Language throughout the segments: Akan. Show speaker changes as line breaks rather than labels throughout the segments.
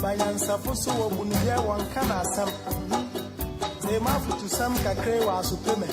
Ɔba nyansafo so wɔ bu no deɛ wɔnka n'asɛm. Sɛ ma afotusɛm kakra yi wɔ asope me.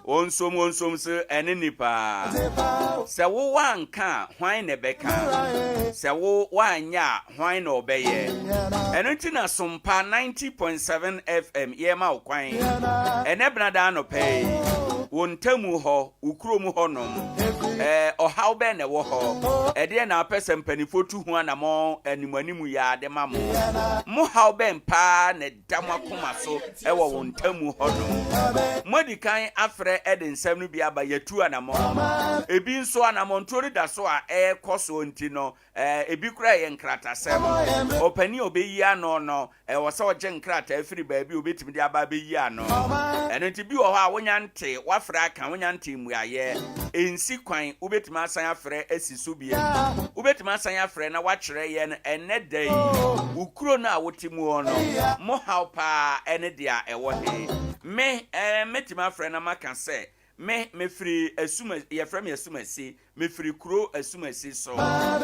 Wɔnsom wɔnsom so ɛne nipa. Sɛ wo wanka a, hwan na ɛbɛka? Sɛ wo wanyɛ a, hwan na ɔbɛyɛ? Ɛno nti na Sompa 90.7 FM yɛma wo kwan. Ɛnɛ benada anɔpa yi, wo ntamu hɔ, wo kurom hɔnom, ɛɛ ɔhaw bɛn na ɛwɔ hɔ? Ɛdeɛ na apɛ sɛ mpanimfoɔ tu ho anammɔn animuanimu yɛ ade ma mo? Mo haw bɛn paa na ɛda mo akoma so ɛwɔ wo ntamu hɔnom? Moadi kan afrɛ ɛde nsɛm no bi aba, yɛtu anammɔn. Ebi nso anammɔntuo no da so a ɛrekɔ soɔ nti no, ebi koraa yɛ nkratasɛm. Ɔpanin a ɔbɛyi ano no, ɛwɔ sɛ ɔgye nkrataa firi baabi a obɛtumi de aba abɛyi ano. Ɛno nti bi wɔ hɔ a wonya nte, wafrɛ aka, wonya nte mmuayɛ. Ɛnsi kwan, wobɛtumi asan afrɛ asi so bio. Wobɛtumi asan afrɛ na wakyerɛ yɛn ɛnnɛ da yi, wo kuro no a wote mu hɔ no, mo haw paa ɛne deɛ ɛwɔ he. Me, mɛtumi afrɛ na maka sɛ, me, mefiri Asuma, yɛfrɛ me Asumasi, mefiri kuro Asumasi so.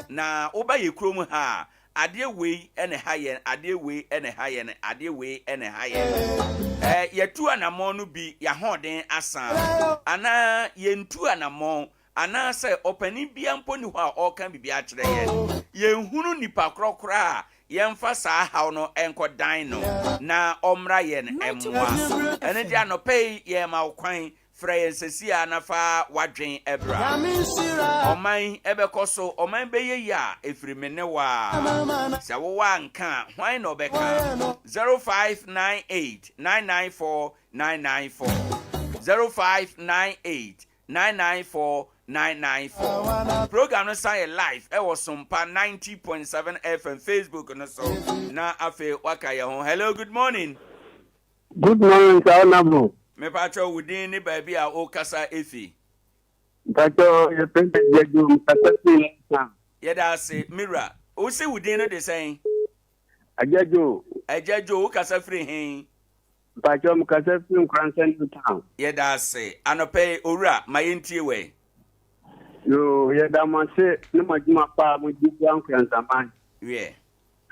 Na woba yɛ kurom ha a, adeɛ wei na ɛha yɛn, adeɛ wei na ɛha yɛn, adeɛ wei na ɛha yɛn. Yɛtu anammɔn no bi, yɛahoɔden asa, anaa yɛntu anammɔn, anaasɛ ɔpanin bia mpo ni hɔ a ɔreka biribi akyerɛ yɛn. Yɛnhunu nipa korɔkorɔ a yɛmfa saa haw no nkɔdan no na ɔmmra yɛn mmoa. Ɛno nti anɔpa yi yɛma wo kwan, frɛ yɛn sɛsi a na fa w'adwen ɛbra. Ɔman ɛbɛkɔ so, ɔman bɛyɛ yi a ɛfiri me ne wo a. Sɛ wowɔ anka a, hwan na ɔbɛka? 0598 994 994 0598 994 994. Program no san yɛ live ɛwɔ Sompa 90.7 FM Facebook no so. Na afei waka yɛn ho. Hello, good morning.
Good morning, sir Honorable.
Mepakyɛw wo din ne baabi a wokasa efi.
Mpakyɛw yɛfrɛ me Gyadu, mekasa firi Nsa.
Yɛda ase, Mira. Wo se wo din no de sɛn?
Agyadwo.
Agyadwo, wokasa firi he?
Mpakyɛw mekasa firi Nkoransa New Town.
Yɛda ase. Anɔpa yi, owura, ma yɛntie wɛ.
Yoo, yɛda mo ase ne mo adwuma pa a modi boa Nkoransaman.
Wiɛ.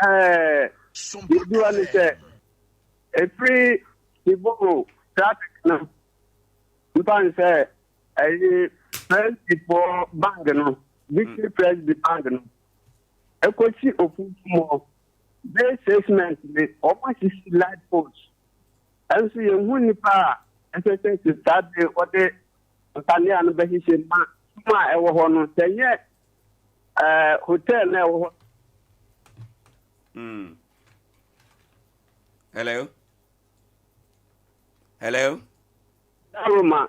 Deɛ ɛdi hɔ ne sɛ, ɛfiri Tiboro traffic no, mfa ne sɛ ɛyɛ Presbyfoɔ bank no, Victory Presby bank no, ɛkɔsi Ofufu hɔ, bɛyɛ 6 months ni, wɔn asisi light post. Ɛnso yɛnhu nnipa a ɛsɛ sɛ sɛ saa bere wɔde nkanea no bɛhyehyɛ ma sum a ɛwɔ hɔ no, sɛ nyɛ hotel na ɛwɔ hɔ.
Hello? Hello?
Daroma,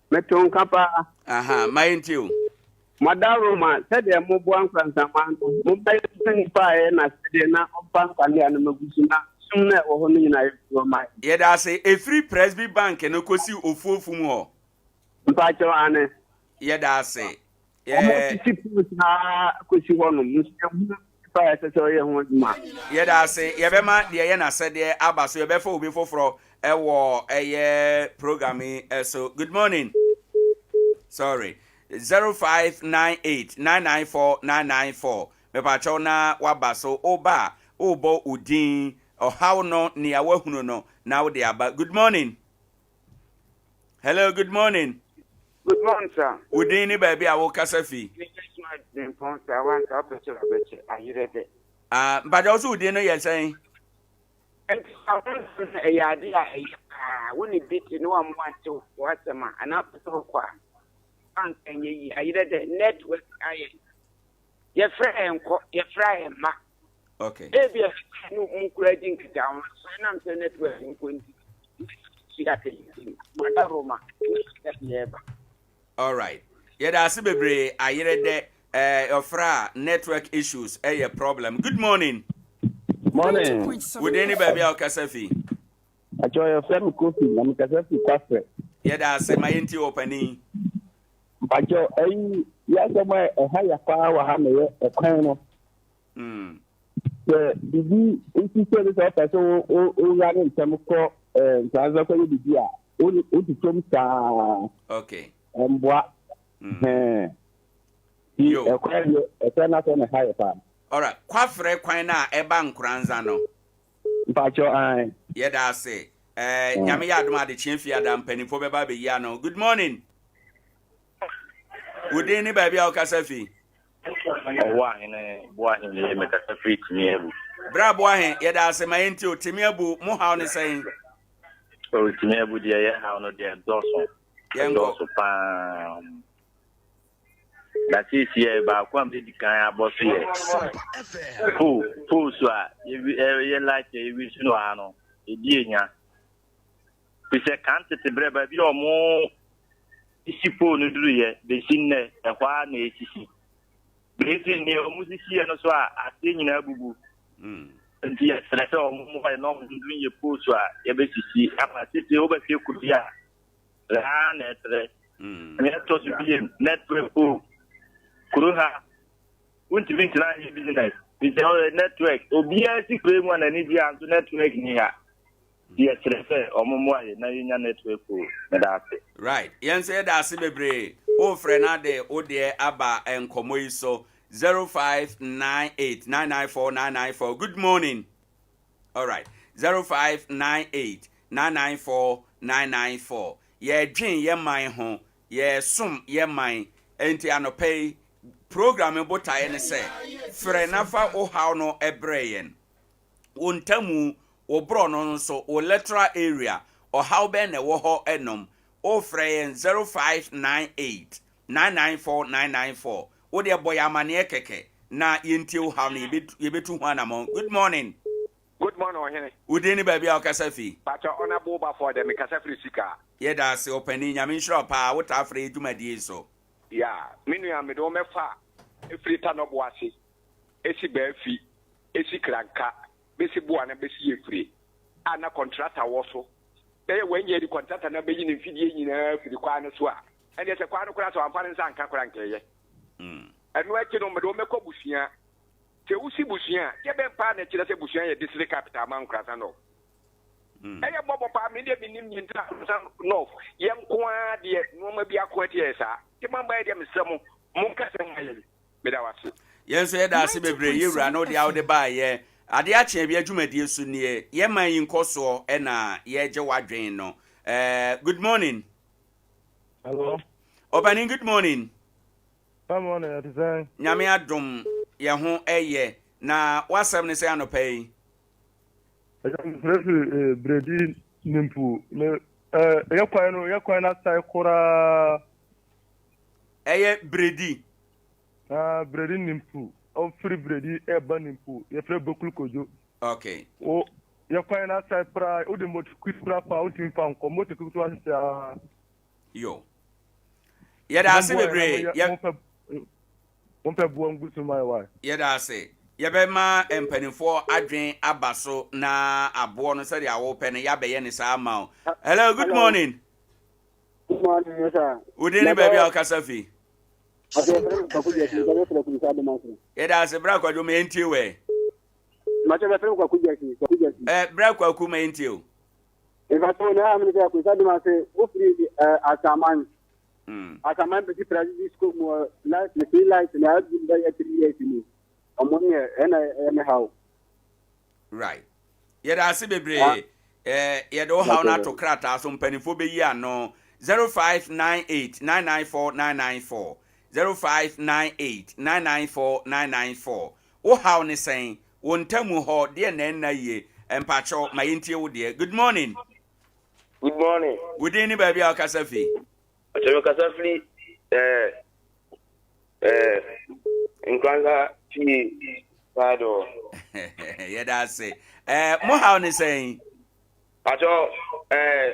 meto nka paa.
Aha, ma yɛntie o.
Madaroma, sɛdeɛ moboa nkransaman no, momma yɛnhu nnipa a ɛyɛ n'asɛdeɛ na ɔmfa nkanea no mmɛgu so na sum no a ɛwɔ hɔ no nyinaa yɛmfi hɔ ma yɛn.
Yɛda ase. Ɛfiri Presby Bank no kɔsi Ofuofu mu hɔ.
Mpakyɛw, aane.
Yɛda ase.
Wɔn sisi post naa kɔsi hɔ nom, nso yɛnhu nipa a ɛsɛ sɛ ɔyɛ ho adwuma.
Yɛda ase. Yɛbɛma deɛ ɛyɛ n'asɛdeɛ aba so. Yɛbɛfa obi foforɔ ɛwɔ ɛyɛ program yi so. Good morning. Sorry. 0598 994 994. Mepakyɛw na waba so. Woba a, wobɔ wo din, ɔhaw no, nea wahunu no, na wode aba. Good morning. Hello, good morning.
Good morning, sir.
Wo din ne baabi a wokasa fi? Ah, mpakyɛw wo so wo din no yɛ sɛn?
Ɛyɛ ade a ɛyɛ paa. Wo ne bi te na wammoa nte w'asɛm a, anaa wopɛ sɛ wokɔ a, anka ɛnyɛ yie. Ayerɛ dɛ network ayɛ. Yɛfrɛ a ɛnkɔ, yɛfrɛ a ɛmma.
Okay.
Ebi a ne mu kura di nkitaho so ɛnam sɛ network nko nti. Sua kɛntɛn, Madaroma, ne yɛba.
All right. Yɛda ase bebree ayere dɛ eh, ɔfrɛ a network issues ɛyɛ problem. Good morning.
Morning.
Wo din ne baabi a wokasa fi?
Àjọ yɛfrɛ me Kofi na mekasa fi Kwafrɛ.
Yɛda ase ma yɛntie wɔ panin.
Mpakyɛ ɛyi yɛasɛm a ɛha yɛ paa wɔ ha na yɛ ɛkwan no. Sɛ biribi nsi sɛ ne sɛ ɔpɛ sɛ wowura ne ntɛm kɔ nsansa kɔyɛ biribi a wotutom saa.
Okay.
Ɛmboa. Ti ɛkwan deɛ ɛkwan no asɛ na ɛha yɛ paa.
Alright, Kwafrɛ kwan no a ɛba Nkoranza no.
Mpakyɛ ae.
Yɛda ase. Eh, Nyame yɛ adom adekyeɛ fiada mpanimfoɔ bɛba abɛyi ano. Good morning. Wo din ne baabi a wokasa fi?
Ɔwɔ ahene Boahen yɛ mekasa firi Timi Abu.
Bra Boahen, yɛda ase ma yɛnti o. Timi Abu, mo haw ne sɛn?
O Timi Abu deɛ yɛ haw no deɛ dɔɔso.
Yɛnkɔ.
Dɔɔso paa. Na seesei baako a medi kan abɔ so yɛ pole pole so a yɛ light a yɛwi so no ha no ɛdi enya. Fi sɛ kan tete berɛ baabi a ɔmo sisi pole no duruyɛ bɛsi nnɛ ɛhɔ ara na ɛsisi. Bɛsi nneɛ ɔmo sisiɛ no so a aseɛ nyinaa bubu. Nti yɛsrɛ sɛ ɔmo mmoa yɛ na ɔmo nso nyɛ pole so a yɛbɛsisi ama seesei wobɛhwɛ kuro yi a saa na ɛtrɛ. Nea ɛtɔ so biem, network o. Kuro ha, wontumi ntena nyɛ business. Fisɛ ɔyɛ network. Obiara si kuro yi mu a n'ani gye a nso network ni ha. Nti yɛsrɛ sɛ ɔmo mmoa yɛ na yɛnya network o. Meda ase.
Right. Yɛn nso yɛda ase bebree. Wofrɛ na de wo deɛ aba nkɔmmɔ yi so. 0598 994 994. Good morning. Alright. 0598 994 994. Yɛredwen yɛ man ho, yɛresom yɛ man. Enti anɔpa yi, program yi botaeɛ ne sɛ, frɛ na fa wo haw no brɛ yɛn. Wo ntamu, wo borɔno nso, wo electoral area, ɔhaw bɛn na ɛwɔ hɔ nom? Wofrɛ yɛn 0598 994 994. Wo deɛ bɔ yɛn amaneɛ kɛkɛ na yɛntie wo haw no, yɛbɛtu ho anammɔn. Good morning.
Good morning ɔhene.
Wo din ne baabi a wokasa fi?
Pakyɛ Honourable Baffour dɛ mekasa firi Sika.
Yɛda ase ɔpanin, Nyame nhyira wo paa, wotaa frɛ yɛ dwumadie yi so.
Yeah, me nua mede wo mɛfa firi Tanɔbo ase esi Baafi esi Kranka besi Boana besi Yefire a na kɔntrata wɔ so bɛyɛ wɔn nyɛ di kɔntrata na bɛyi ne mfidie nyinaa firi kwan no so a ɛndeɛ sɛ kwan no koraa sɛ wamfa ne nsa anka koraa nka ɛyɛ. Ɛno akyi no mede wo mɛkɔ Busua. Sɛ wosi busua a, deɛ bɛn paa na ɛkyerɛ sɛ busua yɛ district capital ma Nkoranza North? Ɛyɛ mmɔbɔ paa, me deɛ mennim deɛ nti na Nkoranza North yɛ nko ara deɛ nnoɔma bi ako atia yɛ saa. Nti mo mma yɛ deɛ mesrɛ mo, monka sɛ mma yɛn. Meda wo ase.
Yɛn nso yɛda ase bebree yɛ wura ne wo deɛ a wode baeɛ. Adeɛ akye awia dwumadie so nie. Yɛn man yi nkɔsoɔ na yɛregye w'adwen no. Eh, good morning.
Hello.
Ɔpanin, good morning.
Good morning, ɛte sɛn?
Nyame adom, yɛn ho yɛ. Na w'asɛm ne sɛn anɔpa yi?
Ɛyɛ mefrɛ firi eh, Bredi Nimpu. Me eh, ɛyɛ kwan no, ɛyɛ kwan no asae koraa.
Ɛyɛ Bredi.
Ah, Bredi Nimpu. Ɔfiri Bredi ɛba Nimpu. Yɛfrɛ Bokulu Kojo.
Okay.
O, yɛ kwan no asae koraa. Wode moto koraa fa, wotumi fa nkɔ. Moto ketewa sisi aa.
Yo. Yɛda ase bebree.
Mompɛ boɔ ngu so ma yɛ
Yɛda ase. Yɛbɛma mpanimfoɔ adwen aba so na aboɔ no sɛdeɛ wopɛ no yɛabɛyɛ ne saa ama wo. Hello, good morning.
Good morning, sir.
Wo din ne baabi a wokasa fi? Yɛda ase bra kwadwo ma yɛntie wɛ. Eh, bra kwaku ma yɛntie o.
Mfaso na amene sɛ akwesa dum ase wofiri asaman. Asaman bɛsi private school mu light ne free light na adi bɛyɛ 3 years ni. Ɔmo nyɛ ɛna ɛyɛ me haw.
Right. Yɛda ase bebree. Eh, yɛde wo haw no ato krataa so mpanimfoɔ bɛyi ano 0598 994 994 0598 994 994 wo haw ne sɛn wo ntamu hɔ deɛ na ɛnna yie mpakyɛw ma yɛntie wo deɛ. Good morning.
Good morning.
Wo din ne baabi a wokasa fi?
Ɔkyɛ me kasa firi ɛɛ ɛɛ. Nkoranza fie side hɔ.
Yɛda ase. Eh, mo haw ne sɛn?
Pacho, eh,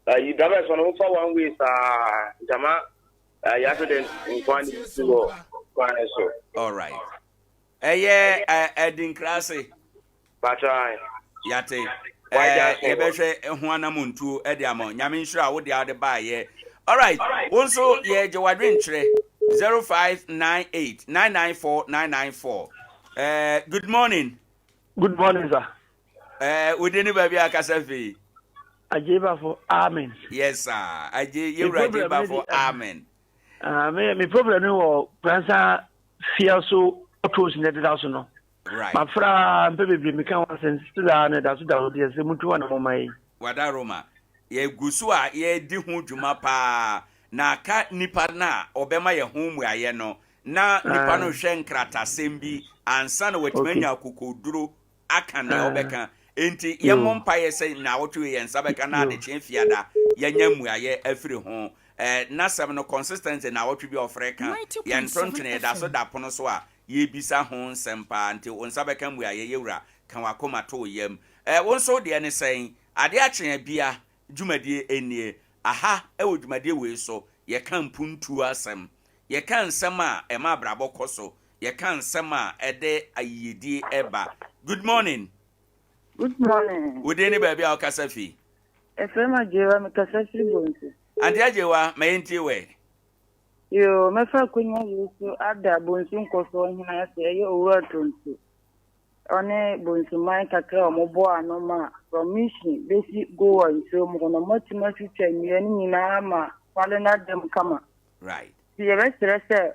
ayi drivers no wofa one way saa ntama ayi accident nkoa ne si wɔ kwan no so.
All right. Ɛyɛ Adinkra ase.
Pacho ayi.
Yate. Eh, yɛbɛhwɛ ho anamontuo de ama. Nyame nhyira wo deɛ wode baayɛ. All right. Wo nso yɛgye w'adwenkyerɛ 0598 994 994. Eh, good morning.
Good morning, sir.
Eh, wo din ne baabi a akasa fii?
Agyebafo, amen.
Yes, sir. Agye, yɛwura Agyebafo, amen.
Ah, me me problem no wɔ Pransa fia so autos na ɛdeda so no.
Right.
Mafra mpɛ bebree meka ho asɛm still a na ɛda so da hɔ deɛ sɛ mutu hɔ na moma yi.
Wada Roma. Yɛgu so a yɛredi ho dwuma paa na aka nipa no a ɔbɛma yɛn ho mmuaeɛ no na nipa no hwɛ nkratasɛm bi ansa na watumi anya akokoduro aka nea ɔbɛka. Enti yɛmmɔ mpaeɛ sɛ nnawɔtwe wei yɛn nsa bɛka na adekyeɛ fiada yɛanya mmuaeɛ afiri ho. Eh, n'asɛm no consistency nnawɔtwe bi a ɔfrɛ ka, yɛnto ntwene, ɛda so da pono so a yɛrebisa ho nsɛm paa. Nti wo nsa bɛka mmuaeɛ, yɛwura, ka w'akoma to wo yam. Eh, wo nso wo deɛ ne sɛn? Adeɛ akye abia dwumadie nie. Aha wɔ dwumadie wei so, yɛka mpuntuo asɛm. Yɛka nsɛm a ɛma abrabɔ kɔ so. Yɛka nsɛm a ɛde ayiyedie ba. Good morning.
Good morning.
Wo din ne baabi a wokasa fi?
Yɛfrɛ me Agyewa, mekasa firi Bonsu.
Auntie Agyewa, ma yɛntie wɛ.
Yoo, mɛfa akonya wei so ada Bonsu Nkɔsoɔ Hene ase, ɛyɛ Owura Tonsu. Ɔne Bonsu man kakra a wɔboa ano ma from Mission bɛsi Goa nsuo mu hɔ no, wɔatumi atwitwa nnua no nyinaa ma kwale no ada mu kama.
Right.
Nti yɛbɛsrɛ sɛ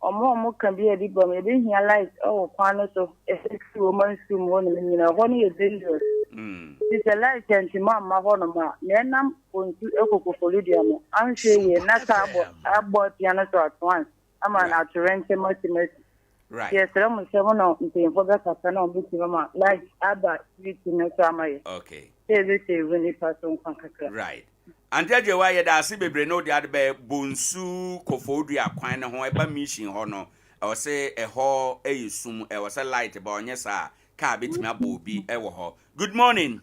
wɔn a wɔka bi a ɛde ba mu, yɛbɛhia light wɔ kwan no so ɛfiri wɔn nsuo mu hɔnom nyinaa, ɛhɔ no yɛ dangerous. Nti sɛ light antumi amma hɔnom a, nea ɛnam Bonsu kɔ Koforidua no, anhwɛ yie na kaa abɔ abɔ apia no so at once ama no atoyerɛnkyɛm atumi asi.
Right.
Nti yɛsrɛ mo sɛ mo na mpanyinfoɔ bɛkasa na wɔbɛtumi ama light aba street no so ama yɛ.
Okay.
Sɛ yɛbɛsave nnipa so nkwa kakra.
Right. Auntie Agyewa yɛda ase bebree na wode ade bɛ Bonsu Koforidua kwan no ho ɛba mission hɔ no ɛwɔ sɛ ɛhɔ ɛyɛ sum ɛwɔ sɛ light ba ɔnyɛ saa a car bɛtumi abɔ obi ɛwɔ hɔ. Good morning.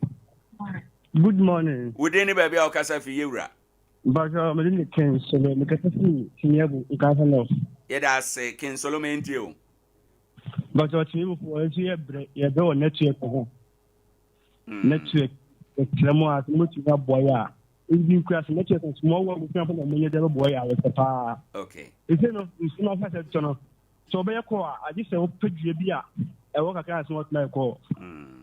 Good morning.
Wo din ne baabi a wokasa fi yɛwura?
Mpatsɔ mede ne King Solo mekasa fi Timiabu Nkaasa North.
Yɛda ase King Solo mentie o.
Mpatsɔ Timiabufoɔ nso yɛ brɛ yɛ brɛ wɔ network ho. Network yɛkyerɛ mu a sɛ mobɛtumi aboa yɛ a ebi nkura sɛ network nso mo wɔ abusua fo na mo nyɛ de bɛboa yɛ a yɛpɛ paa.
Okay.
Ɛsɛ no nsu no asɛ tɔ no sɛ wɔbɛyɛ kɔɔ a agye sɛ wopɛ dua bi a ɛwɔ kakra ansa wɔatumi ayɛ kɔɔ.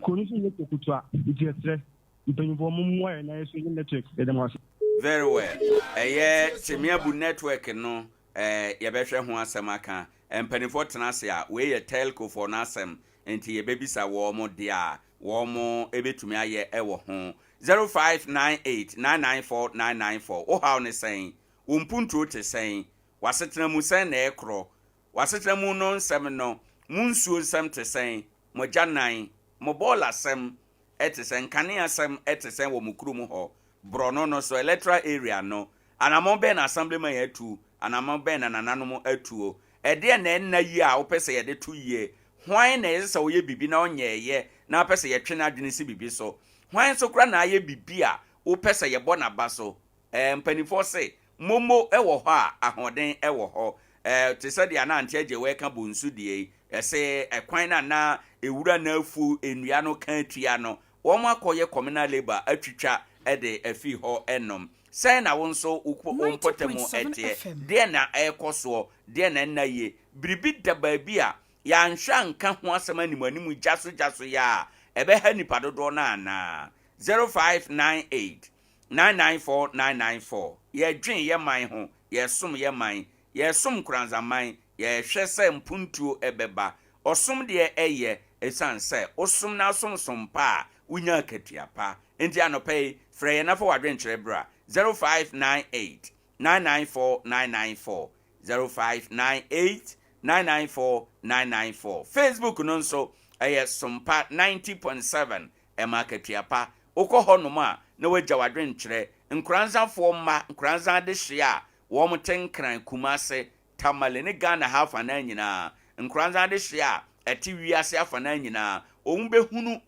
Kuro no nso nyɛ kuro ketewa nti yɛsrɛ mpanyinfoɔ mo mmoa yɛn na yɛso yɛ network yɛda mo ase.
Very well. Ɛyɛ Temiabu network no eh, yɛbɛhwɛ ho asɛm aka. Mpanimfoɔ tena ase a, wei yɛ telco foɔ no asɛm, nti yɛbɛbisa wɔn deɛ a wɔn bɛtumi ayɛ wɔ ho. 0598 994 994 Wo haw ne sɛn? Wo mpuntuo te sɛn? W'asetena mu sɛn na ɛrekorɔ? W'asetena mu no nsɛm no, mo nsuo nsɛm te sɛn? Mo agyanan, mo bɔɔla sɛm te sɛn? Nkanea sɛm te sɛn wɔ mo kurom hɔ? Borɔno no so, electoral area no, anammɔn bɛn na Assemblyman atu? Anammɔn bɛn na nananom atuo? Ɛdeɛn na ɛnna yie a wopɛ sɛ yɛde to yie? Hwan na ɛsɛ sɛ ɔyɛ biribi na ɔnyɛeɛ na wopɛ sɛ yɛtwe n'adwene si biribi so? Hwan nso koraa na ayɛ biribi a wopɛ sɛ yɛbɔ n'aba so? Ɛɛ, mpanimfoɔ se, Momo wɔ hɔ a, ahoɔden wɔ hɔ. Ɛɛ, te sɛ deɛ na Auntie Agyewaa reka bonsu deɛ yi, ɛse ɛkwan no a na ewura no afuo nnua no ka atua no, wɔakɔyɛ communal labour atwitwa de afiri hɔ nom. Sɛn na wo nso wo mpɔtam teɛ? Deɛn na ɛrekɔ soɔ? Deɛn na ɛnna yie? Biribi da baabi a yɛanhwɛ anka ho asɛm animuanimu gyaso gyaso yi a, ɛbɛha nnipa dodoɔ no anaa? 0598 994 994 Yɛdwen yɛ man ho, yɛsom yɛ man, yɛsom Nkoranzaman, yɛhwɛ sɛ mpuntuo bɛba. Ɔsom deɛ ɛyɛ, ɛsiane sɛ wosom na asom som pa a, wonya akatua pa. Enti anɔpa yi, frɛ yɛn na fa w'adwenkyerɛ bra, 0598 994 994, 0598 994 994. Facebook no nso, ɛyɛ Sompa 90.7 Ɛma akatua pa. Wokɔ hɔnom a, na woagya w'adwenkyerɛ. Nkoranzafoɔ mma, Nkoranza adehyeɛ a wɔte Nkran, Kumase, Tamale ne Ghana ha afanaa nyinaa. Nkoranza adehyeɛ a ɛte wiase afanaa nyinaa, wɔn bɛhunu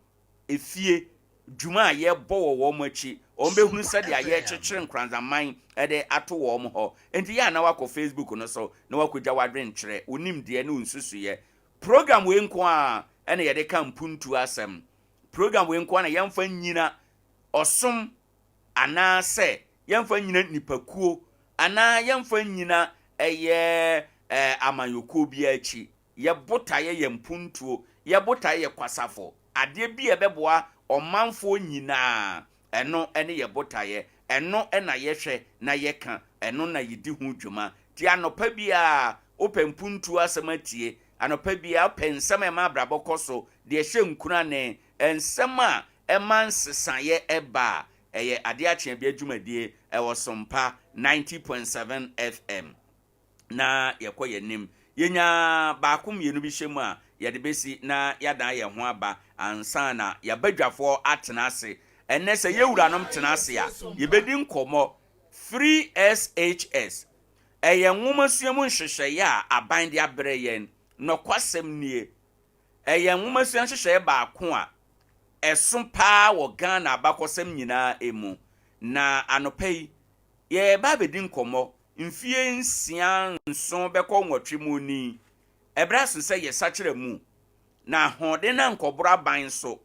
efie dwuma a yɛbɔ wɔ wɔn akyi, wɔn bɛhunu sɛdeɛ yɛrekyekyere Nkoranza man de ato wɔn hɔ. Enti yɛ a na woakɔ Facebook no so na woakɔgya w'adwenkyerɛ, wo nimdeɛ ne wo nsusuiɛ. Program wei nko ara na yɛde ka mpuntuo asɛm. Program wei nko ara na yɛmfa nnyina ɔsom anaasɛ yɛmfa nnyina nnipakuo anaa yɛmfa nnyina ɛyɛ amanyɔkuo biara akyi. Yɛ botaeɛ yɛ mpuntuo, yɛ botaeɛ yɛ kwasafo, adeɛ bi a ɛbɛboa ɔmanfoɔ nyinaa, ɛno ne yɛ botaeɛ, ɛno na yɛhwɛ na yɛka, ɛno na yɛdi ho dwuma. Nti anɔpa biara wopɛ mpuntuo asɛm atie, anɔpa biara wopɛ nsɛm a ɛma abrabɔ kɔ so, deɛ ɛhyɛ nkurane, nsɛm a ɛma nsesaeɛ ba a, ɛyɛ Adeɛ Akye Abia dwumadie ɛwɔ Sompa 90.7 FM. Na yɛkɔ yɛn anim. Yɛnya baako mmienu bi hyɛ mu a, yɛde bɛsi na yɛadan yɛn ho aba ansa na yɛn abadwafoɔ atena ase. Ɛnnɛ sɛ yɛn wuranom tena ase a, yɛbɛdi nkɔmmɔ. Free SHS, ɛyɛ nwomasua mu nhyehyɛeɛ a aban de abrɛ yɛn. Nɔkwasɛm nie, ɛyɛ nwomasua nhyehyɛeɛ baako a ɛso pa ara wɔ Ghana abakɔsɛm nyinaa mu. Na anɔpa yi, yɛreba abɛdi nkɔmmɔ Mfeɛ nsia nson bɛkɔ nwɔtwe mu ni, ɛberɛ aso sɛ yɛsakyera mu, na ahoɔden ankɔboro aban so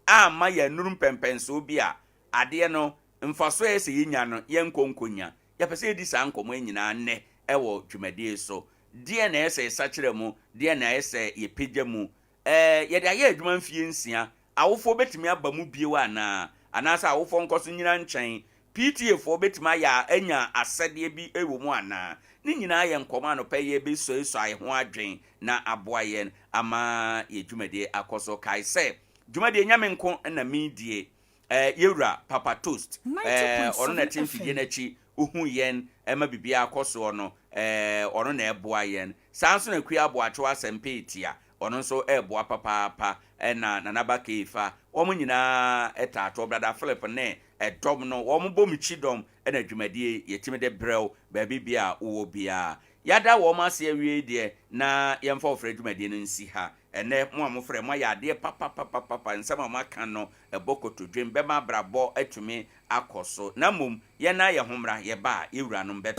amma yɛannuru mpɛnpɛnsoɔ bi a adeɛ no mfasoɔ a ɛyɛ sɛ yɛnya no yɛnkɔ nkɔnya. Yɛpɛ sɛ yɛdi saa nkɔmmɔ yi nyinaa nnɛ wɔ dwumadie yi so. Deɛn na ɛyɛ sɛ yɛsakyera mu? Deɛn na ɛyɛ sɛ yɛpagya mu? Ɛɛ, yɛde ayɛ adwuma mfeɛ nsia. Awofoɔ bɛtumi aba mu bio anaa? Anaasɛ awofoɔ nkɔ so nnyina nkyɛn? PTA foɔ bɛtumi ayɛ a anya asɛdeɛ bi wɔ mu anaa? Ne nyinaa yɛ nkɔmmɔ anɔpa yi yɛbɛsuasuae ho adwen na aboa yɛn ama yɛn dwumadie akɔ so. Kae sɛ, dwumadie nyɛ me nko na meredie. Ɛɛ, yɛwura Papa Toast, ɛɛ, ɔno na ɛte mfidie no akyi, ɔhu yɛn ma biribiara kɔ soɔ no, ɛɛ, ɔno na ɛboa yɛn. Saa nso na Akua Aboakyew Asɛmpa Etia, ɔno nso reboa papaapa, ɛna Nana Ba Keifa, wɔn nyinaa taa toɔ. Brada Philip ne ɛdɔm no, wɔn bɔ me kyidɔm na dwumadie yi yɛtumi de brɛ wo baabi biara a wowɔ biara. Yɛada wɔn ase awie yi deɛ, na yɛmfa ɔfrɛ dwumadie no nsi ha. Ɛnnɛ, mo a mofrɛ, moayɛ adeɛ papapapapa, nsɛm a moaka no, ɛbɔ kotodwem, bɛma abrabɔ atumi akɔ so. Na mmom, yɛn ara yɛn ho mmra, yɛba a, yɛn wuranom bɛ.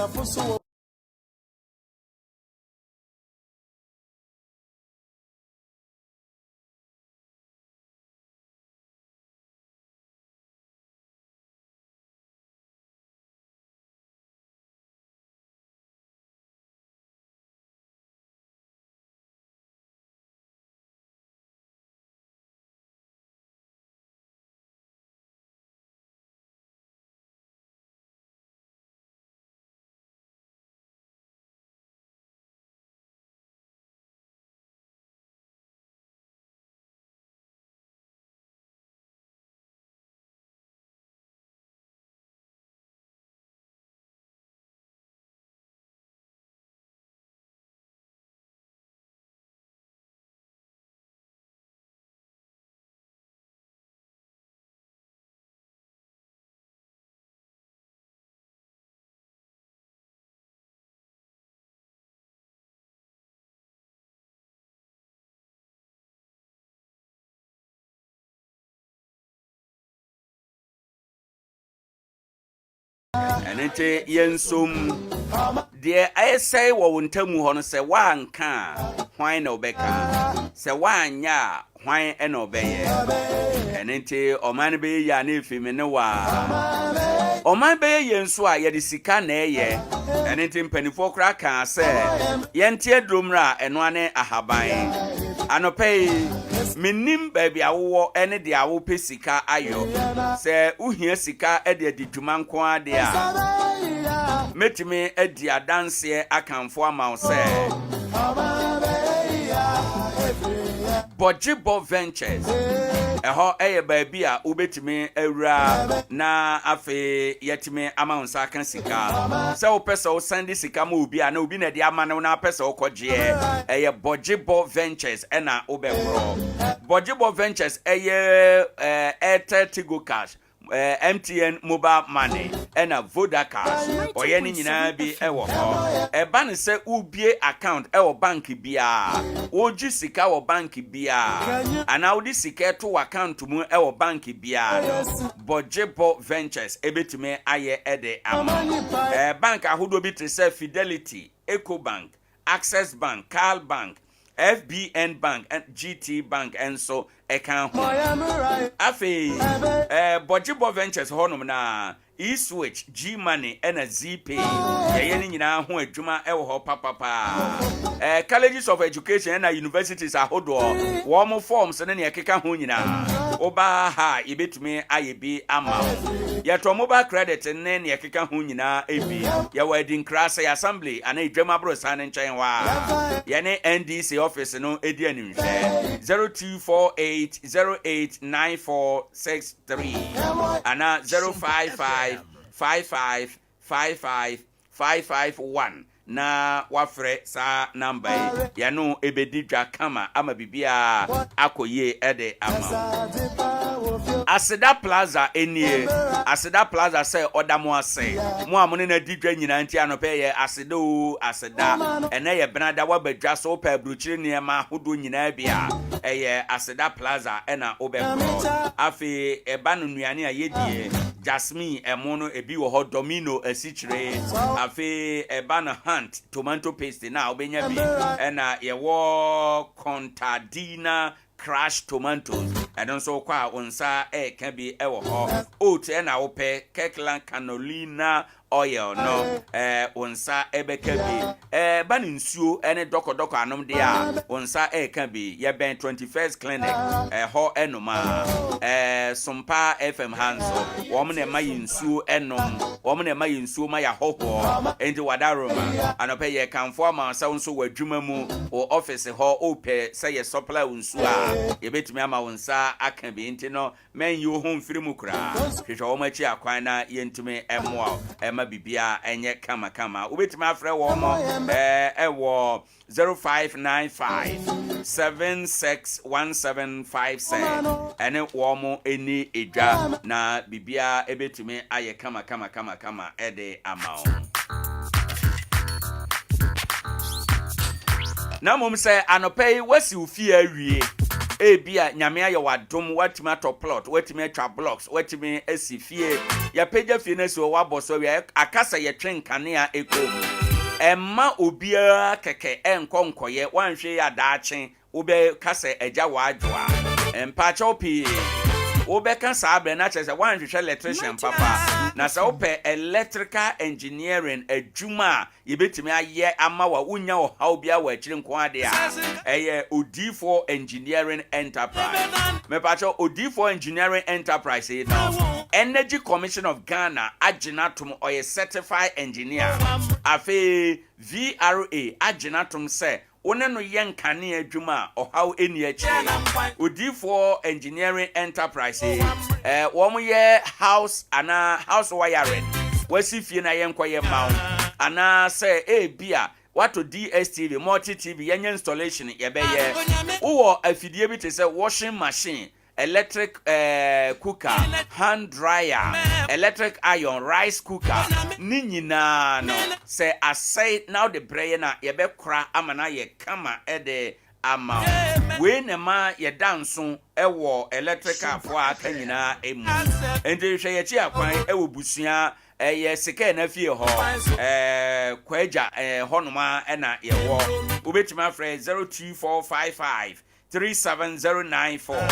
Ɛno nti yɛnsom. Deɛ ɛresɛe wɔ wo ntamu hɔ no, sɛ woanka a, hwan na ɔbɛka? Sɛ woanyɛ a, hwan na ɔbɛyɛ? Ɛno nti ɔman no bɛyɛ yie a na ɛfiri me ne wo a. Ɔman bɛyɛ yie nso a, yɛde sika na ɛyɛ. Ɛno nti mpanimfoɔ koraa kaa sɛ yɛnte aduro mmra a, ɛno ara ne ahaban. Anɔpa yi, mennim baabi a wowɔ ne deɛ a wopɛ sika ayɔ. Sɛ wohia sika de adi dwuma nko ara deɛ a, mɛtumi adi adanseɛ akamfo ama wo sɛ Bɔgyebɔ Ventures, ɛhɔ yɛ baabi a wobɛtumi awura na afei yɛatumi ama wo nsa aka sika. Sɛ wopɛ sɛ wosan de sika ma obi a na obi na ɛde ama no na apɛ sɛ wokɔgyeɛ, ɛyɛ Bɔgyebɔ Ventures ɛna wobɛkorɔ. Bɔgyebɔ Ventures ɛyɛ Airtel Tigo Cash, MTN Mobile Money. ɛna Vodacas. Ɔyɛ ne nyinaa bi wɔ hɔ. Ɛba no sɛ wobue account wɔ bank biara, wogye sika wɔ bank biara, anaa wode sika to w'account mu wɔ bank biara no, Bɔgyebɔ Ventures bɛtumi ayɛ de ama wo. Bank ahodoɔ bi te sɛ Fidelity, Ecobank, Access Bank, Cal Bank, FBN Bank, GT Bank nso ka ho. Afei, Bɔgyebɔ Ventures hɔnom no ara, E-Switch, G-Money ɛna Zeepay, yɛyɛ ne nyinaa ho adwuma wɔ hɔ papapaa. Colleges of Education ɛna universities ahodoɔ, wɔn forms ne nea ɛkeka ho nyinaa, woba ha a yɛbɛtumi ayɛ bi ama wo. Yɛtɔ mobile credit ne nea ɛkeka ho nyinaa bi. Yɛwɔ Adinkra sɛ Assembly anaa Edwam Aborosan no nkyɛn hɔ a yɛne NDC office no di animhwɛ. 0248 0894 3 anaa 055 55 55 551 na wafrɛ saa namba yi. Yɛne wo ɛbɛdi dwa kama ama biribiara akɔ yie de ama wo. Aseda Plaza nie. Aseda Plaza sɛ ɔda mo ase. Mo a mo ne no adi dwa nyinaa nti anɔpa yi yɛ aseda oo aseda. Ɛnɛ yɛ benada woaba dwa so wopɛ aburokyire nneɛma ahodoɔ nyinaa bi a ɛyɛ Aseda Plaza na wobɛkorɔ. Afei ɛba no nnuane a yɛdie, Jasmine ɛmo no ebi wɔ hɔ, Domino asikyire, afei ɛba no Hunt tomato paste no a wobɛnya bi, ɛna yɛwɔ Contadina Crush tomatoes, ɛno nso wokɔ a wo nsa ɛreka bi wɔ hɔ. Oat ɛna wopɛ, Kirkland Cannolina oil no, ɛɛ wo nsa ɛbɛka bi. Ɛɛ ba no nsuo ɛne dɔkɔdɔkɔ anom deɛ a, wo nsa ɛreka bi. Yɛbɛn 21st Clinic, ɛhɔ ɛnom a. Ɛɛ Sompa FM ha nso, wɔn na ɛma yɛn nsuo ɛnom. Wɔn na ɛma yɛn nsuo ma yɛn ahɔhoɔ. Enti Wadaroma, anɔpa yi yɛrekamfo ama wo sɛ wo nso w'adwuma mu, wo office hɔ, wopɛ sɛ yɛ supply wo nsuo a, yɛbɛtumi ama wo nsa aka bi. Enti no, mɛnyi wo ho mfiri mu koraa. Hwehwɛ wɔn akyi akwan na yɛntumi mmoa wo mma biribiara nyɛ kamakama. Wobɛtumi afrɛ wɔn wɔ 0595 761756 ɛne wɔn nni dwa na biribiara bɛtumi ayɛ kamakamakamakama de ama wo. Na mmom sɛ anɔpa yi woasi wo fie awie, ebia Nyame ayɛ wo adom woatumi atɔ plot, woatumi atwa blocks, woatumi asi fie, yɛapagya fie no asi hɔ, woabɔ so awie, aka sɛ yɛtwe nkanea kɔ mu. Ɛmma obiara kɛkɛ ɛnkɔ nkɔyɛ, woanhwɛ yie a daakye wobɛka sɛ agya w'adwoa. Mpaakyɛw pii, wobɛka saa berɛ no akyerɛ sɛ woanhwehwɛ electrician papa. Na sɛ wopɛ electrical engineering adwuma a yɛbɛtumi ayɛ ama wo a wonnya ɔhaw biara wɔ akyire nko ara deɛ a, ɛyɛ Odiyifoɔ Engineering Enterprise. Mepakyɛw, Odiyifoɔ Engineering Enterprise yi no, Energy Commission of Ghana agye no atom, ɔyɛ certified engineer. Afei VRA agye no atom sɛ Wo ne no yɛ nkanea adwuma a ɔhaw nni akyire. Odiyifoɔ Engineering Enterprise yi, eh, wɔn yɛ house anaa house wiring. Wasi fie na yɛnkɔ yɛ mma wo. Anaa sɛ ebi a watɔ DSTV, multi TV, yɛnyɛ installation yɛbɛyɛ. Wowɔ afidie bi te sɛ washing machine, electric eh, cooker, hand dryer, electric iron, rice cooker, ne nyinaa no, sɛ asɛe na wode brɛ yɛn a, yɛbɛkora ama no ayɛ kama de ama wo. Wei na ɛma yɛda nso wɔ electric foɔ a aka nyinaa mu. Enti hwehwɛ yɛn akyi akwan wɔ Busua, ɛyɛ Sekɛɛ na fie hɔ, ɛɛ Kwagya ɛɛ hɔnom ara na yɛwɔ. Wobɛtumi afrɛ 02455 37094.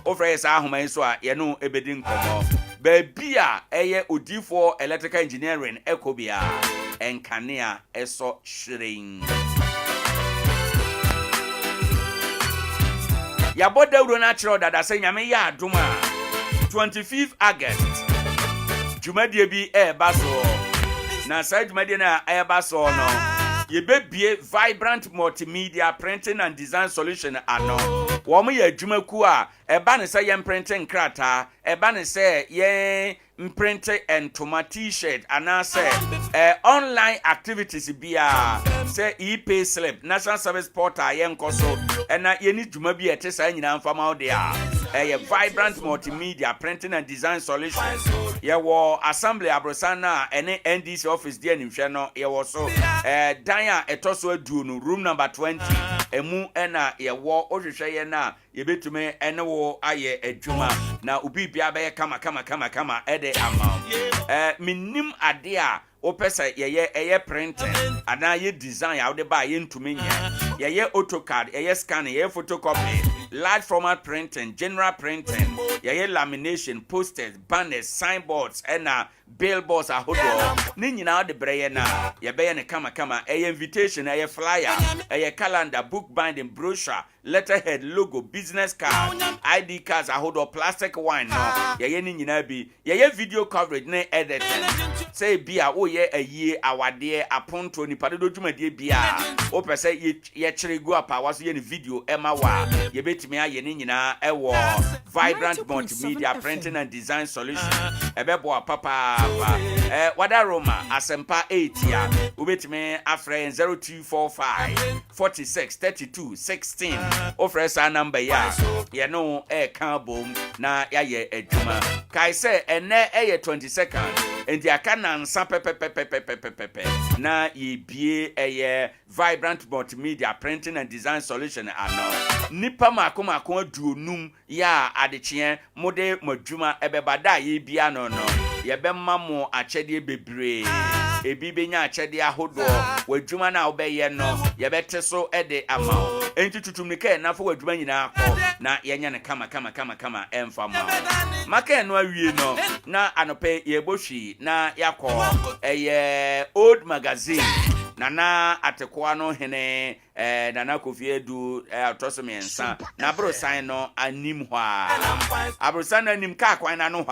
Wofrɛ yɛ saa ahoma yi so a, yɛne wo bɛdi nkɔmmɔ. Baabi a ɛyɛ Odiyifoɔ Electrical Engineering kɔ biara, nkanea sɔ hyerɛnn. Yɛabɔ dawuro no akyerɛ wo dada sɛ Nyame yɛ adom a, 25th August, dwumadie bi ɛreba soɔ. Na saa dwumadie no a ɛreba soɔ no, yɛbɛbue Vibrant Multimedia Printing and Design Solution ano. Wɔn yɛ adwumakuo a ɛba no sɛ yɛn printe nkrataa, ɛba no sɛ yɛn mprinte ntoma, T-shirt, anaasɛ eh, online activities biara sɛ e-pay slip, National Service Portal yɛnkɔ so. ɛna yɛni dwuma bi a ɛte saa nyinaa mfa ma wo deɛ a, ɛyɛ Vibrant Multimedia Printing and Design Solutions. Yɛwɔ Assembly aborosan no a ɛne NDC office di animhwɛ no, yɛwɔ so. Ɛɛ dan a ɛtɔ so aduonu, room number 20, ɛmu ɛna yɛwɔ. Wohwehwɛ yɛn a, yɛbɛtumi ne wo ayɛ adwuma na wo biribiara bɛyɛ kama kama kama kama ɛde ama wo. Ɛɛ mennim adeɛ a wopɛ sɛ yɛyɛ, ɛyɛ printing anaa yɛ design a wode ba a yɛntumi nyɛ. Yɛyɛ AutoCAD, yɛyɛ scanning, yɛyɛ photocopy, large format printing, general printing, yɛyɛ lamination, posters, banners, signboards ɛna billboards ahodoɔ. Ne nyinaa wode brɛ yɛn a, yɛbɛyɛ no kama kama. Ɛyɛ invitation, ɛyɛ flyer, ɛyɛ calendar, book binding, brochure, letterhead, logo, business card, ID cards ahodoɔ, plastic wine no, yɛyɛ ne nyinaa bi. Yɛyɛ video coverage ne editing. Sɛ ebi a woyɛ ayie, awadeɛ, apontoɔ, nipa dodoɔ dwumadie bi a wopɛ sɛ yɛkyerɛ gu apaawa so yɛ ne video ɛma wo a, yɛbɛtumi ayɛ ne nyinaa ɛwɔ Vibrant Multimedia Printing and Design Solution. Ɛbɛboa papaapa. Ɛɛ Wadaroma Asɛmpa 8 a wobɛtumi afrɛ yɛn 0245 46 32 16. Wofrɛ saa number yi a, yɛne wo ɛɛka bom na yɛayɛ adwuma. Kae sɛ ɛnɛ ɛyɛ 22nd, enti aka nansa pɛpɛpɛpɛpɛpɛpɛ na yɛbie ɛyɛ Vibrant Multimedia Printing and Design Solution ano. Nnipa mako mako 50 yɛ a adekyeɛ mode mo adwuma ɛbɛba da a yɛbia no, yɛbɛma mo akyɛdeɛ bebree. Ebi bɛnya akyɛdeɛ ahodoɔ. W'adwuma no a wobɛyɛ no, yɛbɛte so de ama wo. Enti tutu mmirika na fa w'adwuma nyinaa kɔ na yɛnyɛ no kama kama kama kama ɛmfa ma wo. Maka ɛno awie no, na anɔpɛ yɛbɔ hwii na yɛakɔ ɛyɛ Old Magazine. Nana Atekoa no hene Nana Kofi Adu ɔtɔ so mmiɛnsa na aborosan no anim hɔ a, aborosan no anim kaa kwan no ano hɔ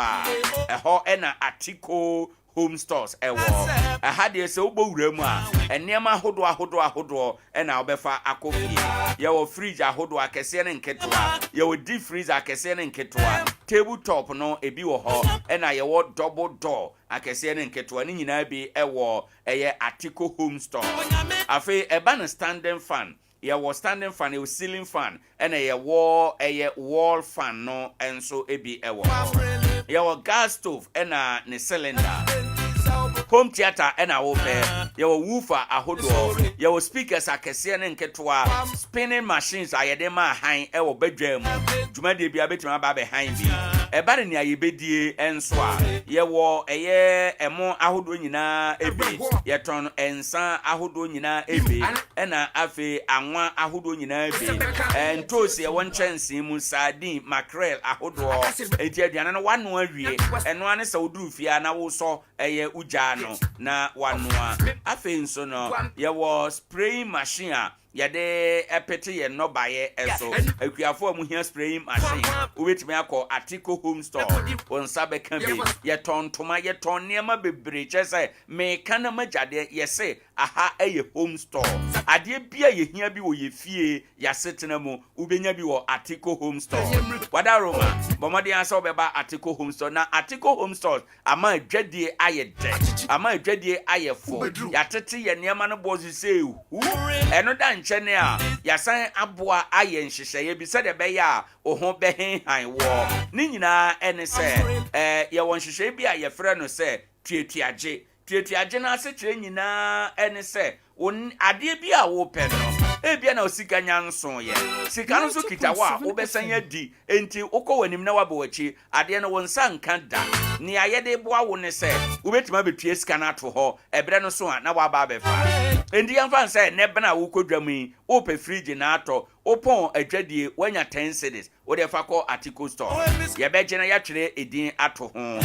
a, ɛhɔ ɛna Atiko Home Stores ɛwɔ. Ɛha deɛ, sɛ wobɔ wura mu a, nneɛma ahodoɔ ahodoɔ ahodoɔ ɛna wobɛfa akɔ fie. Yɛwɔ fridge ahodoɔ akɛseɛ ne nketewa, yɛwɔ deep freezer akɛseɛ ne nketewa, table top no ebi wɔ hɔ, ɛna yɛwɔ double door akɛseɛ ne nketewa ne nyinaa bi ɛwɔ ɛyɛ Atiko Home Store. Afei ɛba no standing fan, yɛwɔ standing fan, yɛwɔ ceiling fan, ɛna yɛwɔ ɛyɛ wall fan no nso bi ɛwɔ hɔ. Yɛwɔ gas stove ɛna ne cylinder. Home theatre ɛna wopɛ, yɛwɔ woofer ahodoɔ, yɛwɔ speakers akɛseɛ ne nketewa, spinning machines a yɛde ma han ɛwɔ badwa mu dwumadie bi a bɛtumi aba abɛhan bi. Ɛba ne nea yɛbɛdie nso a, yɛwɔ ɛyɛ ɛmo ahodoɔ nyinaa ebi, yɛtɔn nsa ahodoɔ nyinaa ebi, ɛna afei anwa ahodoɔ nyinaa bi, ntoosi ɛwɔ nkyɛnsee mu, sardine, mackerel ahodoɔ. Eti aduane no wanoa awie, ɛnoa ne sɛ woduru fie a na wosɔ ɛyɛ wogyaa no na wanoa. Afei nso no, yɛwɔ spraying machine a yɛde ɛpete yɛn nnɔbaeɛ. Ɛso akuafoɔ a muhia spraying machine, wobɛtumi akɔ Atiko Home Store, wɔn nsa bɛka bi. Yɛtɔn ntoma, yɛtɔn nneɛma bebree. Kyerɛ sɛ meka na magyadeɛ, yɛse aha ɛyɛ home store. Adeɛ bi a yɛhia bi wɔ yɛ fie, yɛasetena mu, wobɛnya bi wɔ Atiko Home Store. Wadaroma, bɔ mmɔden sɛ wobɛba Atiko Home Store. Na Atiko Home Store ama adwadie ayɛ dɛ, ama adwadie ayɛ fo. Yɛatete yɛ nneɛma no boɔ so sɛ ehu. Ɛno da nkyɛn a, yɛasan aboa ayɛ nhyehyɛeɛ bi sɛdeɛ ɛbɛyɛ a wo ho bɛhenhan wɔ ne nyinaa. Ɛne sɛ yɛwɔ nhyehyɛeɛ bi a yɛfrɛ no sɛ tuatuagye. Tuatuagye no asekyerɛ nyinaa ɛne sɛ wo adeɛ bi a wopɛ no, ebia na wo sika nya nsoeɛ, sika no nso kita wo a wobɛsan adi, enti wokɔ w'anim na woabɔ w'akyi, adeɛ no wo nsa nka da. Nea yɛde boa wo ne sɛ wobɛtumi abɛtua sika no ato hɔ, ɛberɛ no so a na woaba abɛfa. Enti yɛmfa no sɛ nnɛ bena a wokɔ dwam yi, wopɛ fridge na atɔ, wopɔn adwadie, woanya 10 cedis, wode fa kɔ Atiko Store, yɛbɛgye na yɛatwerɛ edin ato ho.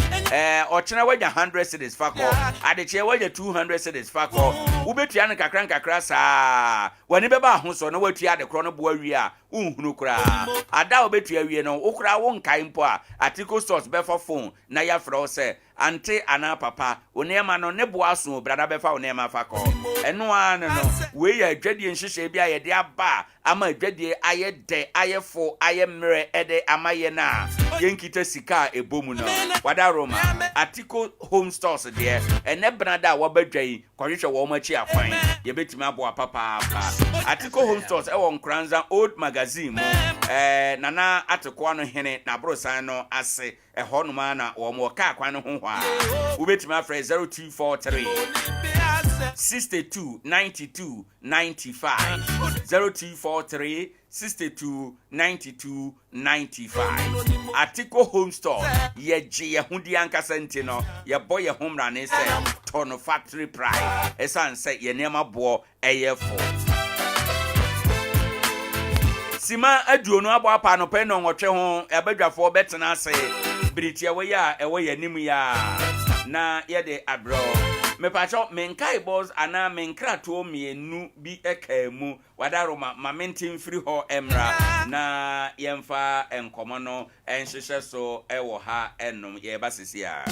Ɔkyena woanya 100 cedis, fa kɔ. Adekyeɛ woanya 200 cedis, fa kɔ. Wobɛtua no nkakra nkakra saa, w'ani bɛba ahosoɔ na woatua ade korɔ no boa wie a wonhunu koraa. Ada a wobɛtua wie no, wo koraa wonkae mpo a, Atiko Stores bɛfa phone na yɛafrɛ wo sɛ, "Auntie anaa papa, wo nneɛma no ne boa so, bra na bɛfa wo nneɛma fa kɔ." Ɛno ara no, wei yɛ adwadie nhyehyɛe bi a yɛde aba a ama adwadie ayɛ dɛ, ayɛ fo, ayɛ mmerɛ. mmerɛ de ama yɛn a yɛnkita sika a ɛbɔ mu no. Wadaroma, Atiko Home Stores deɛ, ɛnnɛ benada a waba dwa yi, kɔhwehwɛ wɔn akyi akwan. Yɛbɛtumi aboa papaapa. Atiko Home Stores wɔ Nkoranza Old Magazine mu, Nana Atekoa no hene n'aborosan no ase. Ɛhɔnom ara na wɔn wɔ kaa kwan no ho hɔ a. Wobɛtumi afrɛ 0243 62 92 95, 0243 62 92 95. Atiko Home Store, yɛgye yɛn ho di ankasa nti no, yɛbɔ yɛn ho mmrane sɛ tɔ no factory price ɛsiane sɛ yɛn nneɛma boɔ ɛyɛ fo. Sima aduonu abɔ apa anɔpa yi nnɔnwɔtwe ho, abadwafoɔ bɛtena ase bere tiawa yi a ɛwɔ yɛn anim yi ara na yɛde abrɛ wo. Mepakyɛw, me nkaebɔ anaa me nkratoɔ mmienu bi kaa mu. Wadaroma, ma mente mfiri hɔ mmra na yɛmfa nkɔmmɔ no Nhyehyɛ so wɔ ha nom yɛreba sesi a.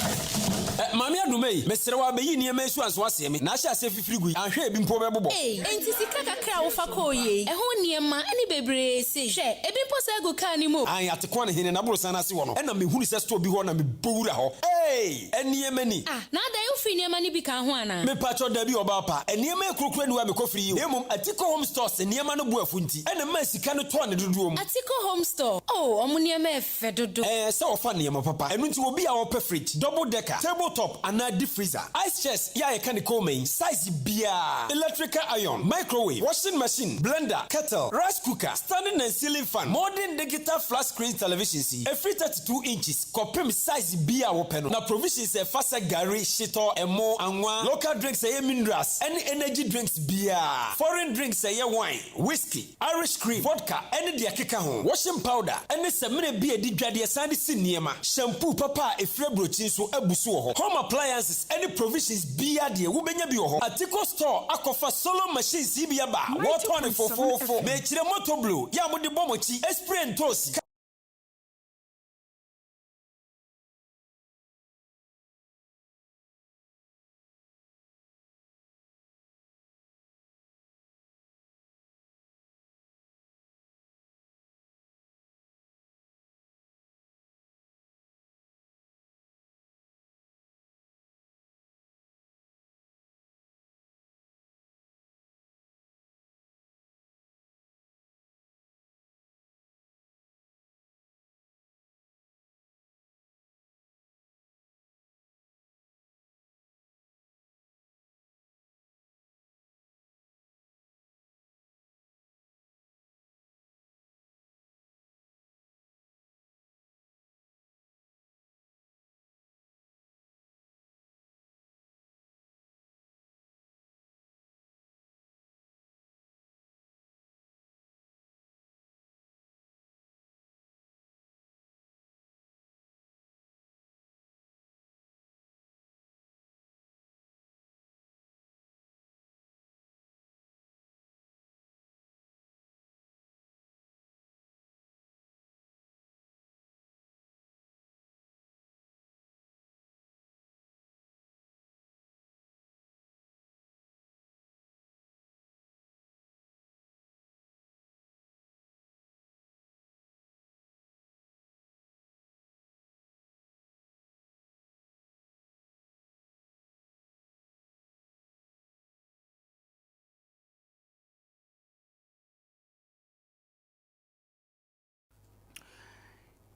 Eh Maame Adom ei, mesrɛ wo ara bɛyi nneɛma yi so anso aseɛ me na ahyɛ aseɛ fifiri gu yi, anhwɛ a ebi mpo bɛbobɔ.
Ei, enti sika kakra a wofa kɔɔ yei, ɛho nneɛma ne bebree sei. Hwɛ, ebi mpo saa gu kaa no mu o.
Ae, Atekoa ne hene n'aborosan no ase hɔ no, ɛna mehunu sɛ store bi hɔ na mebɔ wura hɔ. Ei, nneɛma ni.
Ah, na adɛn, wofiri nneɛma no bi kaa ho anaa?
Mepakyɛw, dabi ɔbaa pa, nneɛma akurokuro aniwa a mekɔfiri yi o, na mmom Atiko Home Stores nneɛma no bo afu nti, ɛna ɛmaa sika no tɔɔ ne dodoɔ mu.
Atiko Home Store, oh, wɔn nneɛma yɛ fɛ dodo.
Ɛɛ sɛ wɔfa nneɛma papa. Ɛno nti obi a ɔpɛ fridge, double decker, table top anaa deep freezer, ice chest yɛ a yɛka ne Coleman yi, size biara, electrical iron, microwave, washing machine, blender, kettle, rice cooker, standing and ceiling fan, modern digital flat screen televisions yi, ɛfiri 32 inches kɔpem size biara a wopɛ no. Na provisions a ɛfa sɛ gari, shitɔ, ɛmo, anwa, local drinks a ɛyɛ minerals ɛne energy drinks biara, foreign drinks a ɛyɛ wine, whiskey, Irish cream, vodka ne deɛ ɛkeka ho, washing powder ne samina bi a ɛdi dwa deɛ san de si nneɛma, shampoo papa a ɛfiri aburokyi nso abu so wɔ hɔ. Home appliances ne provisions biara deɛ wobɛnya bi wɔ hɔ. Atiko Store akɔfa solo machines yi bi aba a wɔtɔn no fofoofo. Mekyerɛ motor blow yɛ a mode bɔ mo akyi spray ntoosi.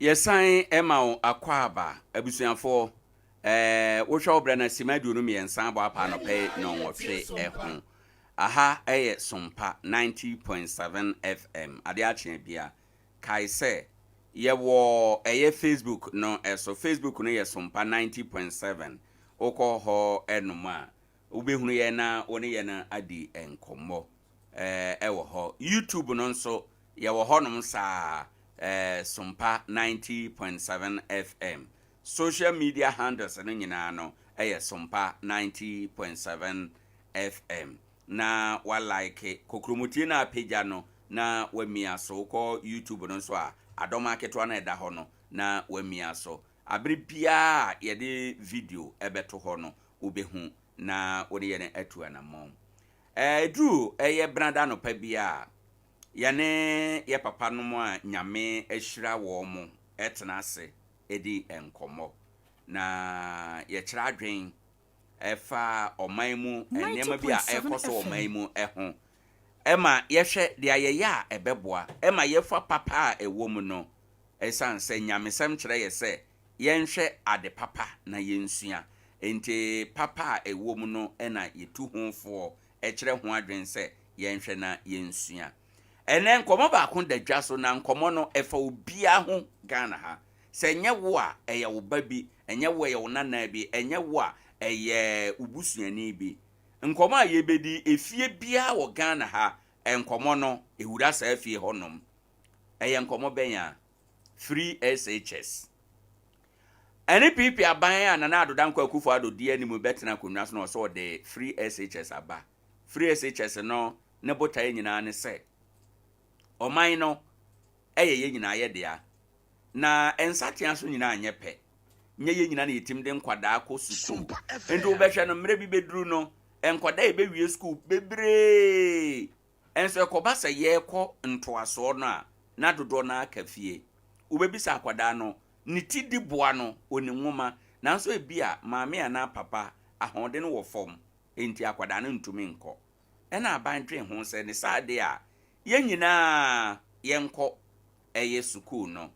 Yɛsan ma wo akwaaba, abusuafoɔ. Ɛɛ, wohwɛ wo berɛ no, simma 23 abɔ apa anɔpa yi nnɔnwɔtwe ho. Aha yɛ Sompa 90.7 FM. Adeɛ akye abia. Kae sɛ, yɛwɔ ɛyɛ Facebook no so. Facebook no yɛ Sompa 90.7. Wokɔ hɔ nom a, wobɛhunu yɛn na wo ne yɛn adi nkɔmmɔ wɔ hɔ. YouTube no nso, yɛwɔ hɔnom saa ara, Sompa 90.7 FM. Social media handles no nyinaa no yɛ Sompa 90.7 FM. Na wa like kokromoti no a apagya no na wamia so. Wokɔ YouTube no nso a, adɔm aketewa no a ɛda hɔ no na wamia so. Abere biara a yɛde video bɛto hɔ no, wobɛhu na wo ne yɛn atu anammɔn. Ɛduru ɛyɛ benada anɔpa bi a, Yɛne yɛ papa nom a Nyame ahyira wɔn tena ase di nkɔmmɔ, na yɛkyerɛ adwen fa ɔman mu nneɛma bi a ɛrekɔ so wɔ ɔman mu ho. Ɛma yɛhwɛ deɛ yɛyɛ a ɛbɛboa, ɛma yɛfa papa a ɛwɔ mu no, ɛsiane sɛ nyamesɛm kyerɛ yɛ sɛ yɛnhwɛ ade papa na yɛnsua. Enti papa a ɛwɔ mu no na yɛtu ho foɔ kyerɛ ho adwene sɛ yɛnhwɛ na yɛnsua. Ɛnnɛ nkɔmmɔ baako da dwa so na nkɔmmɔ no ɛfa obiara ho Ghana ha. Sɛ ɛnyɛ wo a, ɛyɛ wo ba bi, ɛnyɛ wo a ɛyɛ wo nana bi, ɛnyɛ wo a ɛyɛ wo busuani bi. Nkɔmmɔ a yɛbɛdi, efie biara wɔ Ghana ha, nkɔmmɔ no ɛwura saa fie hɔ nom. Ɛyɛ nkɔmmɔ bɛn a? Free SHS. Ɛne PP aban a Nana Addo Dankwa Akufo Addo di anim bɛtena akonnwa so na ɔsɛ ɔde Free SHS aba. Free SHS no ne botaeɛ nyinaa ne sɛ ɔman no yɛ yɛn nyinaa yɛ dea. Na nsateaa so nyinaa nyɛ pɛ. Nyɛ yɛn nyinaa na yɛtim de nkwadaa kɔ sukuu. Nti wobɛhwɛ no mmerɛ bi bɛduru no, nkwadaa a yɛbɛwie sukuu bebree. Nso ɛkɔba sɛ yɛrekɔ ntoasoɔ no a, na dodoɔ no ara ka fie. Wobɛbisa akwadaa no, ne ti di boa no, ɔnim nwoma, nanso ebia maame anaa papa ahoɔden wɔ fam, enti akwadaa no ntumi nkɔ. Ɛna aban dwen ho sɛ ne saa deɛ a, yɛn nyinaa yɛnkɔ ɛyɛ sukuu no.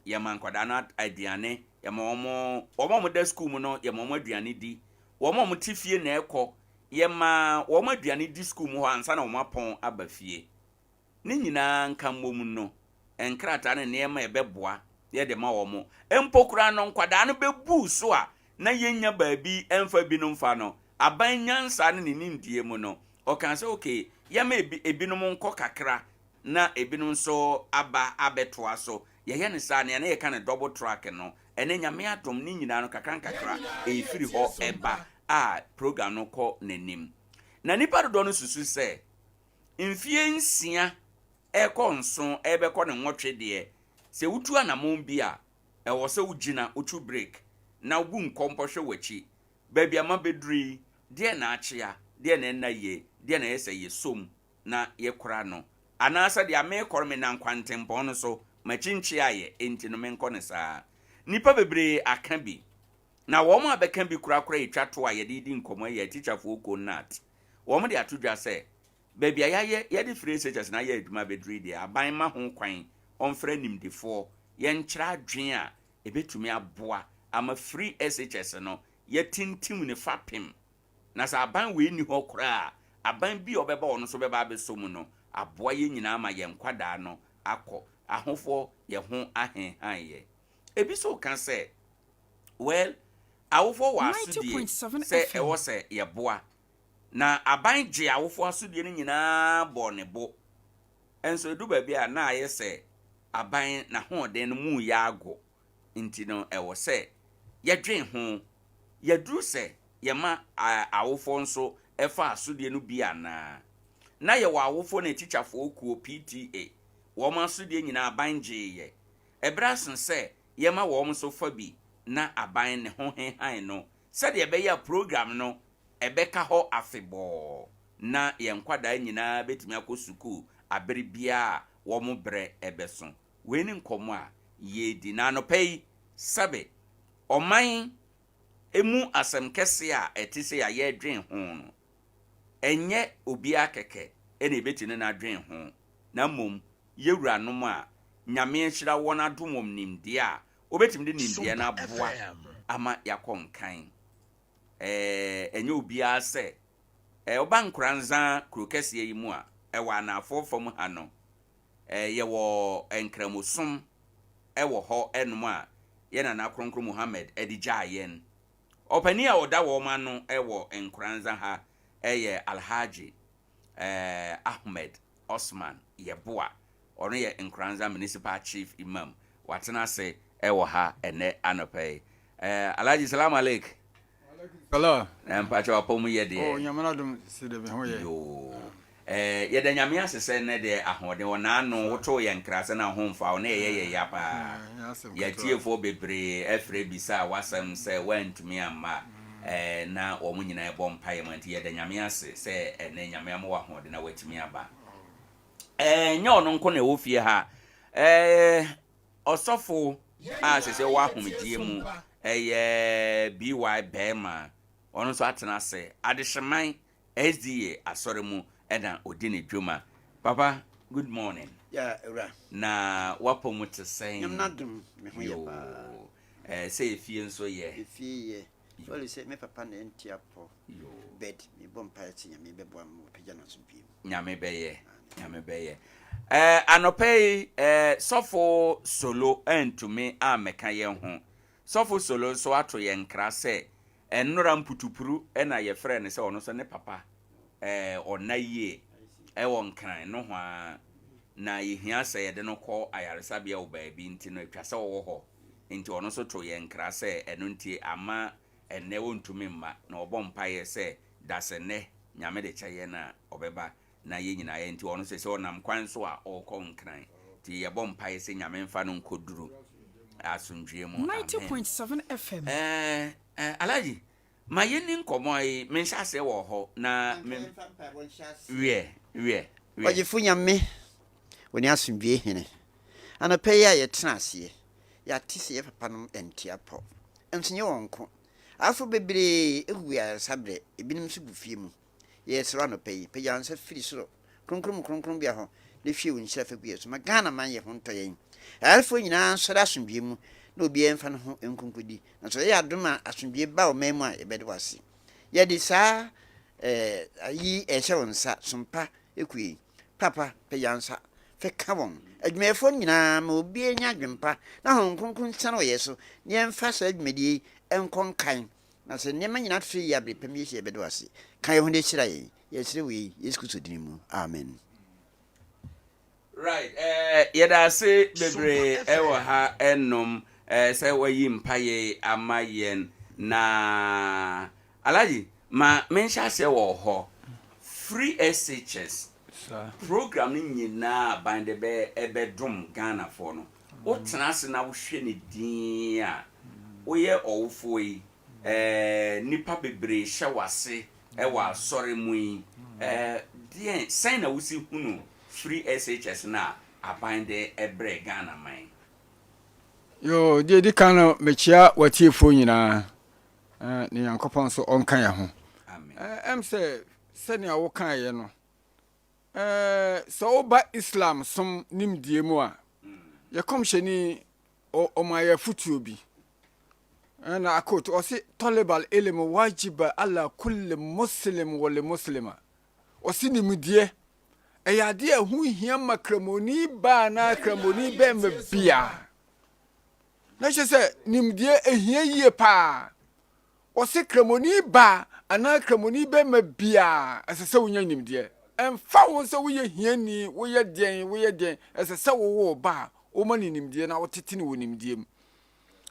Yɛma nkwadaa no aduane, yɛma wɔn, wɔn a wɔda sukuu mu no, yɛma wɔn aduane di. Wɔn a wɔte fie na ɛkɔ, yɛma wɔn aduane di sukuu mu hɔ ansa na wɔn apɔn aba fie. Ne nyinaa nka mmom no, nkrataa ne nneɛma a ɛbɛboa yɛde ma wɔn. Mpo koraa no, nkwadaa no bɛbu so a na yɛnnya baabi mfa binom mfa no, aban nyansa ne ne nimdeɛ mu no, ɔkaa sɛ okay, yɛma ebi, ebinom nkɔ kakra na ebinom nso aba abɛtoa so. Yɛyɛ no saa a, nea na yɛka no double track no, ɛnnɛ Nyame adom, ne nyinaa no kakra nkakra ɛrefiri hɔ ba a program no kɔ n'anim. Na nnipa dodoɔ no susu sɛ mfeɛ nsia rekɔ nson rebɛkɔ ne nwɔtwe deɛ, sɛ wotu anammɔn bi a, ɛwɔ sɛ wogyina, wotu break, na wobu nkɔmpɔ hwɛ w'akyi. Baabi a mabɛduru yi, deɛn na akyea, deɛn na ɛnna yie, deɛn na ɛyɛ sɛ yɛsɔ mu na yɛkora no? Anaasɛ deɛ merekɔ no menam kwantempɔn no so, m'akyi nkyeaeɛ, enti no menkɔ no saa? Nnipa bebree aka bi, na wɔn a bɛka bi korakora ɛtwa toɔ a yɛde redi nkɔmmɔ yi yɛ atikyafoɔ kuo NAT. Wɔde ato dwa sɛ, baabi a yɛayɛ yɛde free SHS no ayɛ adwuma abɛduru yi deɛ, aban mma ho kwan ɔmfrɛ animdefoɔ yɛnkyerɛ adwene a ɛbɛtumi aboa ama free SHS no yɛatintim ne fapem. Na sɛ aban wei nni hɔ koraa a, aban bi a ɔbɛba ɔno nso bɛba abɛsɔ mu no aboa yɛn nyinaa ama yɛn nkwadaa no akɔ ahofoɔ yɛn ho ahenhan yɛn. Ebi nso reka sɛ, Well, awofoɔ wɔ asodie sɛ ɛwɔ sɛ yɛboa Na aban gyee awofo asodie no nyinaa bɔɔ ne bo. Nso ɛdu baabi a na ayɛ sɛ aban n'ahoɔden no mu reyɛ ago nti no ɛwɔ sɛ yɛdwen ho. Yɛaduru sɛ yɛma awofoɔ nso fa asodie no bi anaa? Na yɛwɔ awofoɔ ne atikyafoɔ kuo, PTA, wɔn asodie nyinaa aban gyeeɛ. Ɛberɛ aso sɛ yɛma wɔn nso fa bi na aban ne ho hehan no sɛdeɛ ɛbɛyɛ a program no ɛbɛka hɔ afebɔɔ na yɛn nkwadaa nyinaa bɛtumi akɔ sukuu abere biara a wɔn berɛ bɛso. Wei ne nkɔmmɔ a yɛredi. Na anɔpa yi, sɛbe ɔman mu asɛm kɛseɛ a ɛte sei a yɛredwen ho no, ɛnyɛ obiara kɛkɛ na yɛbɛtumi ne no adwen ho, na mmom yɛn wuranom a Nyame ahyira wɔn adom wɔn nimdeɛ a wɔbɛtumi de nimdeɛ no aboa ama yɛakɔ nkan. Ɛɛ, ɛnyɛ obiara sɛ, ɛɛ, woba Nkoranza kuro kɛseɛ yi mu a, ɛwɔ anaafoɔ fam ha no, ɛɛ, yɛwɔ Nkramosom wɔ hɔ nom a yɛn Nana Kronkron Muhammad de gyaa yɛn. Ɔpanin a ɔda wɔn ano wɔ Nkoranza ha yɛ Alhaji ɛɛ, Ahmed Osman Yeboah. Ɔno yɛ Nkoranza Municipal Chief Imam. Watena ase wɔ ha ɛnnɛ anɔpa yi. Eh, Alhaji, salam aleik.
Salam.
Na mpakyɛ wapɔ mu yɛ deɛ.
Oh, Nyame n'adom si de me ho yɛ.
Yoo. Eh, yɛda Nyame ase sɛ nnɛ deɛ ahoɔden wɔ n'ano, wotoo yɛn nkra sɛ na wo ho mfa wo, na ɛyɛ yɛ ya paa. Yɛn atiefoɔ bebree frɛ bisaa w'asɛm sɛ woantumi amma a, eh, na wɔn nyinaa ɛbɔ mpaeɛ ma nti yɛda Nyame ase sɛ ɛnnɛ Nyame ama wo ahoɔden na woatumi aba. Ɛnyɛ ɔno nko na ɛwɔ fie ha. Ɛɛ ɔsɔfo a sɛ sɛ wɔ ahomegyeɛ mu ɛyɛ BY bɛrima ɔno nso atena ase adehyeman SDA asɔre mu ɛna ɔdi ne dwuma. Papa, good morning.
Yeah, ewura.
Na wapɔ mu te sɛn?
Nyame n'adom, me ho yɛ paa.
Yoo. Eh, sɛ efie nso yɛ.
Efie yɛ. Sorry sɛ me papa na ɛnte apɔ. Yoo. But me bɔ mpaeɛ sɛ Nyame bɛboa me ma wapagya no asomdwie
mu. Nyame bɛyɛ. Nyame bɛyɛ. Eh, anɔpa yi, eh, sɔfo Solo antumi ammɛka yɛn ho. Sɔfo Solo nso ato yɛn nkra sɛ Nnora mputupru na yɛfrɛɛ no sɛ ɔno nso ne papa ɔnna yie wɔ Nkran nohoa na yɛhia sɛ yɛde no kɔ ayaresabea wɔ baabi nti no atwa sɛ ɔwɔ hɔ nti ɔno nso too yɛn nkra sɛ ɛno nti ama ɛnnɛ ɔntumi mma na ɔbɔ mpaeɛ sɛ dasennɛ Nyame de kyɛ yɛn a ɔbɛba na yɛn nyinaa yɛ nti ɔno sɛsɛ ɔnam kwan so a ɔrekɔ Nkran nti yɛbɔ mpaeɛ sɛ Nyame mfa no nkɔduru asomdwoeɛ mu amen.
90.7 FM.
Ɛɛ eh, Alhaji, ma yɛnni nkɔmmɔ yi, menhyɛ aseɛ wɔ hɔ na me wiɛ, wiɛ, wiɛ.
Ɔgyefo Nyame, wo ne asomdwoe Hene. Anɔpa yi a yɛtena aseɛ, yɛate sɛ yɛ papanom nte apɔ. Nso nyɛ wɔn nko. Afoforo bebree gugu ayaresabrɛ, ebinom nso gu fie mu. Yɛresrɛ wo anɔpa yi, pagya wo nsa firi soro, Kronkron mu Kronkronbea hɔ, na hwie wo nhyira fa gu yɛn so. Ma Ghana man yɛ ho ntɔ yɛn. Ayarefoɔ nyinaa nsɔre asomdwoeɛ mu, na obiara mfa ne ho nko nkɔdi. Na sɛ ɔyɛ adom a asomdwoeɛ ba ɔman mu a, yɛbɛde wo ase. Yɛde saa eh, ayi ɛrehyɛ wo nsa, sompa ekuo yi. Papa, pagya wo nsa fa ka wɔn. Adwumayɛfoɔ no nyinaa, ma obiara nya adwempa, na Honhom Kronkron nsiane wɔ yɛn so, na yɛmfa saa dwumadie yi nkɔ nkan. Na sɛ nneɛma nyinaa to so yie a, bere pa mu yɛhyia yɛbɛda wo ase. Ka yɛn ho na hyira yɛn. Yɛsrɛ wei Yesu Kristo din mu. Amen.
Right eh, yɛda ase bebree ɛwɔ ha ɛnom eh, sɛ wayi mpaeɛ ama yɛn na Alhaji ma menhyɛ aseɛ wɔ hɔ free SHS program no nyinaa aban de bɛ ɛbɛdom Ghanafoɔ no Wotena ase na wohwɛ no dinn a, woyɛ ɔwofoɔ yi, eh, nnipa bebree hyɛ w'ase wɔ asɔre mu yi, eh, deɛn, sɛn na wosi hunu free SHS no a aban de brɛɛ Ghana man?
Yoo, deɛ ɛdi kan no, mekyea w'atiefoɔ nyinaa, eh, ne Nyankopɔn nso ɔnka yɛn ho. Eh, ɛm sɛ sɛnea wokaeɛ no, Sɛ woba Islam som nimdeɛ mu a, yɛ kɔmhyɛni ɔma yɛ afotuo bi. Ɛna akot ɔse tɔlibal ilim wajiba ala kulli muslim wɔ le muslima. Ɔse nimdeɛ ɛyɛ adeɛ a ɛho hia ma kramoni baa anaa kramoni bɛrima biara. Na kyerɛ sɛ nimdeɛ ɛhia yie paa. Wɔse Kramoni baa anaa Kramoni bɛrima biara, ɛsɛ sɛ wonya nimdeɛ. Ɛmfa ho sɛ woyɛ hiani, woyɛ deɛn, woyɛ deɛn, ɛsɛ sɛ wowo wo ba a, woma no nimdeɛ na wotete no wɔ nimdeɛ mu.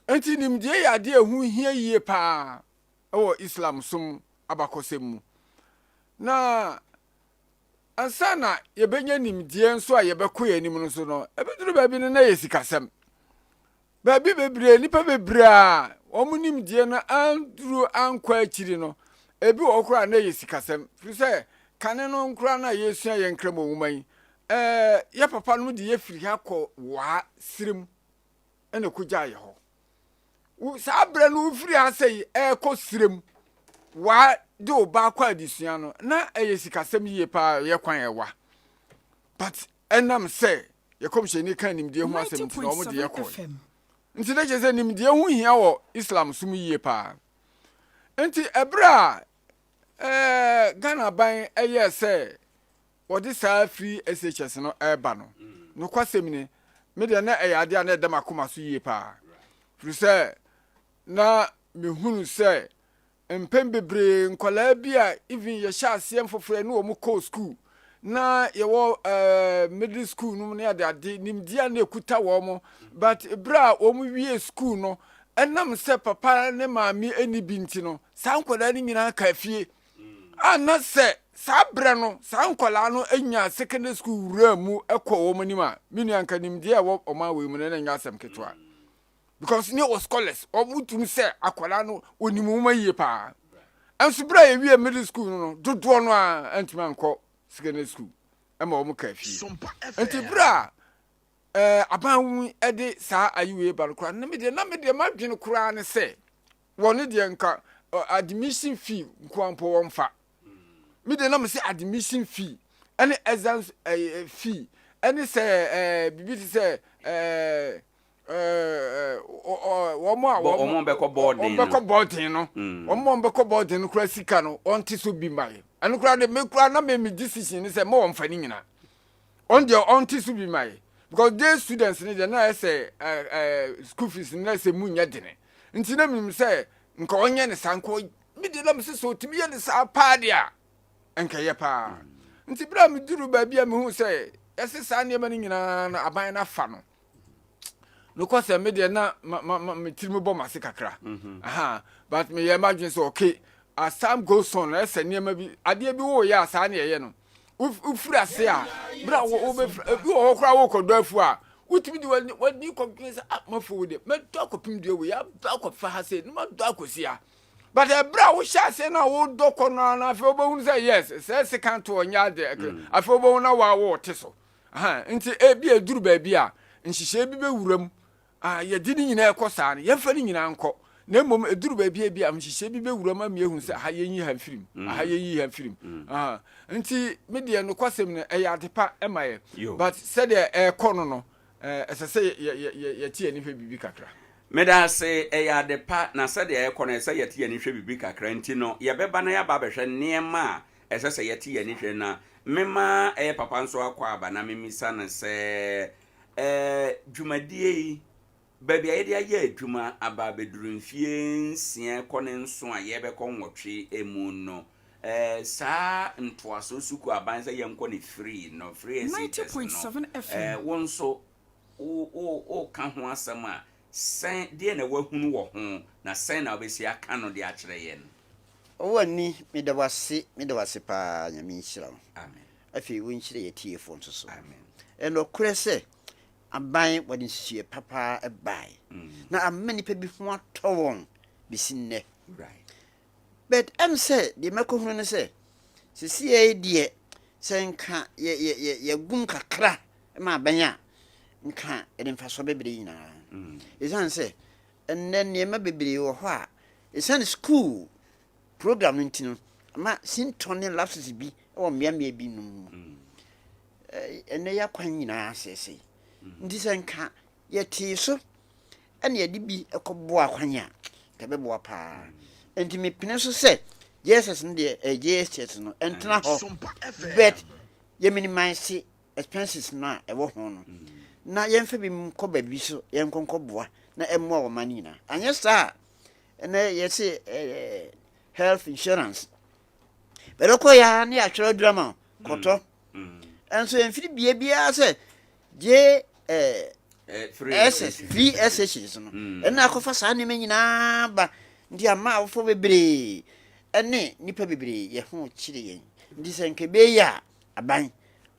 Enti nimdeɛ yɛ adeɛ a ɛho hia yie pa ara wɔ Islam som abakɔsɛm mu. Na ansa na yɛbɛnya nimdeɛ nso a yɛbɛkɔ yɛn anim no nso no, ɛbɛduru baabi no na ɛyɛ sikasɛm. Baabi bebree, nnipa bebree a wɔn nimdeɛ no anduru ankɔ akyiri no, ebi wɔ hɔ koraa a na ɛyɛ sikasɛm. Firi sɛ, kane no koraa no a yɛresua yɛn Nkramo nwoma yi, ɛɛ, yɛ papa nom de yɛ firi ha kɔ Waa serem na ɛkɔgyaa yɛ hɔ. Wo, saa berɛ no wofiri ha sɛ ɛrekɔ serem, Waa de wo ba akɔ adesua no, na ɛyɛ sikasɛm yie paa, ɛyɛ kwan ɛwa. But ɛnam sɛ yɛ kɔmhyɛni kaa nimdeɛ ho asɛm nti na wɔn de yɛ kɔe. Nti na kyerɛ sɛ nimdeɛ ho hia wɔ Islam som yie paa. Nti ɛberɛ a ɛɛ Ghana aban ɛyɛɛ sɛ wɔde saa free SHS no ɛreba no, nokwasɛm ni, me deɛ na ɛyɛ adeɛ a na ɛda m'akoma so yie paa. Firi sɛ na mehunu sɛ Mpɛn bebree nkwadaa bi a even yɛhyɛ aseɛ mfoforɔ yɛne wɔn kɔɔ school na yɛwɔ eh, middle school no mu ne ade ade nimdeɛ a na ɛkuta wɔn but berɛ a wɔn wie school no ɛnam sɛ papa ne maame ɛni bi nti no saa nkwadaa no nyinaa ka fie a na sɛ saa berɛ no saa nkwadaa no nya secondary school wura mu ɛkɔ wɔn anim a me nua nka nimdeɛ a ɛwɔ ɔman wei mu no na ɛnyɛ asɛm ketewa. Because ne wɔ scholars, wɔn tumi sɛ akwadaa no onim nwoma yie paa. Nso berɛ a yɛwie middle school no no, dodoɔ no ara antumi ankɔ secondary school. ma wɔn kaa fie. Nti berɛ a eh, aban de saa ayiwei ba no koraa na me deɛ na me deɛ m'adwene koraa ne sɛ wɔn deɛ nka admission fee nkoa mpo wɔmfa. Me deɛ na me sɛ admission fee ɛne exams eh, fee ɛne sɛ eh, biribi te sɛ eh, wɔn a
wɔn bɛkɔ bɔɔden
no bɛkɔ bɔɔden no mm. wɔn a bɛkɔ bɔɔden no kura sika no wɔn te so bi ma yɛ ɛno kura de me kura na me me decision ne sɛ mo wɔn fa ne nyinaa wɔn deɛ wɔn te so bi ma yɛ because day students ne deɛ na yɛ sɛ ɛɛ ɛɛ school fees ne sɛ mu nyɛ dene nti na mi sɛ nka ɔnyɛ ne saa nka mi deɛ na mi sɛ sɛ otumi yɛ ne saa paa deɛ a nka yɛ paa nti bere a mi duru baabi a mi hu sɛ yɛsɛ saa nneɛma no nyinaa no aban no afa no. Nokwasɛm, me deɛ na ma ma ma me tirim bɔ m'ase kakra. Mm-hmm. Aha, but meyɛ m'adwene sɛ okay, as time goes on, ɛsɛ nneɛma bi, adeɛ bi woyɛ a saa ne ɛyɛ no. Wofiri ase a, berɛ a wobɛfiri, ebi wɔ hɔ koraa wokɔdɔ afu a, wotumi de w'ani w'ani kɔdwene sɛ ah mafu wo deɛ, mɛdɔ akɔpem dua wei, adɔ akɔfa ha sei, na madɔ akɔsi ha. But ɛberɛ a wohyɛ aseɛ no a wodɔ kɔ no ara no, afei wobɛhunu sɛ yes, sɛ sekan to ɔnyɛ adeɛ, mm. afei wobɛhunu na woawo te so. Aha, nti ebia eduru baabi a, nhyehyɛe bi bɛwura mu. Ah, yɛde ne nyinaa kɔ saa no, yɛmfa ne nyinaa nkɔ. Na mmom eduru baabi a ebia nhyehyɛe bi bɛwura mu ama yɛahu sɛ aha yɛnyi ha mfiri mu, aha yɛnyi ha mfiri mu. Aha, nti me deɛ nokwasɛm no, ɛyɛ ade pa ma yɛ. But sɛdeɛ ɛrekɔ no no, ɛsɛ sɛ yɛte yɛn ani hwɛ biribi kakra.
Meda ase, ɛyɛ ade pa, na sɛdeɛ ɛrekɔ no, ɛsɛ sɛ yɛte yɛn ani hwɛ biribi kakra. Nti no, yɛbɛba na yɛaba abɛhwɛ nneɛma a Ɛsɛ sɛ yɛte yɛn ani hwɛ na mema ɛyɛ papa nso akwaaba na memisa no sɛ, Ɛɛ, dwumadie yi, baabi a yɛde ayɛ adwuma aba abɛduru mfeɛ nsia kɔ ne nson a yɛrebɛkɔ nwɔtwe mu no, ɛɛ, saa ntoasoɔ sukuu aban sɛ yɛnkɔ ne free no, free SHS no, ɛɛ, wo nso wo, wo, woka ho asɛm a, sɛn, deɛn na woahunu wɔ ho, na sɛn na wobɛsi aka no de akyerɛ yɛn?
Ɔwɔ ani meda wase meda wase paa nyame nhyira wo
Amen.
Afei wo nhyira yɛ tiefoɔ nso so
Amen.
Ɛnɔkorɛ sɛ aban wɔde nsusuiɛ papa bae na ama nipa bi ho atɔ wɔn bɛsi nnɛ
Right.
But ɛm sɛ deɛ makɔhunu ne sɛ sesiei deɛ sɛ nka yɛ yɛ yɛ yɛgum kakra ma aban a nka ɛde mfasoɔ bɛbrɛ nyinaa ɛsiane sɛ ɛnnɛ nneɛma bebree wɔ hɔ a Esiane sukuu program no nti no, ama sintɔ ne lapses bi wɔ mmeammea binom mu. Ɛnnɛ yɛ akwan nyinaa asɛesɛe. Nti sɛ nka yɛtee so ɛna yɛde bi kɔboa akwan a, nka ɛbɛboa paa. Nti mepene so sɛ JSS no deɛ, eh, JHS no ɛntena hɔ, but yɛ minimize expenses no a ɛwɔ ho no na yɛmfa bi nkɔ baabi so yɛnkɔ nkɔboa na ɛmmoa ɔman no nyinaa. Anyɛ saa a, ɛnɛ yɛse eh, health insurance bɛdɛ kɔ yɛ ne yɛatwerɛ aduru ama kɔtɔ ɛnso ɛmfiri bie biara sɛ gye eh, SS free SHS no ɛna akɔfa saa nneɛma nyinaa ba nti ama awofoɔ bebree ɛne nnipa bebree yɛ ho kyere yɛn nti sɛ nka ɛbɛyɛ a aban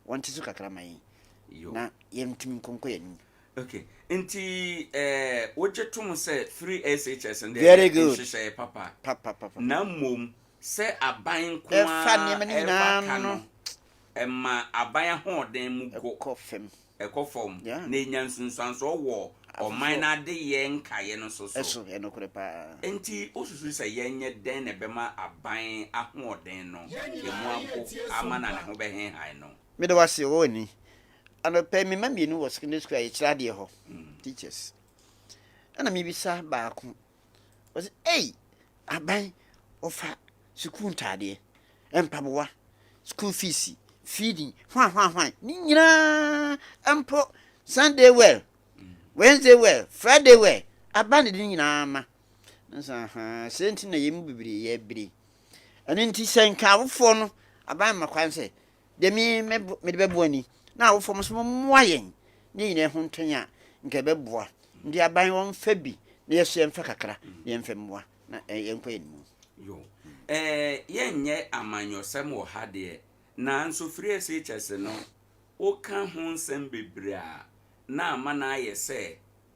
wɔnte so kakra ma yɛn na yɛntumi nkɔnkɔ yɛn anim.
Okay, nti eh, wogye tom sɛ free SHS no deɛ
Very
ɛyɛ
good.
nhyehyɛe papa.
Papa, papa.
Na mmom sɛ aban nko
Ɛfa
ara
nneɛma no nyinaa
ɛfa ka
no.
no, ɛma aban ahoɔden mu go.
Ɛkɔ fam.
Ɛkɔ fam.
Yeah.
Na ɛnya nsunsuansoɔ wɔ ɔman no adeyɛ nkaeɛ no nso so.
Ɛso, ɛyɛ nokorɛ paa.
Enti wosusu sɛ yɛnyɛ dɛn na ɛbɛma aban ahoɔden no emu ago ama na ne ho bɛhenhan no?
Meda wo ase wɔ w'ani. Anɔpa yi me mma mmienu wɔ secondary school a yɛkyerɛ adeɛ hɔ, teachers. Ɛna mebisa baako, ɔse, ei, aban ɔfa sukuu ntaadeɛ, mpaboa, school fees, feeding, hwan hwan hwan, ne nyinaa mpo Sunday wear, Wednesday wear, Friday wear, aban de ne nyinaa ma. Nso ahaa, sɛ nti na yɛn mu bebree yɛbere. Ɛno nti sɛ nka awofoɔ no aban ma kwan sɛ Deɛ me mede bɛboa ni, na awofoɔ mo nso mommoa yɛn ne yɛn nyinaa ho ntɔ yɛn a, nka ɛbɛboa. Nti aban wɔmfa bi na yɛso yɛmfa kakra na yɛmfa mmoa na yɛnkɔ yɛn mu.
Yo. Eh, yɛnyɛ amanyɔsɛm wɔ ha deɛ, nanso free SHS no, woka ho nsɛm bebree a, na ama no ayɛ sɛ.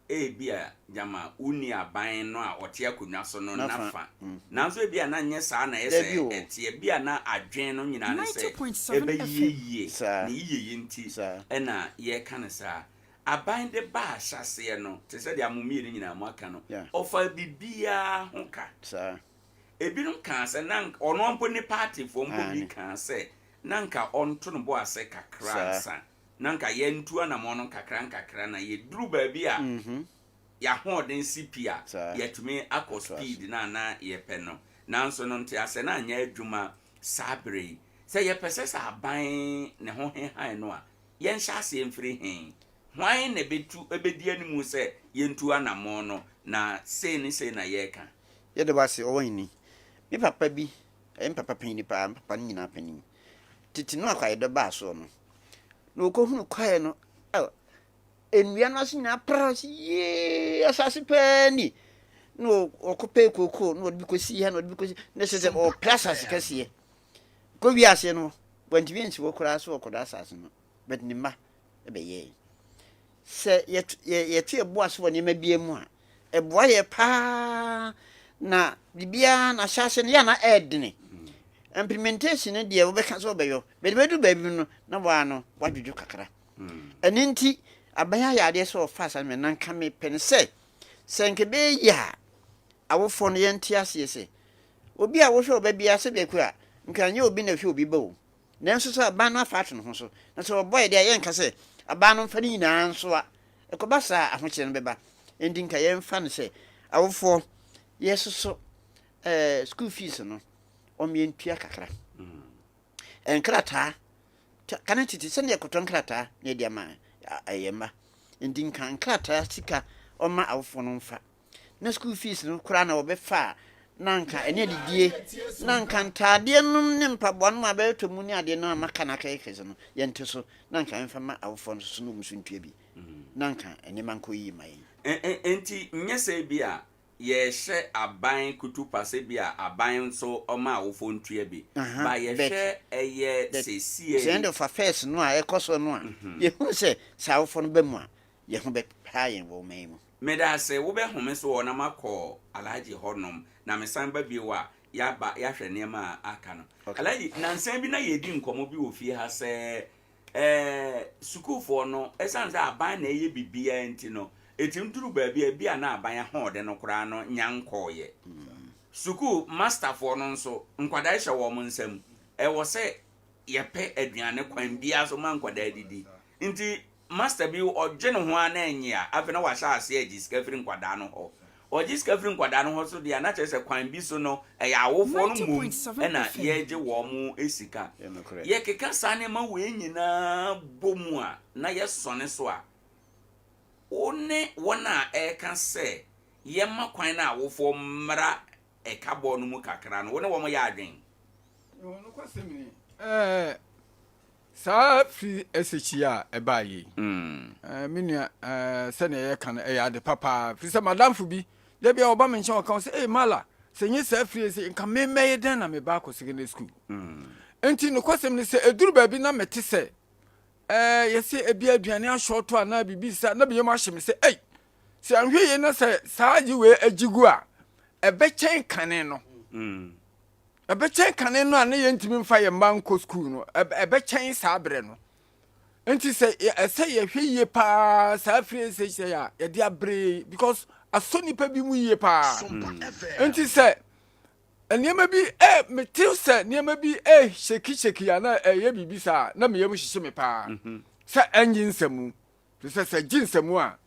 Ebia gyama wonni aban no a ɔte akonnwa so no n'afa. Nanso ebia na nyɛ saa na ɛyɛ sɛ ɛteɛ. Ebia na adwene no nyinaa ne sɛ ɛbɛyɛ yie. Ne yiyeyɛ nti na yɛreka no saa. Aban de baa ahyɛaseɛ no, te sɛ deɛ mo mmienu nyinaa moaka no, ɔfaa biribiara ho ka. Ebinom kaa sɛ na anka, ɔno mpo ne paatifoɔ mpo bi kaa sɛ na anka ɔnto ne bo ase kakra ansa. Na anka yɛntu anammɔn no nkakrankakra na yɛduru baabi a yɛahoɔden si pi a, yɛatumi akɔ speed no a na yɛpɛ no. Nanso no, nteaseɛ no anyɛ adwuma saa berɛ yi. Sɛ yɛpɛ sɛ sɛ aban ne ho hehan no a, yɛnhyɛ aseɛ mfiri he? Hwan na ɛbɛtu, ɛbɛdi animu sɛ yɛntu anammɔn no, na sei ne sei na yɛreka?
Yɛda wo ase, Ɔwɔhene. Me papa bi, ɛyɛ me papa panyin paa, me papa no nyinaa panin. Tete no a kwaedɔ baa soɔ no, na ɔkɔhunu kwaeɛ no, oh, nnua no ase nyinaa pra ɔse yee, asase paa ni. Na ɔkɔpɛɛ kookoo na ɔde bi kɔsii ha na ɔde bi kɔsi, na ɛsɛ sɛ ɔpɛ asase kɛseɛ. Kɔwie aseɛ no, wantumi ansi hɔ koraa sɛ ɔkɔdɔ asase no, but ne mma bɛyɛe. Sɛ yɛto yɛn bo ase wɔ nneɛma bi mu a, ɛboa yɛ paa na biribiara n'ahyɛase no yɛ na ɛɛdene. Implementation no deɛ wobɛka sɛ wobɛyɔ, bɛde bɛduru baabi no na waa no wadwodwo kakra. Ɛno nti aban ayɛ adeɛ sɛ ɔfa asa no na nka mepɛ no sɛ sɛ nka ɛbɛyɛ yie a awofoɔ no yɛnte aseɛ sɛ obi a wohwɛ ɔba biara sɛ biako a nka nyɛ obi na ɛhwɛ obi ba o. Nanso sɛ aban no afa ato ne ho so, na sɛ wɔbɔ yɛ de a, yɛnka sɛ aban no mfa ne nyinaa nsoa. Ɛkɔba saa a, ahokyerɛ no bɛba. Enti nka yɛmfa no sɛ awofoɔ yɛsoso eh, school fees no, wɔn yɛntua kakra. Nkrataa, kane tete sɛdeɛ yɛkɔtɔ nkrataa na yɛde ama yɛn mma. Enti nka nkrataa sika wɔmma awofoɔ no mfa. na school fees no koraa na wɔbɛfa a, na anka ɛne adidie, na anka ntaadeɛ nom ne mpaboa nom a bɛtɔ mu ne adeɛ no a maka no akɛyɛ kɛse no, yɛnte so, na anka yɛmfa ma awofoɔ no so na wɔn nso ntua bi, na anka nneɛma nkɔ yie ma yɛn.
Enti nyɛ sɛ ebia yɛrehyɛ aban kutupa sɛ ebia aban nso ɔma awofoɔ ntua bi, but yɛhwɛ ɛyɛ seesei.
Sɛ yɛn de fa first no a ɛkɔ so no a, yɛhunu sɛ sɛ awofoɔ no ba mu a, yɛn ho bɛha yɛn wɔ ɔman yi mu.
Medase, wo bɛ home so hɔ na makɔ Alhaji hɔ nom na me san ba bio a yaba yahwɛ nneɛma a aka no. Alhaji, nansa bi na yɛredi nkɔmmɔ bi wɔ fie ha sɛ eh, sukuufoɔ no ɛsiane sɛ aban na ɛyɛ biribiara nti no, ɛtumi duru baabi a ebi a na aban ahoɔden no koraa no nya nkɔɔyɛ. Sukuu masterfoɔ no nso, nkwadaa hyɛ wɔn nsam, ɛwɔ sɛ yɛpɛ aduane kwan biara so ma nkwadaa didi. Nti Master bi ɔdwe ne ho ara na ɛnye a, afei na wahyɛ aseɛ agye sika firi nkwadaa no hɔ. Ɔgye sika firi nkwadaa no hɔ nso deɛ a, na kyerɛ sɛ kwan bi so no, ɛyɛ awofoɔ no mmom na yɛregye wɔn sika. Yɛkeka saa nneɛma wei nyinaa bɔ mu a, na yɛsɔne so a, wo ne wɔn a ɛreka sɛ yɛmma kwan na awofoɔ mmra ɛkabɔ no mu kakra no, wo ne wɔn yɛ adwene?
Nokwasɛm ni, ɛɛ, Saa firi SH yi a ɛbaa yei, me nua, sɛdeɛ yɛka no, ɛyɛ ade papa. Firi sɛ madamfo bi, da bi a ɔba me nkyɛn ɔka sɛ, ee Mala, sɛ nye saa firi ase, nka me mɛyɛ dɛn na meba akɔ secondary school. Nti nokwasɛm ne sɛ, ɛduru baabi na mete sɛ, ɛɛ yɛsɛ ebi aduane ahyɔɔto anaa biribi saa, na me yam ahye me sɛ, ei, sɛ anhwɛ yie na sɛ saa agye wei agye gu a, ɛbɛkyɛn kane no. Ɛbɛkyɛn kane no a na yɛntumi mfa yɛn mma nkɔ sukuu no, ɛbɛkyɛn saa berɛ no. Nti sɛ ɛsɛ yɛhwɛ yie paa saa firi ɛsɛ a yɛde abere yi because asɔ nipa bi mu yie paa. Nti sɛ nneɛma bi ɛ mete sɛ nneɛma bi ɛ sheki sheki a na ɛyɛ biribi saa na meyam hyehye me paa sɛ ɛnye nsɛmu. Te sɛ sɛ gye nsɛmu a,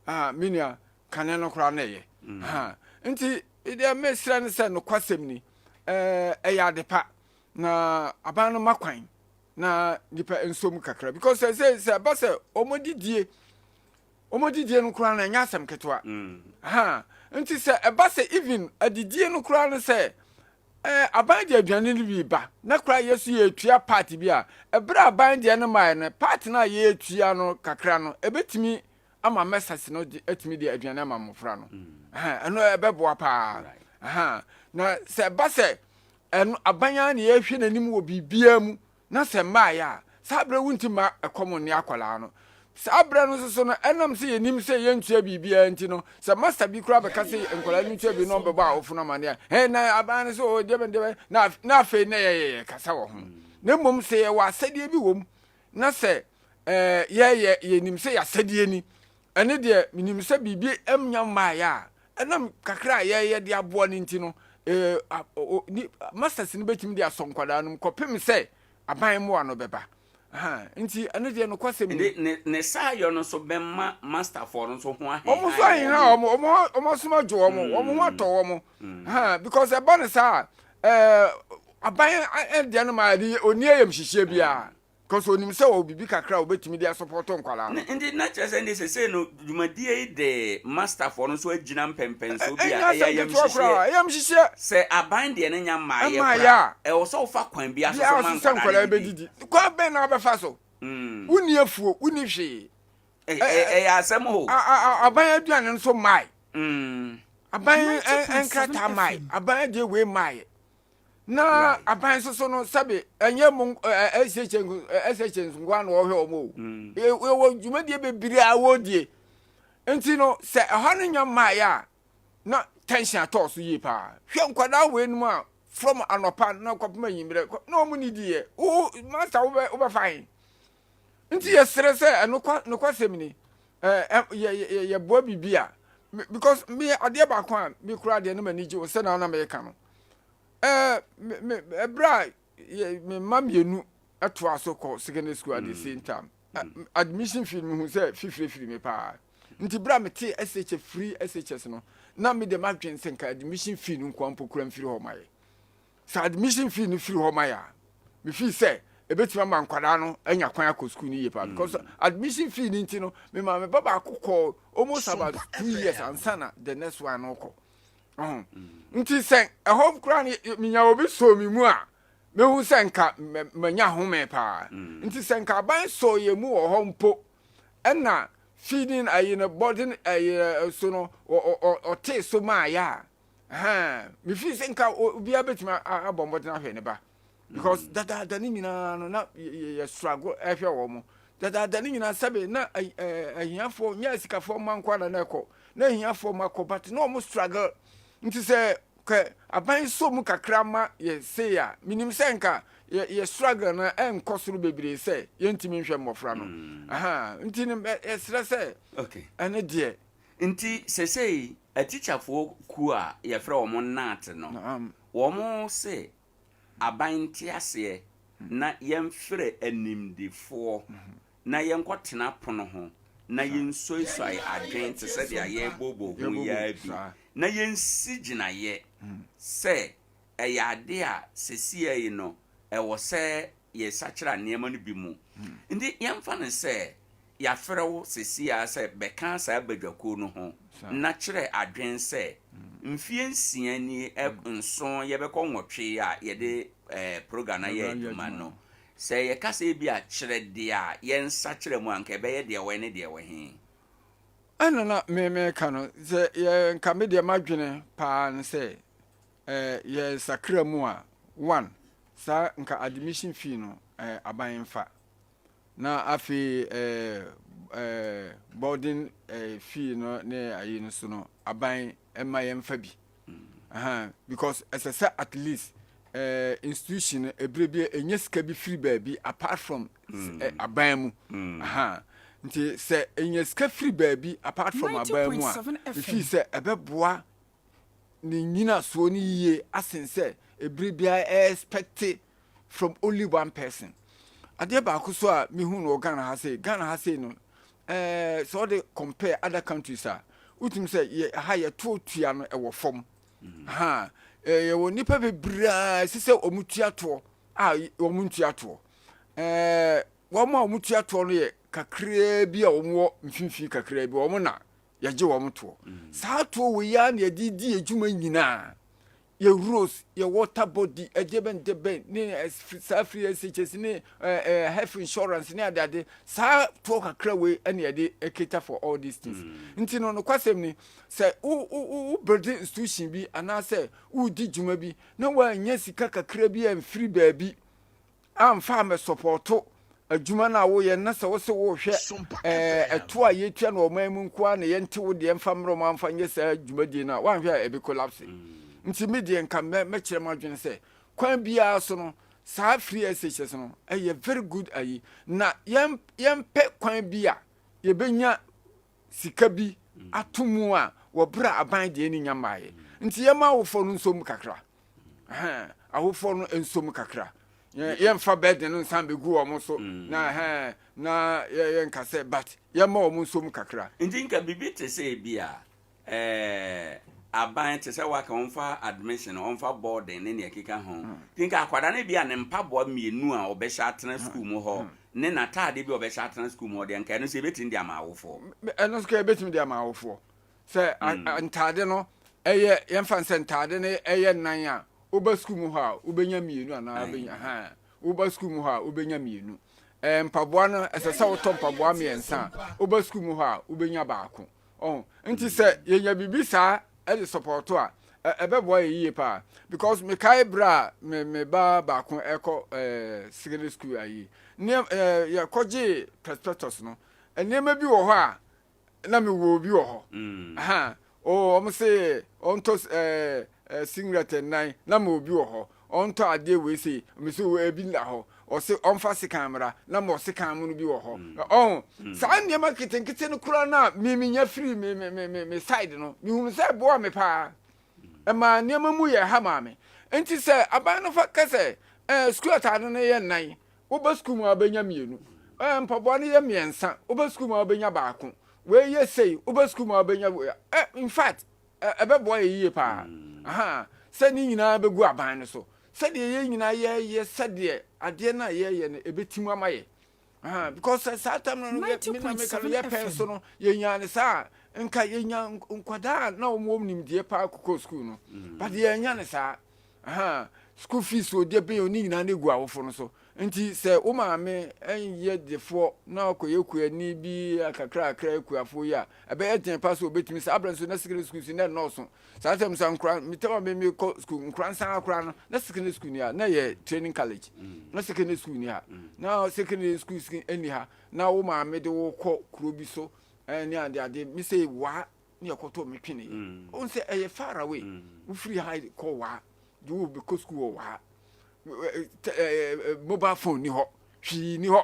ah, me nua, kane no koraa na ɛyɛ. Mm. Ha, nti, deɛ mesrɛ no sɛ nokwasɛm ni, ɛyɛ ade pa, na aban no ma kwan na nipa nso mu kakra because sɛ sɛ sɛ ɛba sɛ wɔn didie wɔn didie no koraa no ɛnyɛ asɛm ketewa. Mm. Ha, nti sɛ ɛba sɛ even adidie no koraa no sɛ Eh, aban de aduane no bi ba, na koraa yɛ so yɛretua part bi a, ɛberɛ a aban deɛ no maeɛ no, part no a yɛretua no kakra no, ɛbɛtumi ama mɛsɛs no de atumi de aduane ama mmɔfra no. Mm. Ɛno ɛbɛboa paa. Na sɛ ɛba sɛ ɛno aban ara na yɛhwɛ n'anim wɔ biribiara mu, na sɛ mmaeɛ a, saa berɛ wonti mma ɛkɔm nne akwadaa no. Saa berɛ no nso so no, ɛnam sɛ yɛnim sɛ yɛntua biribiara nti no, sɛ masta bi koraa bɛka sɛ nkwadaa no ntua bi na ɔbɛbɔ awofo no amanneɛ a, hɛn na aban no sɛ o deɛ deɛ na na afei na yɛyɛ yɛkasa wɔ ho. Na mmom sɛ yɛwɔ asɛdeɛ bi wɔ mu na sɛ ɛɛ yɛyɛ yɛnim sɛ yɛasɛdeɛ ni, ɛne deɛ menim sɛ biribi nya mmaeɛ a, ɛnam kakra a yɛyɛ de aboa no nti no, ɛɛ ni masters no bɛtumi de asɔ nkwadaa no mu kɔpem sɛ aban mmoa no bɛba. Aha, nti ɛno deɛ nokwasɛm ni.
Nti ne ne saayɔ no nso bɛma masterfoɔ no nso ho aheha
Wɔn nso aheha wɔn, wɔn ho wɔn asom adwo wɔn, wɔn ho atɔ wɔn. Ha, because ɛba no saa a, ɛɛ aban deɛ no ma ɛde onni ayamhyehyeɛ biara. Because onim sɛ ɔwɔ biribi kakra a obetumi de asɔpɔtɔ nkwadaa no.
Nti na kyerɛ sɛ nti sesei no dwumadie yi de masterfoɔ no nso agyina mpɛmpɛnsoɔ bi a
Ɛnyɛ
ɛyɛ
asɛm ketewa koraa,
ayamhyehyeɛ.
ayamhyehyeɛ.
Sɛ aban deɛ no nya mmaeɛ
Mmaeɛ
koraa
a.
a, ɛwɔ sɛ wofa kwan biara so
Biara
so ma
so sɛ
nkwadaa no
nkwadaa
didi.
bɛdidi. Kwan bɛn na wobɛfa so? Wonni afuo, wonni hwee.
Ɛyɛ asɛm o.
Aban aduane nso mmae. Aban nkrataa mmae. Aban adeɛ wei mmaeɛ. Na aban nso so no sɛbe ɛnyɛ mo SHS nko ara na wɔhwɛ wɔn o. Yɛwɔ dwumadie bebree a wɔredie. Nti no sɛ ɛhɔ no nya mmaeɛ a na tension atɔɔ so yie paa. Hwɛ nkwadaa wei nom a from anɔpa na kɔpem anwummerɛ na wɔn ni diiɛ. Wo master wobɛ wobɛfa he? Nti yɛsrɛ sɛ ɛno nokwasɛm ni yɛ yɛboa biribi a because me adeɛ baako a me kura adeɛ no m'ani gye wo sɛ na na meka no ɛɛ me ɛberɛ a me mma mmienu ɛtoa so kɔ secondary school at the same time admission fee no mehu sɛ fifire firi me paa nti berɛ a mete SHS free SHS no na me de m'adwene sɛ nka admission fee no nkoa mpo kura mfiri hɔ ma yɛ sɛ admission fee no firi hɔ ma yɛ a mefii sɛ ɛbɛtumi ama nkwadaa no anya kwan akɔ school no yie paa because admission fee no nti no mema me ba baako kɔɔ almost about 2 years ansa na the next one no kɔ. Nti sɛ ɛhɔ koraa no menya obi sɔɔ me mu a mehu sɛ nka manya home paa. Nti sɛ nka aban sɔɔ yɛn mu wɔ hɔ mpo ɛna feeding ayi no boarding ayi so no ɔtee so maa yɛ a ɛhɛn mefii sɛ nka obiara bɛtumi abɔ mmɔden ahwɛ ne ba because dadaada ne nyinaa no na yɛ struggle ɛhwɛ wɔn mo dadaada ne nyinaa sɛbe na ahiafoɔ nyɛ asikafoɔ mma nko ara na ɛkɔ na ahiafoɔ mma kɔ but na wɔn struggle nti sɛ kɛ aban so mu kakra ma yɛ sei a menim sɛ nka yɛ yɛ struggle no ɛnkɔ soro bebree sɛ yɛntumi nhwɛ mmɔfra no aha nti no yɛsrɛ sɛ ɛne deɛ.
Nti sesei atikyafoɔ kuo a yɛfrɛ wɔn GNAT no wɔn se aban nteaseɛ na yɛmfrɛ animdefoɔ na yɛnkɔtena pono ho na yɛnsuasuae adwene te sɛ deɛ yɛrebobɔ ho yi ara bi na yɛnsi gyinaeɛ sɛ ɛyɛ adeɛ a seesei yi no ɛwɔ sɛ yɛsakyera nneɛma no bi mu. Nti yɛmfa no sɛ yɛafrɛ wo seesei ara sɛ bɛka saa badwakuo no ho na kyerɛ adwene sɛ mfeɛ nsia nie, nson, yɛbɛkɔ nwɔtwe a yɛde program no ayɛ adwuma no, sɛ yɛka sɛ ebia kyerɛ deɛ a yɛnsakyera mu a, anka ɛbɛyɛ deɛ wɛn ne deɛ wɔ he?
Ɛna na me meka no sɛ yɛ nka me deɛ m'adwene paa ne sɛ eh, yɛsakra mu a, one, saa nka admission fee no eh, aban mfa. Na afei eh, eh, boarding eh, fee no ne ayi no so no aban mma yɛmfa bi. Aha, because ɛsɛ sɛ at least eh, institution no ebere bi enya sika bi firi baabi apart from eh, aban mu. Aha, nti sɛ enya sika firi baabi apart from aban mu a,
90.7 FM.
mefii sɛ ɛbɛboa ne nnyinasoɔ no yie asen sɛ ebere biara expect from only one person. Adeɛ baako so a mehu no wɔ Ghana ha sei, Ghana ha sei no, ɛɛ sɛ ɔde compare other countries a, wotumi sɛ yɛ ha yɛto tua no ɛwɔ fam. Ha ɛɛ yɛwɔ nnipa bebree a ɛsɛ sɛ wɔn tua toɔ a wɔn ntua toɔ. Ɛɛ wɔn a wɔn tua toɔ no yɛ kakraa bi a wɔn wɔ mfimfini kakraa bi, wɔn na yɛgye wɔn toɔ. Saa toɔ wɔ yi ara na yɛde di adwuma nyinaa. Yɛ roads, yɛ water body, ɛdeɛ bɛn deɛ bɛn ne saa free SHS ne health insurance ne adeade saa toɔ kakra wei ɛne yɛde cater for all these things. Nti no nokwasɛm ni sɛ wo wo wo build institution bi anaasɛ woredi dwuma bi na woannya sika kakra bi amfiri baabi amfa ammɛsɔpɔto. adwuma no a woyɛ na sɛ wose wohwɛ ɛɛ ɛto a yɛtua no ɔman mu nko ara na yɛnte wo deɛ mfa mmerɛ ɔmo amfa nyɛ saa dwumadie no a, woanhwɛ a ɛbɛ collapse. Nti me deɛ nka mɛ mɛkyerɛ m'adwene sɛ kwan biara so no saa free SHS no ɛyɛ very good ayi na yɛn yɛmpɛ kwan bi a yɛbɛnya sika bi ato mu a wɔ berɛ a aban deɛ no nya mmaeɛ nti yɛma awofoɔ no nso mu kakra. Ɛhɛn, awofoɔ no nso mu kakra. Yɛmfa burden no nsan bɛgu wɔn so mm. na ɛhɛn na yɛnka sɛ but yɛma wɔn nso mu kakra.
Nti nka biribi te sɛ ebi a ɛɛ aban te sɛ waka ɔmfa admission ɔmfa boarding ne nea ɛkeka ho mm. nti nka akwadaa no bi a ne mpaboa mmienu a ɔbɛhyɛ atena mm. sukuu mu hɔ ne n'ataade bi a ɔbɛhyɛ atena sukuu mu hɔ deɛ nka ɛno nso yɛbɛtumi de ama awofoɔ.
Ɛno nso ka yɛbɛtumi de ama awofoɔ. Sɛ ntaade no ɛyɛ yɛmfa no sɛ ntaade no ɛyɛ nan a, woba sukuu mu hɔ a wobɛnya mmienu anaa wobɛnya ha woba sukuu mu hɔ a wobɛnya mmienu. Ɛɛ mpaboa no ɛsɛ sɛ wotɔ mpaboa mmiɛnsa a woba sukuu mu hɔ a wobɛnya baako. Ɔho nti sɛ yɛnya biribi saa ɛde sɔpɔto a ɛbɛboa yɛ yie paa because mekae berɛ a me me ba baako ɛkɔ ɛɛ secondary school ayi nneɛma ɛɛ yɛkɔgyee prospectus no nneɛma bi wɔ hɔ a na me wɔ obi wɔ hɔ mm. oh wɔn se ɔntɔ ɛɛ eh, singlet nnan na ma obi wɔ hɔ ɔntɔ adeɛ wei se me so ebi nna hɔ ɔse ɔmfa sekan mmra na ma ɔsekan mu no bi wɔ hɔ mm. ɔho mm. saa nneɛma nketenkete no koraa no a me menya firi me me me me side no mehunu sɛ ɛboa me paa ɛma nneɛma mu yɛ ha maa me nti sɛ aban no fa kɛsɛ ɛɛ sukuu ataade no yɛ nnan Woba sukuu mu a wobɛnya mmienu. Ɛɛ, mpaboa no yɛ mmiɛnsa. Woba sukuu mu a wobɛnya baako. Wei yɛ sei. Woba sukuu mu a wobɛnya wei. Ɛ, in fact, ɛ, ɛbɛboa yɛ yie paa. Aha, sɛ ne nyinaa bɛgu aban no so. Sɛdeɛ yɛn nyinaa yɛyɛ sɛdeɛ adeɛ no a yɛyɛ no ɛbɛtim ama yɛ. Aha, because sɛ saa tam no, yɛ, me na meka no,
90.7
yɛ pɛn so
FM.
no, yɛnyaa no saa a, nka yɛnya nkwadaa a na wɔn wɔ nimdeɛ paa kokɔ sukuu no. But yɛannya no saa. Ahaa, school fees o, deɛ bɛn o, ne nyinaa no gu awofo no so. Nti sɛ wo maame nyɛ defoɔ na ɔkɔyɛ kuani bi a kakrakra akuafoɔ yi a, ɛbɛyɛ den paa sɛ ɔbɛtumi. Saa berɛ nso na secondary schools na ɛnnɔɔso. Saa time nso a nkora, me time a me mekɔ school, nkora nsa ara koraa no, na secondary school ni ha, na ɛyɛ training college. Na secondary school ni ha. Na secondary schools nni ha. Na wo maame de wo kɔ kuro bi so ne adeade. Me sei waa ne yɛkɔtɔ me twene mm. wohu sɛ ɛyɛ far away mm. wofiri ha kɔ waa de wo bɛkɔ sukuu wɔ waa mobile phone ni hɔ hwii ni hɔ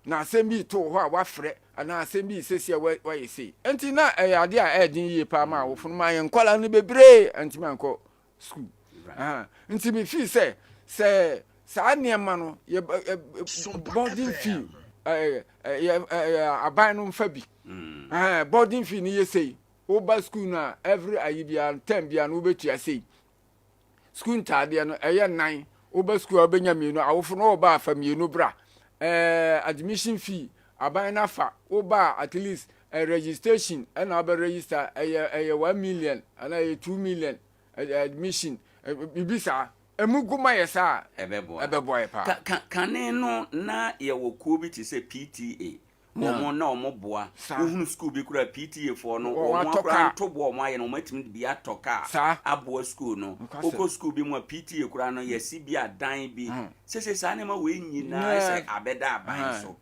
na asɛm bi to hɔ a wafrɛ anaa asɛm bi sɛsi a wayɛ sei nti na ɛyɛ adeɛ a ɛyɛ den yie paa ma awofo no ma yɛn nkwadaa no bebree ntumi ankɔ sukuu nti me fii sɛ sɛ saa nneɛma no yɛ boarding fee yɛ aban no mfa bi mm. boarding fee no yɛ sei woba sukuu no a every ayi biara term biara no wobɛtua sei sukuu ntaadeɛ no ɛyɛ nan woba sukuu a wobɛnya mmienu awofo no wɔba afa mmienu bra ɛɛ admission fee aban no afa woba at least registration ɛna wobɛ register ɛyɛ ɛyɛ 1 million anaa ɛyɛ 2 million admission biribi saa emu gu ma yɛ saa
ɛbɛboa
ɛbɛboa yɛ paa.
Ka ka kane no na yɛwɔ kuo bi te sɛ PTA wɔn na wɔn boa wohunu sukuu bi koraa PTA foɔ no wɔn akora ntoboa wɔn ayɛ no wɔn atumi de bi atɔ kaa aboa sukuu no wokɔ sukuu bi mu a PTA koraa no yɛsi bi adan bi sese saa nneɛma wei nyinaa sɛ abɛda aban so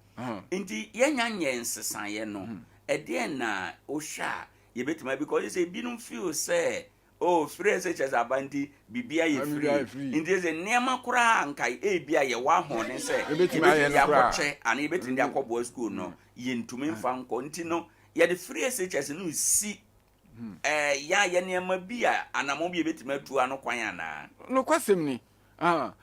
nti yɛnya nyɛ nsesaeɛ no ɛdeɛn na wohwɛ a yɛbɛtumi because sɛ ebinom feel sɛ oh free SHS aba nti biribi ayɛ free nti sɛ nneɛma koraa nka ebi a yɛwɔ ahoɔden sɛ
yɛbɛtumi
de akɔkyɛ anaa yɛbɛtumi de akɔboa school no yɛntumi mfa nkɔ nti no yɛde free SHS no si ɛɛ yɛ ayɛ nneɛma bi a anammɔn bi yɛbɛtumi atu ano kwan anaa.
Nokwasɛm ni ɛɛ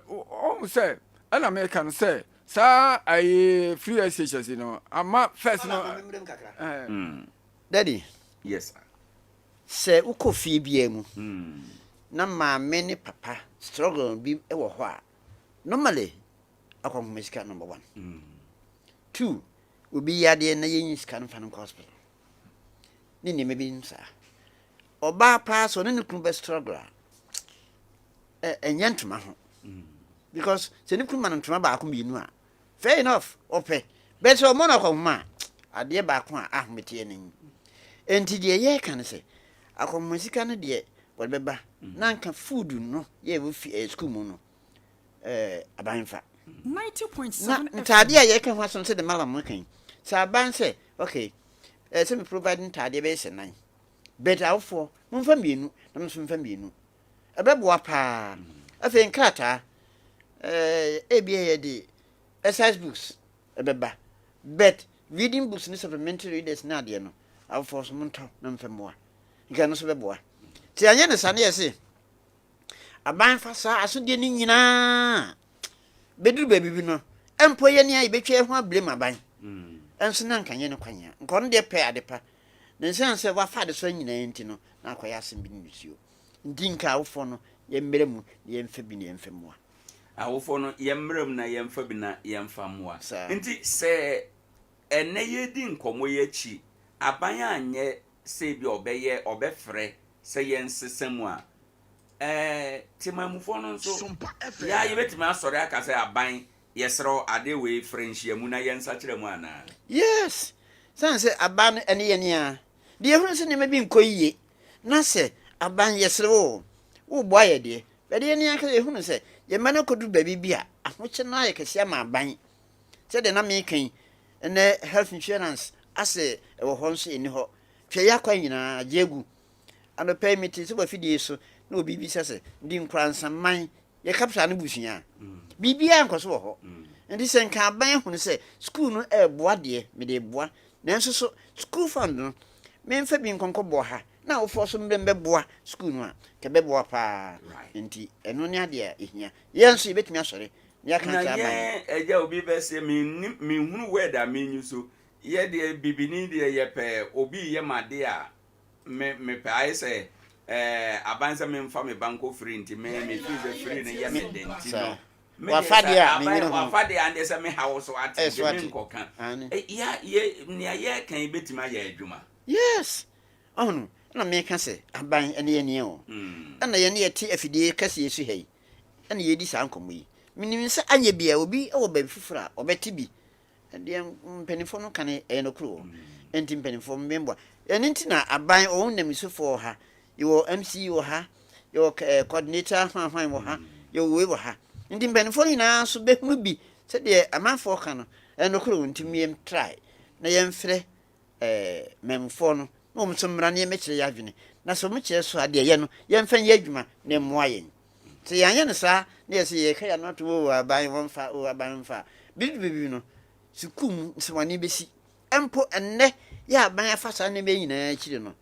ɔhu sɛ ɛna meka no sɛ saa ayi free SHS no ama first no.
Ɛɛ. Daddy.
Yes sir.
Sɛ wokɔ fie biara mu na maame ne papa struggle bi wɔ hɔ a, normally akɔnhoma sika number one. Two, obi yadeɛ na yɛnyi sika no mfa no nkɔ hospital ne nneɛma bi saa. Ɔbaa paa sɛ ɔne ne kunu bɛ struggle a, ɛnyɛ ntoma ho. Because sɛ ne kunu ma no ntoma baako mmienu a, fair enough, ɔpɛ. Bɛsɛ ɔmɔ no akɔnhoma a, adeɛ baako a ahometeɛ no nyi. Enti deɛ yɛreka ne sɛ, akɔnhoma sika no deɛ wɔde bɛba, na anka food no yɛ ɛwɔ fi ɛɛ sukuu mu no ɛɛ aban mfa. Na ntaadeɛ a yɛka ho asɛm sɛdeɛ Mallam reka yi, sɛ aban sɛ okay, ɛsɛ sɛ me provide ntaadeɛ bɛyɛ sɛ nan, but awofoɔ momfa mmienu na me nso mfa mmienu. Ɛbɛboa paa. Afei nkrataa, ɛɛ ebia yɛde exercise books ɛbɛba, but reading books ne supplementary readers ne adeɛ no, awofoɔ nso montɔ na momfa mmoa. Nka ɛno nso bɛboa. Nti anyɛ no saa na yɛse aban fa saa asodeɛ no nyinaa bɛduru baabi bi no, mpo yɛ nea yɛbɛtwa yɛn ho ablame aban. Ɛnso na nka nyɛ ne kwan a. Nka ɔno deɛ pɛ ade pa. Na ɛsiane sɛ wafa adesoa nyinaa nti no, na akɔyɛ asɛm bi ne nisuo. Nti nka awofoɔ no yɛmmrɛ mu na yɛmfa bi na yɛmfa mmoa.
Awofoɔ no yɛmmrɛ mu na yɛmfa bi na yɛmfa mmoa.
Saa.
Nti sɛ ɛnnɛ yɛredi nkɔmmɔ yi akyi, aban anyɛ sɛ ebia ɔbɛyɛ, ɔbɛfrɛ sɛ yɛnsesa mu a, ɛɛ temanmufoɔ no nso, yɛ ara yɛbɛtumi asɔre aka sɛ aban, yɛsrɛ wo adeɛ wei frɛ nhyiamu na yɛnsakyera mu anaa?
Yes! Sane sɛ aban no ɛne yɛn ara. Deɛ yɛhunu sɛ nneɛma bi nkɔ yie, na sɛ aban yɛsrɛ wo o, woreboa yɛn deɛ, but yɛn ankasa yɛhunu sɛ yɛn mma no akɔduru baabi bi a, ahokyere no ayɛ kɛseɛ ama aban. Sɛdeɛ na meka yi, ɛnnɛ health insurance asɛ ɛwɔ hɔ nso ɛnni hɔ. Hwɛ yɛn akwan nyinaa, agye agu. Anɔpa yi metee sɛ wɔ afidie so na obi bisa sɛ, Ndi Nkoransaman yɛ capital no busua a? Biribiara nkɔ so wɔ hɔ. Nti sɛ nka aban ahunu sɛ sukuu no ɛreboa deɛ, mede reboa. Nanso so sukuu fund no, memfa bi nkɔ nkɔboa ha na awofoɔ nso mmrɛ mmɛboa sukuu no a, nka ɛbɛboa pa ara. Nti ɛno ne adeɛ a ɛhia. Yɛn nso yɛbɛtumi asɔre na yɛaka
Na
akyerɛ aban no.
yɛn agya obi bɛseɛ mennim menhunu word a menyi so yɛ deɛ bibini deɛ yɛpɛ obi yɛ m'adeɛ a me mepɛ ayɛ sɛ ɛɛ aban sɛ memfa me ba nkɔ free nti me me feel sɛ free no yɛ me dɛ nti no me deɛ
Wafa
sɛ
deɛ a
aban
menyini ho.
wafa deɛ andeɛ sɛ me ha wo so ate
Ɛso
nti
ate.
menkɔka
Aane.
ya yɛ nea yɛreka yi bɛtumi ayɛ adwuma.
Yes! Ɔhunu, ɛna meka sɛ aban ɛne yɛn ni o. Ɛna yɛne yɛte afidie kɛseɛ so ha yi, ɛna yɛredi saa nkɔmmɔ yi. Menim sɛ anyɛ biara obi wɔ baabi foforɔ a ɔbɛte bi. Deɛ mpanimfoɔ no ka no ɛyɛ nokorɛ o. Enti mpanimfoɔ mmɛmboa. Ɛno nti na aban wɔn nnamusifoɔ wɔ ha. Yɛwɔ MC wɔ ha, yɛwɔ eh, coordinator hwan hwan wɔ ha, yɛwɔ wei wɔ ha. Nti mpanimfoɔ no nyinaa nso bɛhunu bi sɛdeɛ amanfoɔ ka no ɛyɛ nokorɛ o. Nti yɛn try na yɛmfrɛ eh, mmamufoɔ no na wɔn nso mmra na yɛmmɛkyerɛ yɛn adwene. Na sɛ wɔkyerɛ so a deɛ ɛyɛ no yɛmfa nyɛ adwuma na ɛmmoa yɛn. Sɛ yɛanyɛ no saa na yɛsɛ yɛka yɛn ano ato o aban wɔmfa o aban mfa a, bere du baabi no, sukuu mu nsɛmmɔne bɛsi. Mpo ɛnnɛ yɛ aban afa saa nneɛma yi nyinaa akyiri no,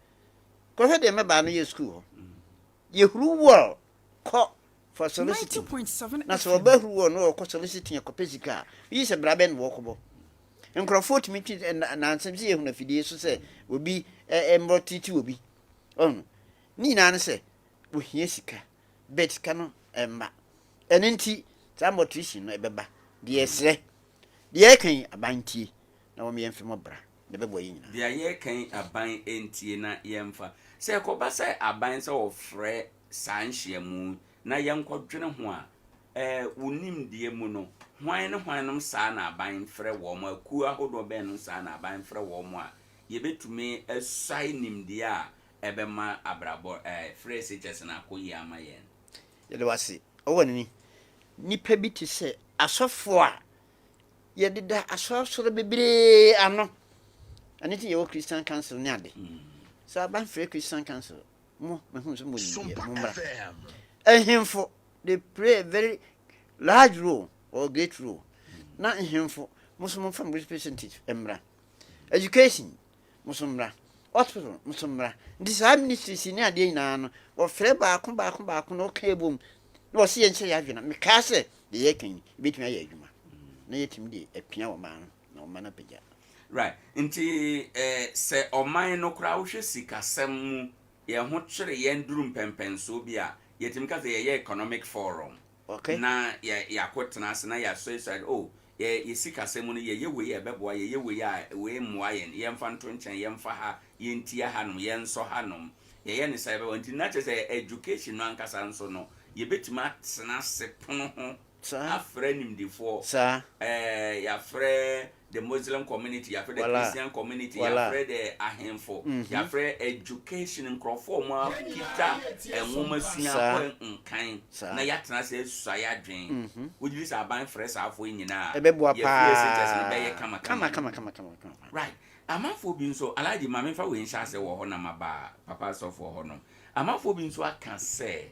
kɔhwɛ deɛ mmabaa no yɛ sukuu hɔ. Yɛhuru wɔl kɔ for soliciting. Na sɛ wɔba huru wɔl na wɔkɔ soliciting akɔpɛ sika a, yi sɛ bra bɛn na wɔkɔbɔ. Nkurɔfoɔ tumi twe nansɛm sɛ yɛhunu afidie so sɛ obi mmɔ titi obi. Ɔno ne nyinaa ne sɛ Ohia sika but sika no ɛmma. Ɛno nti saa mortician no ɛbɛba. Deɛ yɛsrɛ, deɛ yɛreka yi aban ntie na wɔn yɛmfa mu bra na ɛbɛboa yɛn nyinaa.
Deɛ yɛreka yi aban ntie na yɛmfa. Sɛ ɛkɔba sɛ aban sɛ ɔfrɛ saa nhyiamu yi na yɛnkɔdwene ho a, ɛɛ wo nimdeɛ mu no, hwan ne hwannom saa na aban frɛ wɔn, akuo ahodoɔ bɛn nom saa na aban frɛ wɔn a yɛbɛtumi asuae nimdeɛ a ɛbɛma abrabɔ ɛɛ frɛ SHS no akɔ yie ama yɛn.
Yɛda wo ase. Ɔwɔ ani. Nnipa bi te sɛ asɔfoɔ a yɛdeda asɔrasɔre bebree ano. Ɛno nti yɛwɔ Christian Council ne ade. Sɛ aban frɛ Christian Council, mo mahunu sɛ mo nimdeɛ, mo mmra. Nhemfo, they play a very large role or great role. Na nhemfo, mo nso momfa mo representative mmra. Education, mo nso mmra, hospital mo nso mmra. Nti saa ministries ne adeɛ nyinaa no, wɔfrɛ baako baako baako na wɔka ɛbom na wɔse yɛnkyerɛ yɛn adwene. Mekaa sɛ deɛ yɛreka yi, ɛbɛtumi ayɛ adwuma na yɛatumi de apia ɔman no na ɔman no apagya.
Right. Nti eh, sɛ ɔman no koraa wohwɛ sikasɛm mu, yɛn ho kyere yɛn duru mpɛnpɛnsoɔ bi a, yɛtumi ka sɛ yɛyɛ economic forum.
Okay.
Na yɛ, yɛakɔtena ase na yɛasuasua, oh, Yɛ yɛ sikasɛm mu no, yɛyɛ wei a ɛbɛboa, yɛyɛ wei a wei mmoa yɛn, yɛmfa nto nkyɛn, yɛmfa ha, yɛntia hanom, yɛnsɔ hanom. Yɛyɛ no saa a ɛbɛboa. Nti na kyerɛ sɛ education no ankasa nso no, yɛbɛtumi atena ase pono ho. Afrɛ nimdefoɔ, ɛɛ yɛafrɛ the Muslim community, yɛafrɛ the Christian community, yɛafrɛ the ahemfo, yɛafrɛ education nkurɔfoɔ a wɔakita nwoma sua kɔ nkan na yɛatena ase asua yɛn adwene. Wogye di sɛ aban frɛ saa afoɔ yi nyinaa a,
Ɛbɛboa
yɛn
paa.
free SHS no bɛyɛ kama
Kama
kama.
kama kama kama kama.
Right. Amanfoɔ bi nso, Alhaji ma memfa wei nhyɛ ase wɔ hɔ na maba Papa Asɔfoɔ hɔ nom. Amanfoɔ bi nso aka sɛ,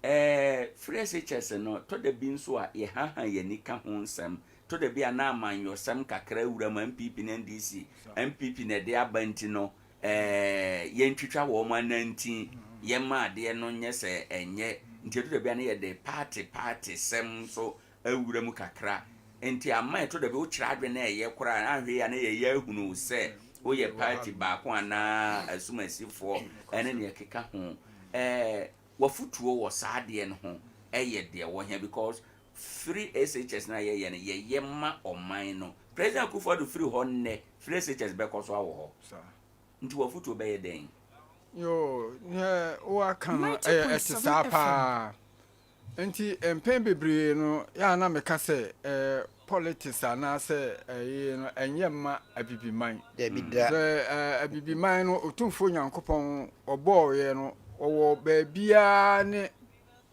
Ɛɛ, free SHS no, tɔ da bi nso a yɛhaha yɛn ani ka ho nsɛm. Tɔ da bi a na amanyɔsɛm kakra awura mu, NPP ne NDC, NPP na ɛde aba nti no, ɛɛ, yɛntwitwa wɔn anantin, yɛmma adeɛ no nyɛ sɛ ɛnyɛ. Nti ɛtɔ da bi a na yɛde party party sɛm nso awura mu kakra. Nti ama ɛtɔ da bi wokyerɛ adwene na ɛyɛ koraa a, anhwɛ yie a na yɛyɛ ahunu wo sɛ woyɛ party baako anaa asumasifoɔ ne deɛ ɛkeka ho. Ɛɛ, W'afutuo wɔ saa adeɛ no ho yɛ deɛ wɔ hia because firi SHS no a yɛyɛ no yɛyɛ ma ɔman no. President Akufo Addo firi hɔ nnɛ firi SHS bɛkɔ so awɔ hɔ. Nti w'afutuo bɛyɛ dɛn?
Yoo, neɛ woaka no ɛyɛ ɛte saa paa. Nti mpɛn bebree no yɛ a na meka sɛ eh, politics anaasɛ ɛyi no ɛnyɛ mma Abibiman.
Dabi da.
Sɛ eh, Abibiman no Otumfoɔ Nyankopɔn ɔbɔɔeɛ no ɔwɔ baabiara ne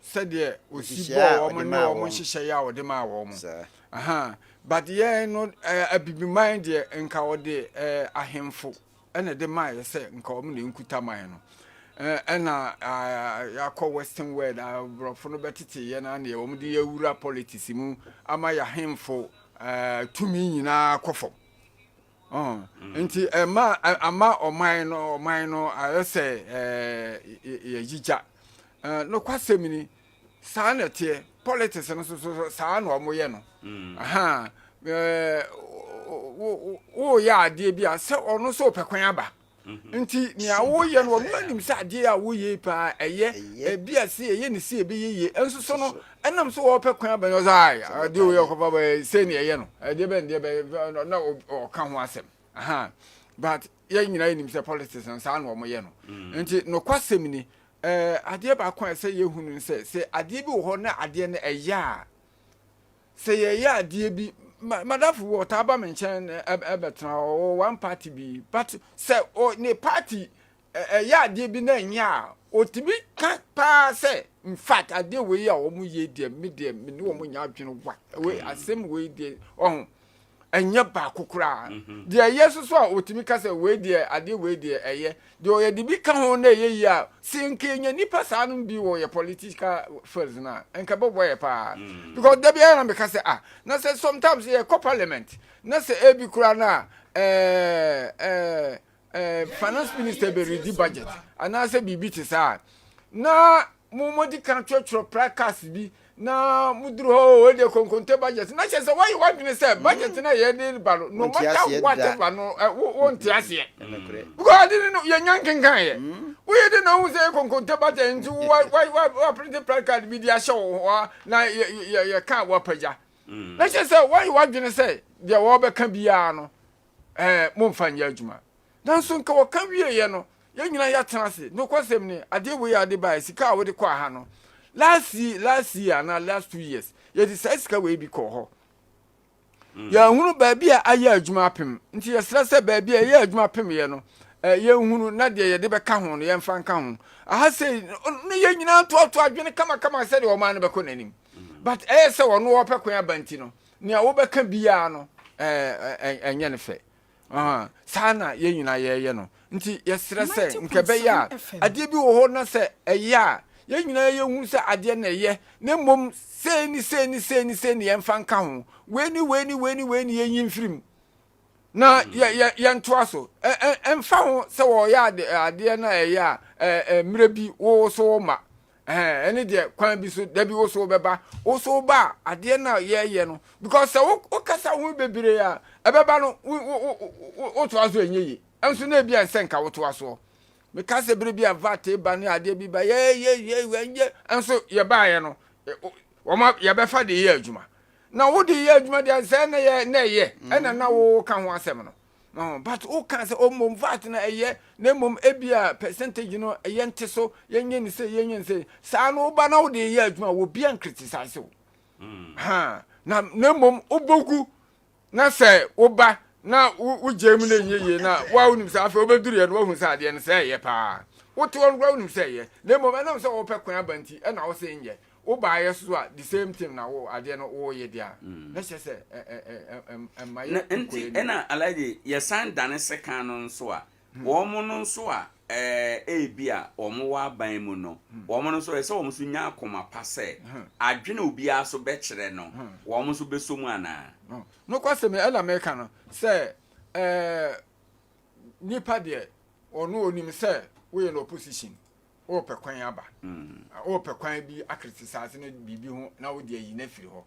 sɛdeɛ ɔsi
Nhyehyɛe a
bɔɔ
ɔde
wɔn ne
maa
wɔn
wɔn.
nhyehyɛeɛ a ɔde maa wɔn.
Saa.
Aha. But yɛn no eh, Abibiman deɛ nka ɔde eh, ahemfo na ɛde maeɛ sɛ nka wɔn na ɛnkuta man no. Ɛna yɛakɔ western world aborɔfo no bɛtete yɛn na neɛ wɔn de yɛwura politics mu ama yɛahemfo tumi nyinaa kɔ fam. Nti ɛma ama ɔman no ɔman no ayɛ sɛ yɛgyigya. Nokwasɛm ni saa na ɛteɛ politics no so so saa na wɔyɛ no mm. woyɛ adeɛ bi a sɛ ɔno nso ɔpɛ kwan aba mhm. nti nea woyɛ no ɔno anim sɛ adeɛ a woyɛ paa ɛyɛ ebi a se ɛyɛ ne se ɛbɛyɛ yie nso so no ɛnam so wɔpɛ kwan aba no ɔsɛ ae adeɛ woyɛ ɔkɔfa bɛyɛ sɛ ne ɛyɛ no ɛdeɛ bɛn deɛ bɛyɛ na ɔka ho asɛm aha but yɛn nyinaa yɛnim sɛ politics no saa na wɔyɛ no mm. nti nokwasɛm ni Ɛɛ, adeɛ baako a ɛsɛ yɛhunu ne sɛ, sɛ adeɛ bi wɔ hɔ na adeɛ no ɛyɛ a, sɛ yɛyɛ adeɛ bi, ma madamfo bi ɔtaa ba me nkyɛn ɛbɛtena hɔ, ɔwɔ one party bi, but sɛ ɔ ne party ɛyɛ adeɛ bi na ɛnyɛ a, ɔtumi ka paa sɛ, in fact, adeɛ wei a wɔn yɛ deɛ, me deɛ, me ne wɔn nyɛ adwene wa, wei asɛm wei deɛ, ɔho. ɛnyɛ baako koraa. Deɛ ɛyɛ nso so a wɔtumi ka sɛ wei deɛ adeɛ wei deɛ ɛyɛ. Deɛ ɔyɛ de bi ka ho na ɛyɛ yie a, sɛ nka yɛnya nnipa saa nom bi wɔ yɛ political fields no a, nka ɛbɛboa yɛ paa. Because da biara na meka sɛ ah, na sɛ sometimes yɛkɔ parliament na sɛ ebi koraa no a ɛɛ ɛɛ ɛɛ finance minister bɛredi budget anaasɛ biribi te saa a, na Mo mo di kan twerɛtwerɛ placards bi na mo duru hɔ o deɛ konkonte budget na kyerɛ sɛ wɔyɛ wadwene sɛ budget na yɛde ba no no matter whatever no wo wo nte aseɛ because ade no yɛnya nkenkan yɛ woyɛ de na wohu sɛ yɛ konkonte budget nti wa wa wa wa print placard bi de ahyɛ wo hɔ na yɛ yɛ yɛka wapagya na kyerɛ sɛ wɔyɛ wadwene sɛ deɛ wɔbɛka biara no ɛɛ momfa nyɛ adwuma Nanso nka wɔka wieeɛ no, yɛn nyinaa yɛatena ase. Nokwasɛm ni, adeɛ wei a wode baeɛ, sika a wode kɔɔ ha no, last year, last year anaa last 2 years, yɛde saa sika wei bi kɔɔ hɔ. Yɛanhunu baabi a ayɛ adwuma apem. Nti yɛsrɛ sɛ baabi a ɛyɛ adwuma apemyɛ no, eh, yɛnhunu na deɛ yɛde bɛka ho no, yɛmfa nka ho. Aha sei, no yɛn nyinaa ntoatoa adwene kamakama sɛdeɛ ɔman no bɛkɔ n'anim. But ɛyɛ sɛ ɔno ɔpɛ kwan aba nti no, nea wobɛka biara no, eh, ɛnyɛ no fɛ. Saa na yɛn nyinaa yɛyɛ no. Nti yɛsrɛ sɛ nka ɛbɛyɛ a adeɛ bi wɔ hɔ na sɛ ɛyɛ a yɛn nyinaa yɛhu sɛ adeɛ na ɛyɛ na mmom sei ne sei ne sei ne sei ne yɛmfa nka ho, wei ne wei ne wei ne wei ne yɛnyi mfiri mu na yɛntoa so. Ɛmfa ho sɛ wɔyɛ adeɛ na ɛyɛ a mmerɛ bi wo so wo ma Ɛhɛn, ɛne deɛ kwan bi so, da bi wo so wobɛba. Wo so woba a, adeɛ no a yɛreyɛ no, because sɛ wo wokasa ho bebree a, ɛbɛba no, wo wo wo wotoa so ɛnyɛ yie. Ɛnso na ebi a ɛnsɛ nka wotoa soɔ. Meka sɛ bere bi a VAT ba ne adeɛ bi ba, yɛ yɛ yɛ yɛ, ɛnso yɛbaeɛ no, wɔn yɛbɛfa de yɛ adwuma. Na wode yɛ adwuma deɛ sɛ na yɛ na ɛyɛ, ɛna na woka ho asɛm no. No, but woka sɛ oh mmom VAT no ɛyɛ na mmom ebia percentage no ɛyɛ nte so, yɛnyɛ ne sei, yɛnyɛ ne sei. Saa no woba na wode yɛ adwuma a, obi ancriticize wo. Ha, na na mmom wobɔgu na sɛ woba na wogyae mu na ɛnyɛ yie na woa wonim sɛ afei wobɛduruiɛ no woahu sɛ adeɛ no sɛ ɛyɛ paa. Wote hɔ no koraa wonim sɛ ɛyɛ na mmom ɛnam sɛ wopɛ kwan aba nti ɛna wo se nyɛ. Wobaeɛ so a the same thing na wo adeɛ no woyɛ deɛ a na kyerɛ sɛ ɛmma
yɛ nkɔ yɛn anim. Ɛna Alhaji yɛsan dane sekan no nso a Wɔn no nso a ebia wɔwɔ aban mu no, wɔn no nso, ɛsɛ sɛ wɔn nso nya akoma pa sɛ adwene a obiara nso bɛkyerɛ no, wɔn nso bɛsɔ mu anaa?
Nokwasɛm yi, ɛna meka no sɛ nipa deɛ ɔno ɔnim sɛ woyɛ no opposition, worepɛ kwan aba, worepɛ kwan bi akritisize no biribi ho na wode ayi no afiri hɔ.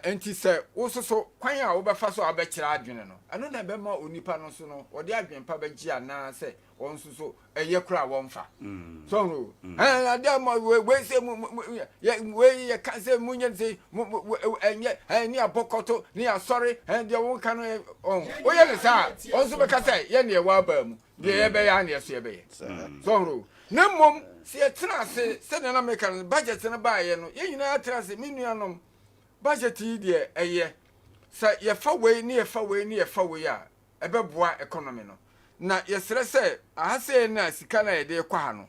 Enti sɛ wososo kwan a wobɛfa so a wobɛkyerɛ adwene no, ɛno na ɛbɛma onipa no nso no ɔde adwene pa bɛgye anaa sɛ wɔn nso so ɛyɛ koraa wɔmfa. So ɔho ɛn ade a mo wei sɛ mo mo yɛ wei yɛ ka sɛ mo nyɛ sɛ mo mo ɛnyɛ ɛn ne abɔ kɔto ne asɔre ɛn deɛ wɔn ka no ɔho woyɛ ne saa wɔn nso bɛka sɛ yɛ ne ɛwɔ abaa mu deɛ yɛbɛyɛ a ne ɛso yɛbɛyɛ. So ɔho na mmom sɛ yɛtena ase sɛdeɛ na meka no budget no baeɛ no yɛn nyinaa tena ase me nuanom budget yi deɛ ɛyɛ sɛ yɛfa wei ne yɛfa wei ne yɛfa wei a ɛbɛboa economy no na yɛsrɛ sɛ aha sɛ na sika no a yɛde kɔ ha no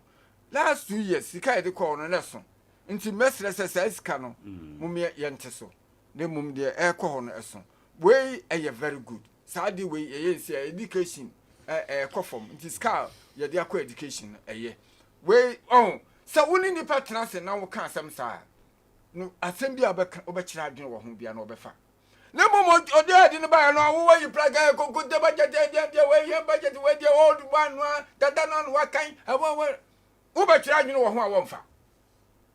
last 2 years sika a yɛde kɔ no na ɛso nti mɛsrɛ sɛ saa sika no momeɛ yɛnte so na mmom deɛ ɛrekɔ hɔ no ɛso. Wei ɛyɛ very good. Saa adeɛ wei yɛyɛ nsi a education ɛɛkɔ fam nti sika a yɛde akɔ education no ɛyɛ. Wei ɔho sɛ wo ne nipa tena ase na woka asɛm saa no asɛm bi a wobɛka wobɛkyerɛ adwene wɔ ho bia na ɔbɛfa. Na mmom ɔde ade no baeɛ no a wowɔ yi praga konkonte budget deɛ deɛ wei yɛ budget wei deɛ old one no a dada no ano wakan ɛwɔ wɔ wobɛkyerɛ adwene wɔ ho a wɔmfa.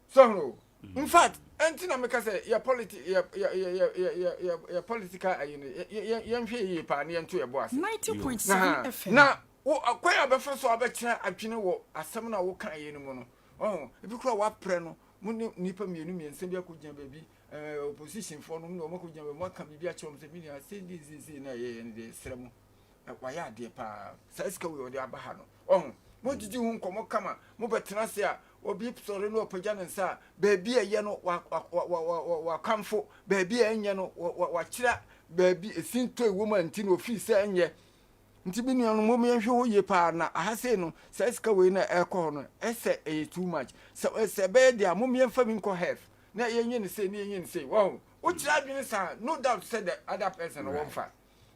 So ho. In fact, ɛnti na meka sɛ yɛ politi yɛ yɛ yɛ yɛ yɛ yɛ yɛ political ayi no yɛ yɛ yɛnhwɛ yie paa na yɛnto yɛ bo ase.
90.7 FM.
Na wo kwan a bɛfa so abɛkyerɛ adwene wɔ asɛm no a woka yɛ no mu no, ɔho ebi koraa waprɛ no mo ne nnipa mmienu mmiɛnsa bi akɔgyina baabi ɛɛ opposition foɔ no mo ne wɔn akɔgyina baabi mo aka biribi akyerɛ wɔn sɛ me nua sei ne sei sei na ɛyɛ yɛ no deɛ srɛ mo. Wayɛ adeɛ paa. Saa sika wei ɔde aba ha no. Ɔho. Modidi ho nkɔmmɔ kama. Mobɛtena ase a, obi sɔre na ɔpagya ne nsa a, baabi a ɛyɛ no, wakamfo. Baabi a ɛnyɛ no, wakyerɛ baabi esintɔ ɛwɔ mu a nti na ofii sɛ ɛnyɛ. Nti me nuanom, mom yɛnhwɛ hɔ yie paa. Na aha sei no, saa sika wei na ɛrekɔ hɔ no, ɛsɛ ɛyɛ too much. Sɛ sɛ ɛbɛyɛ deɛ a, mom yɛmfa bi nkɔ health. Na yɛnyɛ no sei, na yɛnyɛ no sei. Wahu? Wokyerɛ adwene saa, no doubt sɛ the other person no wɔmfa.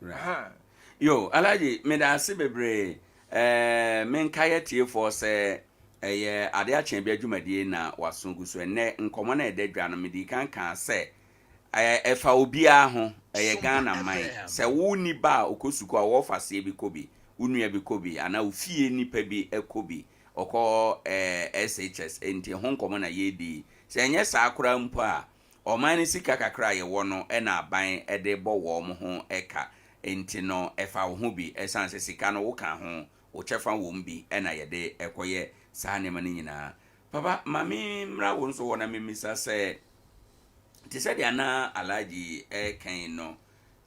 Right. Yo, Alhaji, meda ase bebree. Eh, menkae atiefoɔ sɛ ɛyɛ ade akyɛn bi adwumadie na waso gu so. Ɛnnɛ, nkɔmmɔ no a ɛda dwa no, medii kan kaa sɛ ɛfa obiara ho, ɛyɛ Ghana man. Sɛ wo ni ba a ɔkɔ sukuu a, ɔwɔ faseɛ bi kɔ bi, wo nua bi kɔ bi, anaa wo fie nipa bi kɔ bi, ɔkɔ eh, SHS, enti ɛho nkɔmmɔ na yɛredi yi. Sɛ ɛnyɛ saa koraa mpo a, Ɔman no sika kakra a yɛwɔ no na aban de bɔ wɔn ho ka, enti no ɛfa wo ho bi, ɛsiane sɛ sika no woka ho, wo kyɛfa wɔ mu bi na yɛde kɔyɛ saa nneɛma no nyinaa. Papa, ma me mmra wo nso hɔ na memmisa sɛ, te sɛ deɛ na Alhaji reka yi no,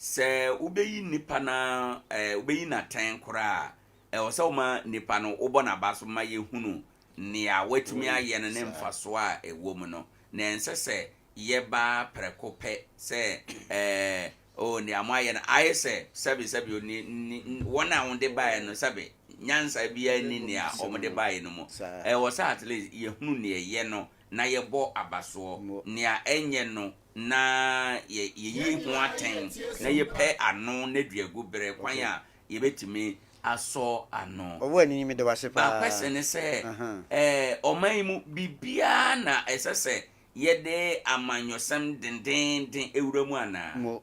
sɛ wobɛyi nnipa no a, wobɛyi no atɛn koraa a, ɛwɔ sɛ woma nnipa no wobɔ n'aba so ma yɛhunu nea watumi ayɛ no ne mfasoɔ a ɛwɔ mu no. Na ɛnsɛ sɛ yɛba prɛko pɛ sɛ, ɛɛ, oh, nea moayɛ no ayɛ sɛ sɛbe sɛbe o, ne, ne, wɔn a wɔde baeɛ no, sɛbe, nyansa biara nni nea wɔde baeɛ no mu. Ɛwɔ sɛ at least yɛhunu nea ɛyɛ no na yɛbɔ abasoɔ, nea ɛnyɛ no na yɛ, yɛyi ho atɛn na yɛpɛ ano na dua gu berɛ kwan a yɛbɛtumi asɔ ano.
Ɔwɔ ani meda wo ase paa.
My question ne sɛ, eh, ɔman yi mu biribiara na ɛsɛ sɛ yɛde amanyɔsɛm dendeenden wura mu anaa?
Mo,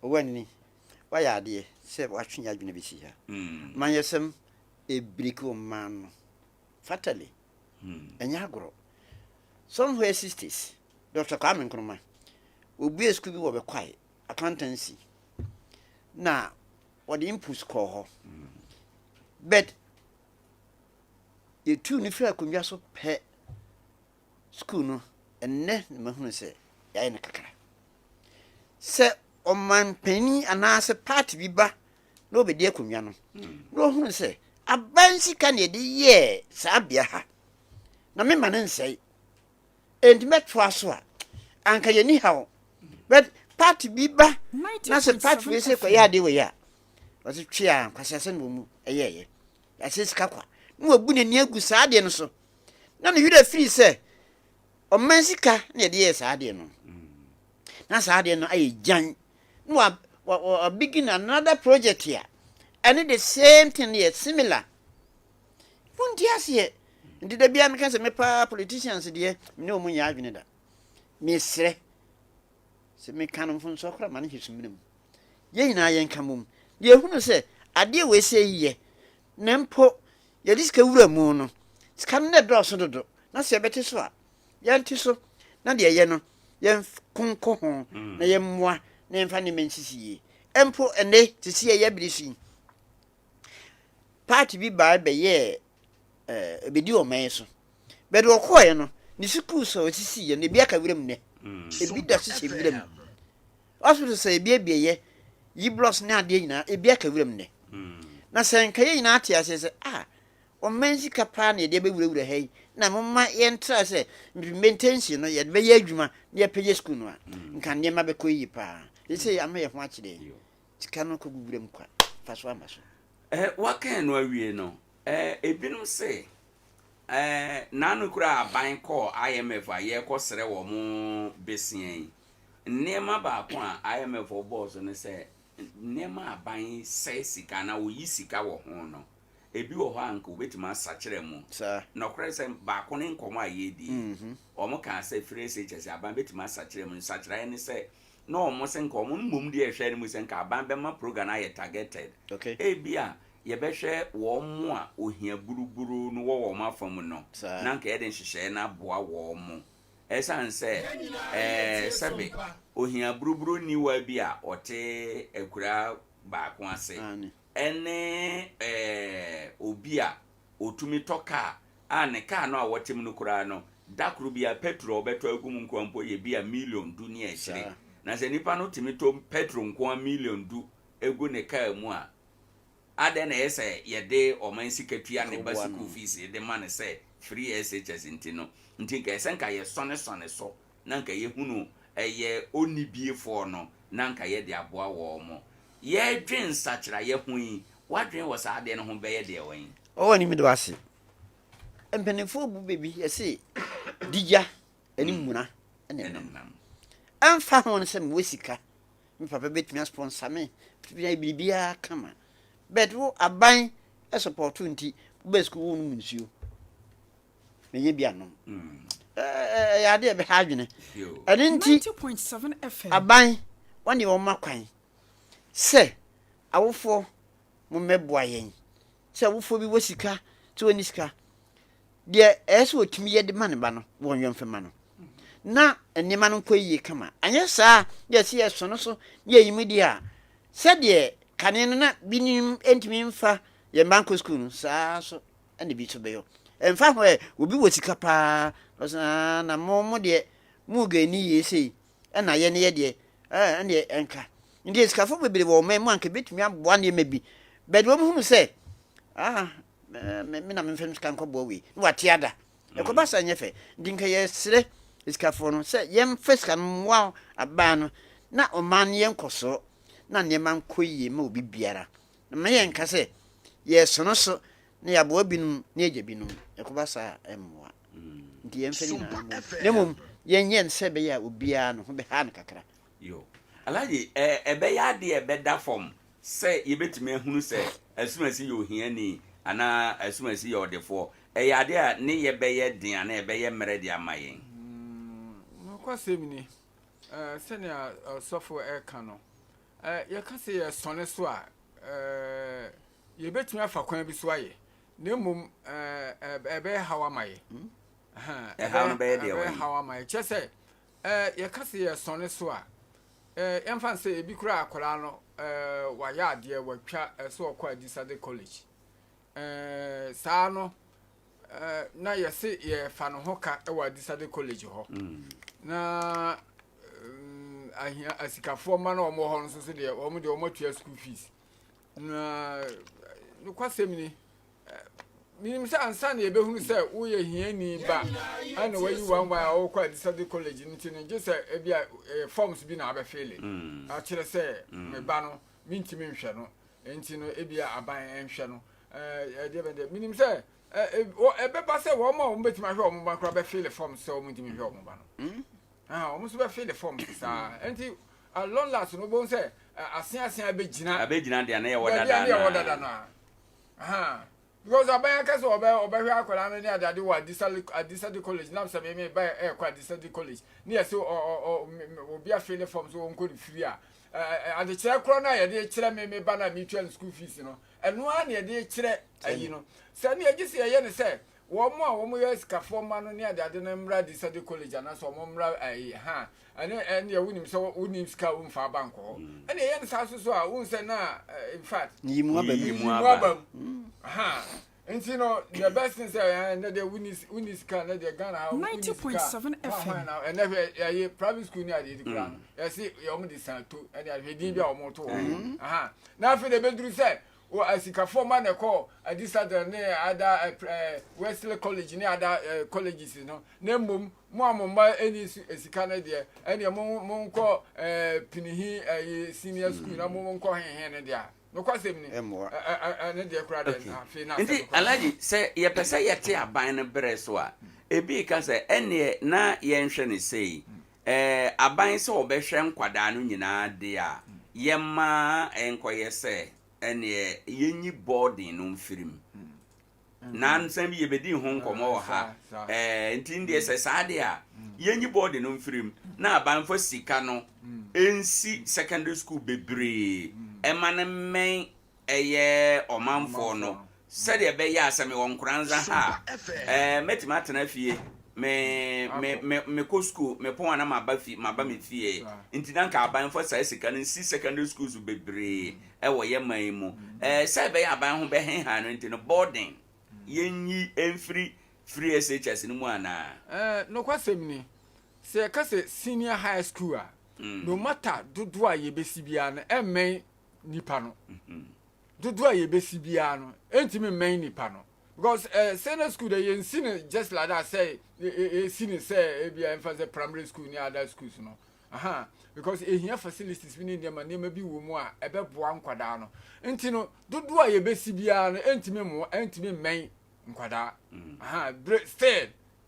ɔwɔ ani, woayɛ adeɛ sɛ woatwe yɛn adwene bɛsi ha. Amanyɔsɛm ɛbreki ɔman no fatally. Ɛnyɛ agorɔ. Somewhere sixties, Doctor Kwame Nkrumah, ɔbuee sukuu bi wɔ Bɛkwae, accountancy. Na wɔde inputs kɔɔ hɔ but yɛtuu no firi akonnwa so pɛ sukuu no ɛnnɛ na mahunu sɛ yɛayɛ no kakra sɛ ɔmanpanin anaasɛ party bi ba na ɔbɛdi akonnwa no na ɔhunu sɛ aban sika na yɛde yɛɛ saa bea ha na mema no nsɛe enti mɛtoa so a anka yɛni haw. But party bi ba na sɛ party wei sɛ kɔyɛ adeɛ wei a, wɔse twe a nkwaseasɛm na wɔn mu ɛyɛɛyɛ. Yɛasɛ sika kwa. Na wabu n'ani agu saa adeɛ no so. Na ne werɛ firi sɛ ɔman sika na yɛde yɛɛ saa adeɛ no. Na saa adeɛ no ayɛ gyan. Na wa wa wa begin another project a ɛne the same thing yɛ similar. Wonte aseɛ. Nti da biara meka sɛ me paa politicians deɛ me ne wɔn nyɛ adwene da. Mesrɛ sɛ meka no mfomsoɔ koraa ma no hwɛ sumina mu. Yɛn nyinaa yɛnka mmom na yɛhunu sɛ adeɛ wei sɛ yɛ na mpo yɛde sika wura mu no sika no na ɛdɔɔso dodo na sɛ yɛbɛte so a yɛnte so na deɛ ɛyɛ no yɛnko nkɔ ho na yɛmmoa na yɛmfa nneɛma nsisi yie. Mpo ɛnɛ te sɛ yɛyɛ bere so yi party bi bae bɛyɛɛ ɛɛ ebedi ɔman yi so. Bɛde ɔkɔɔɛ no, ne sukuu sɛ ɔsisi yɛ no, ebi aka wuram nnɛ. Ebi da so hyɛ wuram. Hospital sɛ ebi abieyɛ, yi blocks ne adeɛ nyinaa, ebi aka wuram nnɛ. Na sɛ nka yɛn nyinaa te aseɛ sɛ, ah, ɔman sika paa na yɛde abɛwurawura ha yi, na momma yɛntra sɛ maintenance no yɛde bɛyɛ adwuma na yɛpɛgya sukuu no a, nka nneɛma bɛkɔ yie paa. Seesei ama yɛn ho akyerɛ yɛn. Sika no kɔgu wuram kwa, mfasoɔ amma so.
Eh, woaka ɛno awie no, eh, ebinom se, eh, naano koraa aban kɔɔ IMF a yɛrekɔsrɛ wɔn besia yi, nneɛma baako a IMF bɔɔ so ne sɛ, nneɛma a aban sɛe sika anaa wɔyi sika wɔ ho no, ebi wɔ hɔ a anka wɔbɛtumi asakyera mu.
Saa.
Nɔkorɛ sɛ, baako ne nkɔmmɔ a yɛredi yi, wɔkaa sɛ free SHS aban bɛtumi asakyera mu. Nsakyeraeɛ ne sɛ, na wɔn se nka wɔn mmom deɛ ɛhwɛ anim sɛ nka aban bɛma program no ayɛ targeted.
Okay.
Ebia yɛbɛhwɛ wɔn a ohia buruburu no wɔ wɔn afa mu no, na nka yɛde nhyehyɛeɛ no aboa wɔn. Ɛsiane sɛ ɛɛ sɛbe ohia buruburu niwa bi a ɔte akuraa baako ase ɛne ɛɛ obi a ɔtumi tɔ kaa a ne kaa no a wɔte mu no koraa no, da koro biara pɛtro a ɔbɛtɔ agu mu nkoa mpo yɛ bi a miliɔn du ne akyire. Na sɛ nipa no tumi tɔ pɛtro nkoa miliɔn du gu ne kaa mu a, adɛn na ɛyɛ sɛ yɛde ɔman sika tua ne ba sukuu fees de ma no sɛ free SHS nti no? Nti nka ɛsɛ sɛ nka yɛsɔnesɔne so na nka yɛhunu ɛyɛ onnibiefoɔ no na nka yɛde aboa wɔn. Yɛredwen nsakyeraeɛ ho yi, w'adwene wɔ saa adeɛ no ho bɛyɛ deɛ wɛn?
Ɔwɔ ne meda wo ase. Mpanimfoɔ bu bɛ bi yɛse digya ne mmuna na ɛnam. Ɛmfa ho no sɛ mewɔ sika, me papa bɛtumi asponsor me, bɛtumi ayɛ biribiara kama. But wo aban sɔpɔto nti, wobɛ sukuu wonom nsuo. Menyɛ bi anom. Ɛyɛ adeɛ a ɛbɛha adwene. Ɛno nti aban wɔne wɔn ma kwan sɛ awofoɔ mommɛboa yɛn. Sɛ awofoɔ bi wɔ sika, sɛ wɔnni sika, deɛ ɛyɛ sɛ wɔtumi yɛ de ma ne ba no, wɔnyɛ mfa ma no. Na nneɛma no nkɔ yie kama. Anyɛ saa na yɛsɛ yɛsɔ no so na yɛyi mu deɛ a, sɛdeɛ kane no na binom ntumi mfa yɛn mma nkɔ sukuu no, saa ara nso na ebi nso bɛyɔ. Ɛmfa ho ɛ, obi wɔ sika paa, ɔsɛ ah, na mo mo deɛ mo gani yie sei, ɛna yɛn yɛ deɛ ɛɛ ɛndeɛ ɛnka. Nti asikafo bebree wɔ ɔman mu a anka ebetumi aboa nneɛma bi, but wɔn hunu sɛ ah me me na memfa me sika nkɔboa wei na wate ada. Ɛkɔba saa nyɛ fɛ. Nti nka yɛsrɛ asikafoɔ no sɛ yɛmfa sika no mmoa aban no na ɔman no yɛ nkɔsoɔ na nneɛma nkɔ yie ma obi biara. Na ma yɛnka sɛ yɛresono so na yɛaboa binom na yɛagya binom. Ɛkɔba saa a ɛmmoa. Nti yɛmfa ne nyinaa mmom. Na mmom yɛnyɛ no sɛ ɛbɛyɛ a obiara no ho bɛha no kakra.
Yo. Alhaji, ɛ, ɛbɛyɛ adeɛ a ɛbɛda fam sɛ yɛbɛtumi ahunu sɛ Asumasi yɛ ohiani anaa Asumasi yɛ ɔdefoɔ. Ɛyɛ adeɛ a ne yɛ bɛyɛ den anaa ɛbɛyɛ mmerɛ de ama yɛn.
Nokwasɛm ni, sɛnea ɔsɔfo reka no, yɛka sɛ yɛresɔne so a, yɛbɛtumi afa kwan bi so ayɛ, na mmom ɛbɛyɛ haw ama yɛ.
Ɛhaw no bɛyɛ deɛ
ɛbɛyɛ haw ama yɛ. Kyerɛ sɛ, yɛka sɛ yɛsɔne so a, yɛmfa no sɛ ebi koraa akwadaa no wayɛ adeɛ, watwa sɛ ɔkɔ Adisade College. Saa no, na yɛse yɛfa no ho ka wɔ Adisade College hɔ. Na ahia asikafoɔ mma na wɔn wɔ hɔ no nso so deɛ wɔn deɛ wɔn atua school fees. Na nokwasɛm ni. Menim sɛ ansa na yɛbɛhunu sɛ woyɛ hiani ba na wayi one one a wokɔ Adisadel College no nti no, gye sɛ ebia ɛyɛ forms bi na wabɛfeele akyerɛ sɛ me ba no mentumi nhwɛ no nti no ebia aban nhwɛ no. Ɛdeɛ bɛn deɛ menim sɛ ɛbɛba sɛ wɔn a wɔbɛtumi ahwɛ wɔn ba koraa bɛfeele forms sɛ wɔntumi nhwɛ wɔn ba no. Wɔn nso bɛfeele forms saa. Nti at long last no wobɛhu sɛ aseasea bɛgyina
Abɛgyina deɛ na yɛwɔ dada no a.
Baabi a na yɛwɔ dada no a. Because aban aka sɛ ɔbɛ ɔbɛhwɛ akwadaa no ne adeade wɔ Adisali Adisadi college nam sɛ me me ba ɛɛkɔ Adisadi college ne yɛsɛ ɔ ɔ ɔ obi afeele fam so ɔnkɔ ne firi a ɛ adekyerɛ korɔ no a yɛde kyerɛ me me ba no a metua no school fees no ɛno ara na yɛde kyerɛ ayi no sɛ ne yɛgye sɛ yɛyɛ ne sɛ wɔn a wɔn yɛ sikafoɔ mma no ne adeade no mmra Adisadi college anaasɛ wɔn mmra ayi ha Ɛne ɛndeɛ wonim sɛ wonim sika a womfa aba nkɔ hɔ. Ɛne ɛyɛ no saa so so a wohu sɛ na in fact.
Yiyi mu aba mu.
Yiyi mu aba mu. Aha. Nti no the best thing sɛ ɛnɛ deɛ wonni wonni sika ɛnɛ deɛ Ghana ha wonni sika.
90.7 FM.
Na ɛnɛ hwɛ ɛyɛ private school ne adeɛ di koraa no yɛsi wɔn de san to ɛne ahwɛ din bi a wɔn to hɔ. Aha. Na afei de ebeduru sɛ wɔ asikafoɔ ma na ɛkɔ Adisadel ne ada Wesley College ne ada colleges no na mmom Mo a mo mma nni sika no deɛ, ɛnneɛ mo monkɔ ɛɛ Pinihi ɛyi senior school na mo monkɔ hehe no deɛ a, nokwasɛm ni,
Ɛmmoa.
ɛ ɛ ɛno deɛ koraa deɛ
Okay.
afei na asɛm
Nti
no koraa.
Alhaji, sɛ yɛpɛ sɛ yɛte aban no berɛ so a, ebi reka sɛ ɛnneɛ na yɛnhwɛ no sei, ɛɛ aban sɛ ɔbɛhwɛ nkwadaa no nyinaa deɛ a, yɛmma ɛnkɔyɛ sɛ ɛnneɛ yɛnyi boarding no mfiri mu. Nansa bi yɛbɛdii ho nkɔmmɔ wɔ ha. Ɛɛ nti ndeɛ sɛ saa deɛ a yɛnyi bɔɔde no mfiri mu na aban fa sika no nsi secondary school bebree ɛma no mmɛn ɛyɛ ɔmanfoɔ no sɛdeɛ ɛbɛyɛ a sɛ mewɔ Nkoranza ha a ɛɛ mɛtumi atena fie me me me mekɔ school mepɔn a na maba fi maba me fie nti na nka aban fa saa sika no nsi secondary schools bebree wɔ yɛn man yi mu. Ɛɛ sɛ ɛbɛyɛ aban ho bɛheha no nti no, boarding, yɛnyi mfiri free SHS no mu anaa?
Ɛɛ nokwasɛm ni, sɛ yɛka sɛ senior high school a, no matter dodoɔ a yɛbɛsi biara no, ɛmmɛn nipa no. Dodoɔ a yɛbɛsi biara no, ɛntumi mmɛn nipa no. Because eh, senior school deɛ yɛnsi no just like that sɛ yɛsi no sɛ ebia ɛmfa sɛ primary school ne other schools no. Aha, because ehia facilities bi ne nneɛma nneɛma bi wɔ mu a ɛbɛboa nkwadaa no. Nti no, dodoɔ a yɛbɛsi biara no ɛntumi mmoa, ɛntumi mmɛn nkwadaa. Mm. Aha, bere still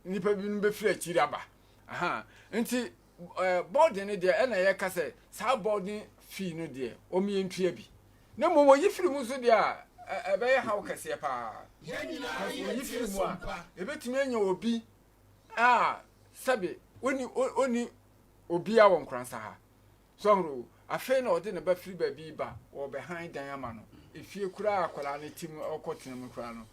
nnipa binom bɛfiri akyiri aba. Aha, nti eh, boarding no deɛ ɛna yɛka sɛ saa boarding fee no deɛ wɔn yɛntua bi. Na mmom wɔyi firi mu nso deɛ a ɛbɛyɛ haw kɛseɛ paa. Wɔyi firi mu a, yɛbɛtumi anya obi a sɛbe ɔnni ɔnni obiara wɔ Nkoransa ha. So ahorow, afei na ɔde ne ba firi baabi reba, wɔrebɛhan dan ama no. Efie koraa a akwadaa no te mu ɔrekɔtena mu koraa no,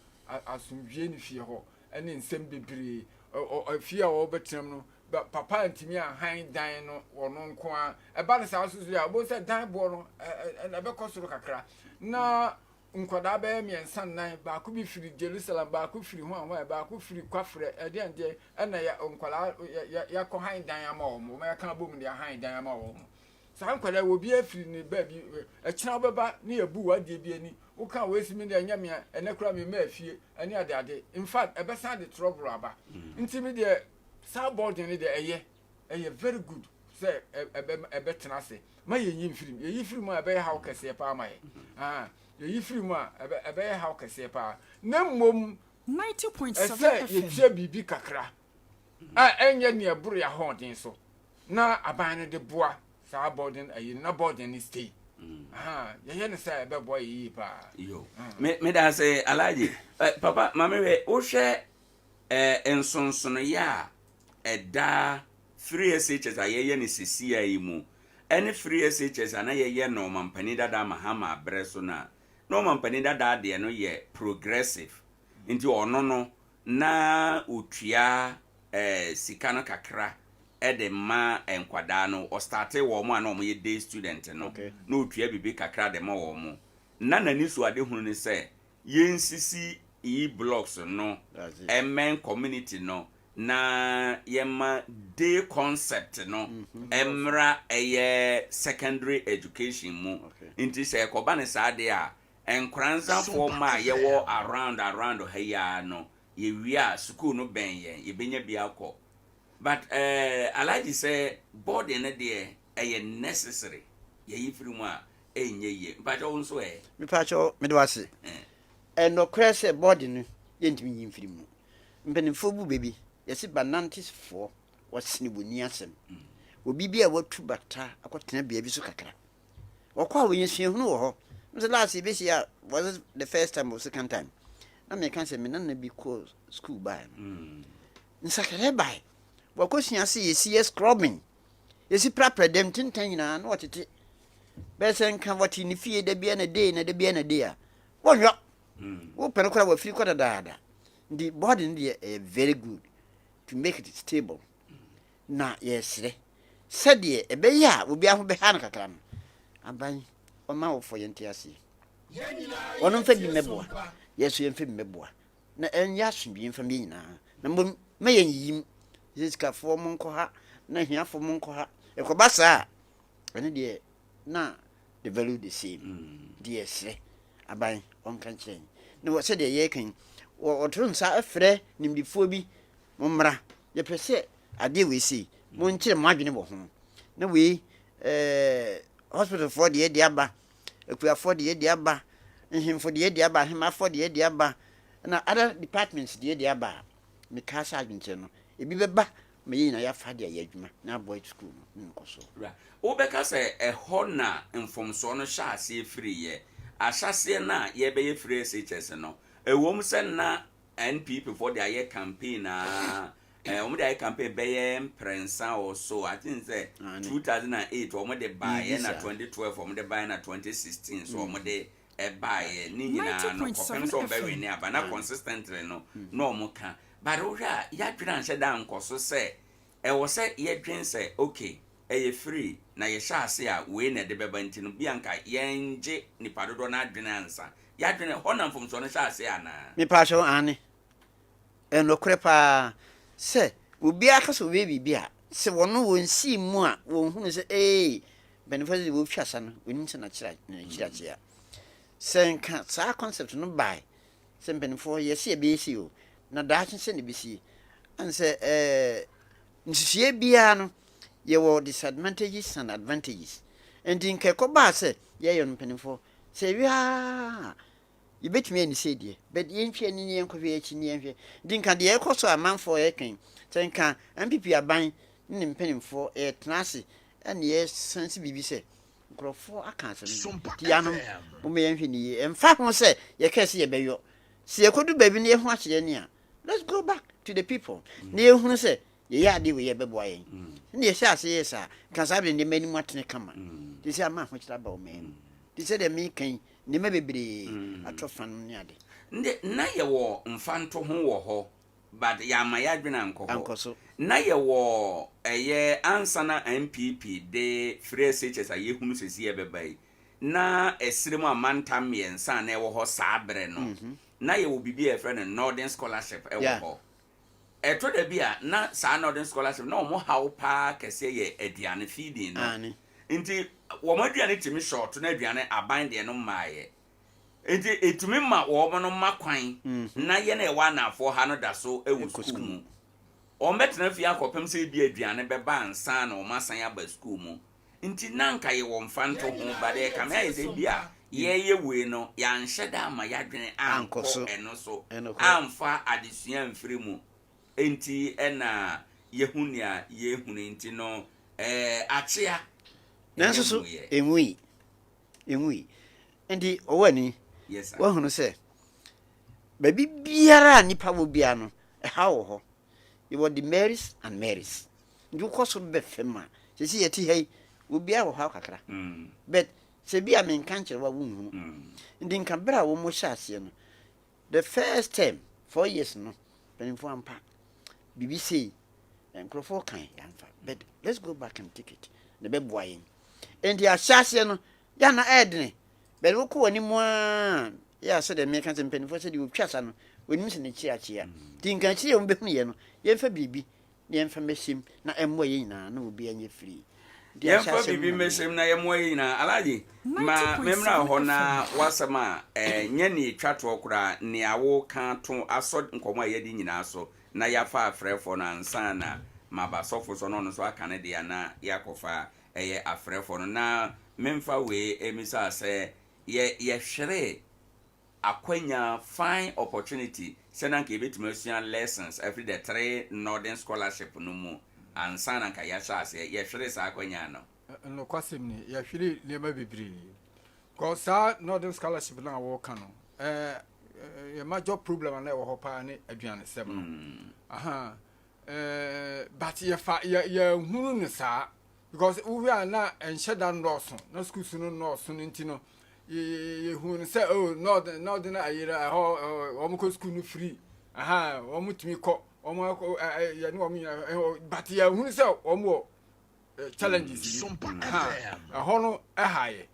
asomdwoeɛ nni fie hɔ, ɛne nsɛm bebree. Ɔ ɔ efie a ɔrebɛtena mu no, ba papa antumi anhan dan no ɔno nko ara. Ɛba no saa nso so a, wobɛhu sɛ dan boɔ no ɛ ɛ ɛbɛkɔ soro kakra. Na Nkwadaa bɛyɛ mmiɛnsa nnan, baako bi firi Jerusalem, baako firi hwan hwan, baako firi Kwafrɛ, ɛdeɛn deɛ, ɛna yɛ nkwadaa yɛ yɛ yɛakɔ han dan ama wɔn, wɔn yɛaka abom de ahan dan ama wɔn. Saa nkwadaa yi obiara firi ne baabi, ɛkyena wobɛba ne yɛbu w'adeɛ bi ani, woka wei si me deɛ ɛnyɛ mea, ɛnɛ koraa me mmaa fie, ɛne ade ade. In fact, ɛbɛsan de trɔboro aba. Nti me deɛ, saa boarding no deɛ ɛyɛ. Ɛyɛ very good sɛ ɛbɛ ɛbɛtena ase ma yɛnyi mfiri mu. Yɛyi firi mu a ɛbɛyɛ haw kɛseɛ paa ma yɛ. Ah, yɛyi firi mu a ɛbɛ ɛbɛyɛ haw kɛseɛ paa. Na mmom ɛsɛ yɛtua biribi kakra a ɛnyɛ nea ɛboro yɛn ahoɔden so na aban no de boa saa boarding ayi na boarding no stay. Ah, yɛyɛ no sɛ ɛbɛboa yɛ yie paa.
Yo, me me da ase Alhaji. Eh, papa, maame hwɛ, wohwɛ eh, nsonsonoeɛ a ɛda Free SHS a yɛyɛ no sesia yi mu ne Free SHS a na yɛyɛ no Ɔmampanin Dada Mahama berɛ so no a, na Ɔmampanin Dada deɛ no yɛ progressive, nti ɔno no na ɔtua eh, sika no kakra de ma nkwadaa no, ɔstartee wɔn a na wɔyɛ day student no, na ɔtua biribi kakra de ma wɔn. Na n'anisoadehunu ne sɛ yɛnsisi e-blocks no mmɛn community no na yɛma day concept no mmra ɛyɛ secondary education mu. Nti sɛ ɛkɔba no saa deɛ a, Nkoranzafoɔ mma a yɛwɔ around around ha yi ara no, yɛwie a sukuu no bɛn yɛn, yɛbɛnya bi akɔ. But eh, Alhaji sɛ boarding no deɛ ɛyɛ necessary, yɛyi firi mu a ɛnyɛ yie. Mpakyɛ wo nso ɛ?
Mepakyɛ mede wo ase. Ɛnɔkorɛ sɛ boarding no yɛntumi nyi mfiri mu. Mpanimfoɔ bu bɛ bi, yɛse Banantisfoɔ wɔsene wɔnni asɛm. Obi bi a watu bata akɔtena bea bi so kakra. Wɔkɔ a wɔnya suahunu wɔ hɔ. M sɛ last yɛbɛhyia was it the first time or second time na meka sɛ me nana bi kɔɔ school baeɛ no. Mm. Nsakraeɛ bae. Wɔkɔsua sɛ yɛsi yɛ scrubbing, yɛsi prapra dɛm tentan nyinaa na wɔtete. Bɛyɛ sɛ nka wɔte ne fie da bia na day na da bia na day a, wɔnyɔ. Mm. Wopɛ no koraa wɔafiri kɔ dadaada. Nti body no deɛ ɛyɛ very good to make it stable. Na yɛresrɛ sɛdeɛ ɛbɛyɛ a obiara ho bɛha no kakra no, aban ɔma awofoɔ yɛnte aseɛ. Wɔn mfa bi mmɛboa, yɛn nso yɛmfa bi mmɛboa. Na ɛnyɛ asomdwie mfa yɛn nyinaa. Na mmom ma yɛn yiyim sɛ sikafoɔ mo nkɔ ha na ahiafoɔ mo nkɔ ha. Ɛkɔba saa a, ɛno deɛ na the value the same. Nti yɛsrɛ aban ɔnka nkyerɛ yɛn. Na wɔ sɛdeɛ yɛreka yi, wɔto nsa frɛ nimdefoɔ bi, mommra, yɛpɛ sɛ adeɛ wei sei, monkyerɛ mo adwene wɔ ho. Na wei ɛɛ hospitalfoɔ deɛ de aba, akuafoɔ deɛ de aba, nhemfo deɛ de aba, ahemafoɔ deɛ de aba, na other departments deɛ de aba a, mekaa sɛ adwenkyerɛ no, ebi bɛba ma yɛn nyinaa yɛafa de ayɛ adwuma na aboa sukuu no ne nkɔsoɔ.
Wura, wobɛka sɛ ɛhɔ na mfomsoɔ no hyɛɛ aseɛ firiiɛ? Ahyɛaseɛ no a yɛrebɛyɛ free SHS no, ɛwom sɛ na NPP foɔ de ayɛ campaign aa, eh, wɔn de ayɛ campaign bɛyɛ mprɛnsa or so, I think sɛ 2008 wɔn de baeɛ na 2012 wɔn de baeɛ na 2016 so wɔn de ɛbaeɛ ne nyinaa no kɔpem sɛ wɔn bɛwene aba na consistently no na wɔn ka. But wohwɛ a yɛadwene anhyɛ da ankɔ so sɛ ɛwɔ sɛ yɛdwen sɛ okay ɛyɛ free na yɛhyɛ ase a wei na ɛde bɛba nti no bi anka yɛngye nipa dodoɔ no adwene ansa. Yɛadwene hɔ na mfomsoɔ no hyɛ aseɛ anaa?
Mepaakyɛw aane. Ɛyɛ nokorɛ paa sɛ obiara ka sɛ ɔbɛyɛ biribi a, sɛ wɔno wɔnsii mu a wɔnhunu sɛ ee mpaninfoɔ sɛ deɛ wɔtwa sa no wɔnim sɛ n'akyiri akyea. Sɛ nka saa concept no bae sɛ mpanimfoɔ yɛse yɛbɛyɛ sei o, na daakye sɛ na ɛbɛsie. Ɛne sɛ ɛɛ nsusuiɛ biara no yɛwɔ disadvantages and advantages. Nti nka ɛkɔbaa sɛ yɛyɛ no mpanimfoɔ sɛ yɛwie a yɛbɛtumi ayɛ no sei deɛ, but yɛntwi ani ne yɛnkɔhwɛ yɛn akyi ne yɛnhwɛ. Nti nka deɛ ɛkɔ so a amanfoɔ yɛtwɛn sɛ nka NPP aban ne ne mpanimfoɔ yɛtena ase ɛne yɛsan si biribi sɛ Nkurɔfoɔ aka asɛm bi. Nti yanom, momma yɛnhwɛ no yie. Ɛmfa ho sɛ yɛkae sɛ yɛbɛyɔ, sɛ yɛkɔdu baabi na yɛho akyerɛ yɛn a, let's go back to the people na yɛhunu sɛ yɛyɛ adeɛ wei a ɛbɛboa yɛn. Ɛnna yɛhyɛɛ aseɛ yɛɛ saa. Nka saa berɛ nneɛma anim atene kama. Te sɛ ama ahokyerɛ aba ɔman mu. Te sɛ deɛ meka yi, nneɛma bebree atɔ fa nom ne ade.
Ndɛ na yɛwɔ mfantoho wɔ hɔ but yɛamma yɛadwene ankɔ hɔ.
Ankɔ so.
Na yɛwɔ ɛyɛ ansa na NPP de free SHS a yɛhunu sɛsi ɛbɛba yi, na ɛserɛ mu amantam mmiɛnsa a na ɛwɔ hɔ saa berɛ no, na yɛwɔ biribi a yɛfrɛ no Northern Scholarship ɛwɔ
Yeah.
hɔ. Ɛtɔ da bi a na saa Northern Scholarship na wɔn haw paa kɛseɛ yɛ aduane, feeding no.
Aane.
Nti wɔn aduane tumi short na aduane aban deɛ no mmaeɛ. Enti etumi ma wɔn no ma kwan na yɛn a yɛwɔ anaafoɔ ha no da so wɔ sukuu mu. Wɔbɛtena fie akɔpem sɛ ebia aduane bɛba ansa na wɔasan aba sukuu mu. Nti na anka yɛwɔ mfantoho but ɛkame ayɛ sɛ ebia yɛreyɛ wei no yɛanhyɛ da amma yɛadwene ankɔ ɛno so, amfa adesua amfiri mu. Enti na yɛhu nea yɛrehunu yi nti no ɛɛ akyea.
Nanso so ɛnwui. Enwui. Enti ɔwɔ ani. Woahunu sɛ baabi biara a nnipa wɔ biara no, ɛhaw wɔ hɔ. Yɛwɔ the Marys and Marys. Nti wokɔ soro bɛ fam a, sɛsi yɛte ha yi, obiara wɔ haw kakra. But sɛ bi a menka nkyerɛ wo a wonhunu. Nti nka berɛ a wɔn hyɛ aseɛ no, the first term, 4 years no, mpanimfoɔ ampa biribi sei, nkurɔfoɔ kan yɛamfa. But let's go back and take it. Na ɛbɛboa yɛn. Enti ahyɛaseɛ no, yɛ a na ɛyɛ dene. But wokɔ w'anim ara, yɛ a sɛdeɛ meka sɛ mpanimfoɔ sɛdeɛ wɔtwa sa no, wɔnim sɛ n'akyiri akyea. Nti nka akyiri a wɔbɛhunuiɛ no, yɛmfa biribi na yɛmfa mmɛhyɛ mu na ɛmmoa yɛn nyinaa na obiara nyɛ free.
Yɛmfa biribi mmɛhyɛ mu na yɛmmoa yɛn nyinaa. Alhaji, ma memmra hɔ na w'asɛm a ɛnyɛ nea etwa toɔ koraa, nea woka to asɔ nkɔmmɔ a yɛadi nyinaa so na yɛafa afrɛfoɔ no ansa na maba sɔfo so na ɔno nso aka ne deɛ na yɛakɔfa ɛyɛ afrɛfoɔ no. Na memfa wei mmisa sɛ yɛ yɛhweree akwanya, fine opportunity, sɛ na anka yɛbɛtumi asua lessons afiri the 3 Northern Scholarship no mu ansa na anka yɛahyɛ aseɛ. Yɛhweree saa akwanya no.
Nokwasɛm ni, yɛhweree nneɛma bebree. Because saa Northern Scholarship no a wɔreka no, eh, yɛ major problem a na ɛwɔ hɔ paa ne aduanesɛm no. Aha. Eh, but yɛfa, yɛ, yɛhunu no saa. Because wohwɛ a na ɛnhyɛ da nnɔɔso, na schools no nnɔɔso no nti no, yɛhuu no sɛ oh, Northern, Northern ayera, ɛhɔ, wɔn kɔ school no free. Aha, wɔn tumi kɔ, wɔn akɔ, yɛne wɔn nyinaa, but yɛhunu sɛ wɔn wɔ challenges bi. Ɛhɔ no ɛha yɛ.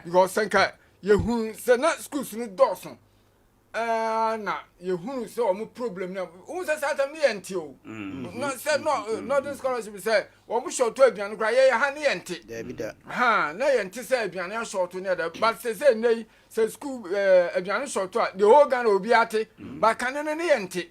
Because sɛ nka yɛhunu sɛ na schools no dɔɔso, ɛɛ na yɛhunu sɛ wɔn problem na wohu sɛ saa tam ne yɛ nte o mm. na sɛ no eh, northern scholarship sɛ wɔn hyɔto aduane koraa yɛyɛ ha ne yɛ nte ha na yɛ nte sɛ aduane ahyɔto ne ɛdɛ but sɛ sɛ nnɛ yi sɛ school ɛɛ eh, aduane hyɔto a the whole Ghana obi ate mm. but kane no ne yɛ nte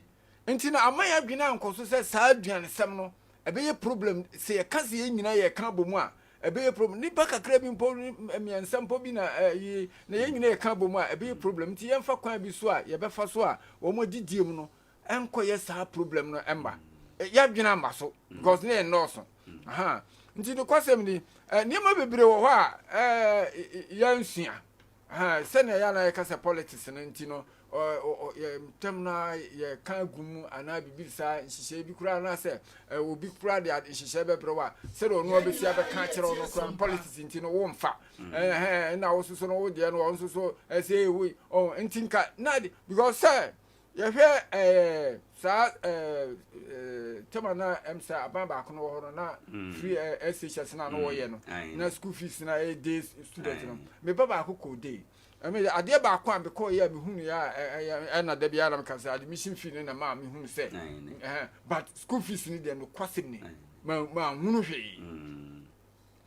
nti na ama yɛ adwene ankɔ so sɛ saa aduane sɛm no ɛbɛyɛ problem sɛ yɛka sɛ yɛn nyinaa yɛka abɔ mu a Ɛbɛyɛ problem. Nipa kakra bi mpo, mmiɛnsa mpo bi na ɛyi, na yɛn nyinaa yɛka bɔ mu a, ɛbɛyɛ problem. Nti yɛmfa kwan bi so a yɛbɛfa so a wɔn adidie mu no ɛnkɔyɛ saa problem no ɛmma. Yɛadwene amma so because ne yɛ nnɔɔso. Aha. Nti nokwasɛm ni, nneɛma bebree wɔ hɔ a yɛnsua. Ahaa, sɛnea ɛyɛ a na yɛka sɛ politics no nti no, yɛ ntɛm no ara yɛka agu mu anaa biribi saa, nhyehyɛe bi koraa anaasɛ obi koraa de nhyehyɛe bɛbrɛ wo a, sɛdeɛ ɔno abɛsi abɛka akyerɛ wo no koraa no, politics nti no womfa. Mm. Ɛna wo soso no wo deɛ no ɔno nso so ɛsɛ wei, nti nka na because sɛ Yɛhwɛ ɛɛ saa ɛɛ tɛma na ɛm sɛ aban baako no wɔ hɔ no na mm. free ɛɛ SHS na no mm. wɔyɛ no na school fees na ɛyɛ day student no me ba baako kɔ day ɛmɛ adeɛ baako a mekɔ yɛ a mehunu yɛ a ɛyɛ ɛna da biara meka sɛ admission fee no na maa mehunu sɛ ɛhɛn but school fees no deɛ no kwasɛm ni ma ma hunu hwee. Mm.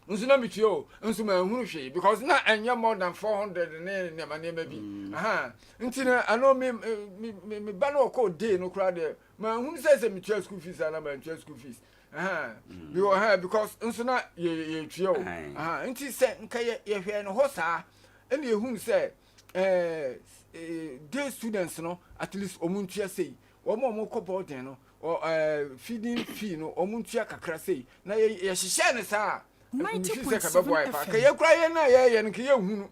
Nso na metua o, nso manhunu hwee because na ɛnyɛ more than 400 ne nneɛma nneɛma bi. Mm. Aha. Nti no ɛno me me me me ba no ɔkɔɔ day no koraa deɛ manhunu sɛ sɛ metua school fees ana mantua school fees. Aha. Mm. Because, uh, because nso na yɛ yɛtua o. Aha. Nti sɛ nka yɛ yɛhwɛ no hɔ saa ɛna yɛhunu sɛ ɛɛ eh, day students no at least wɔn ntua sei wɔn a wɔkɔ boarding no Ɔ ɛɛ feeding fee no wɔn ntua kakra sei na yɛ yɛhyehyɛ no saa a mefi sɛ ka bɛboa yɛ paa ka yɛ kura yɛn a yɛyɛ no ka yɛ hunu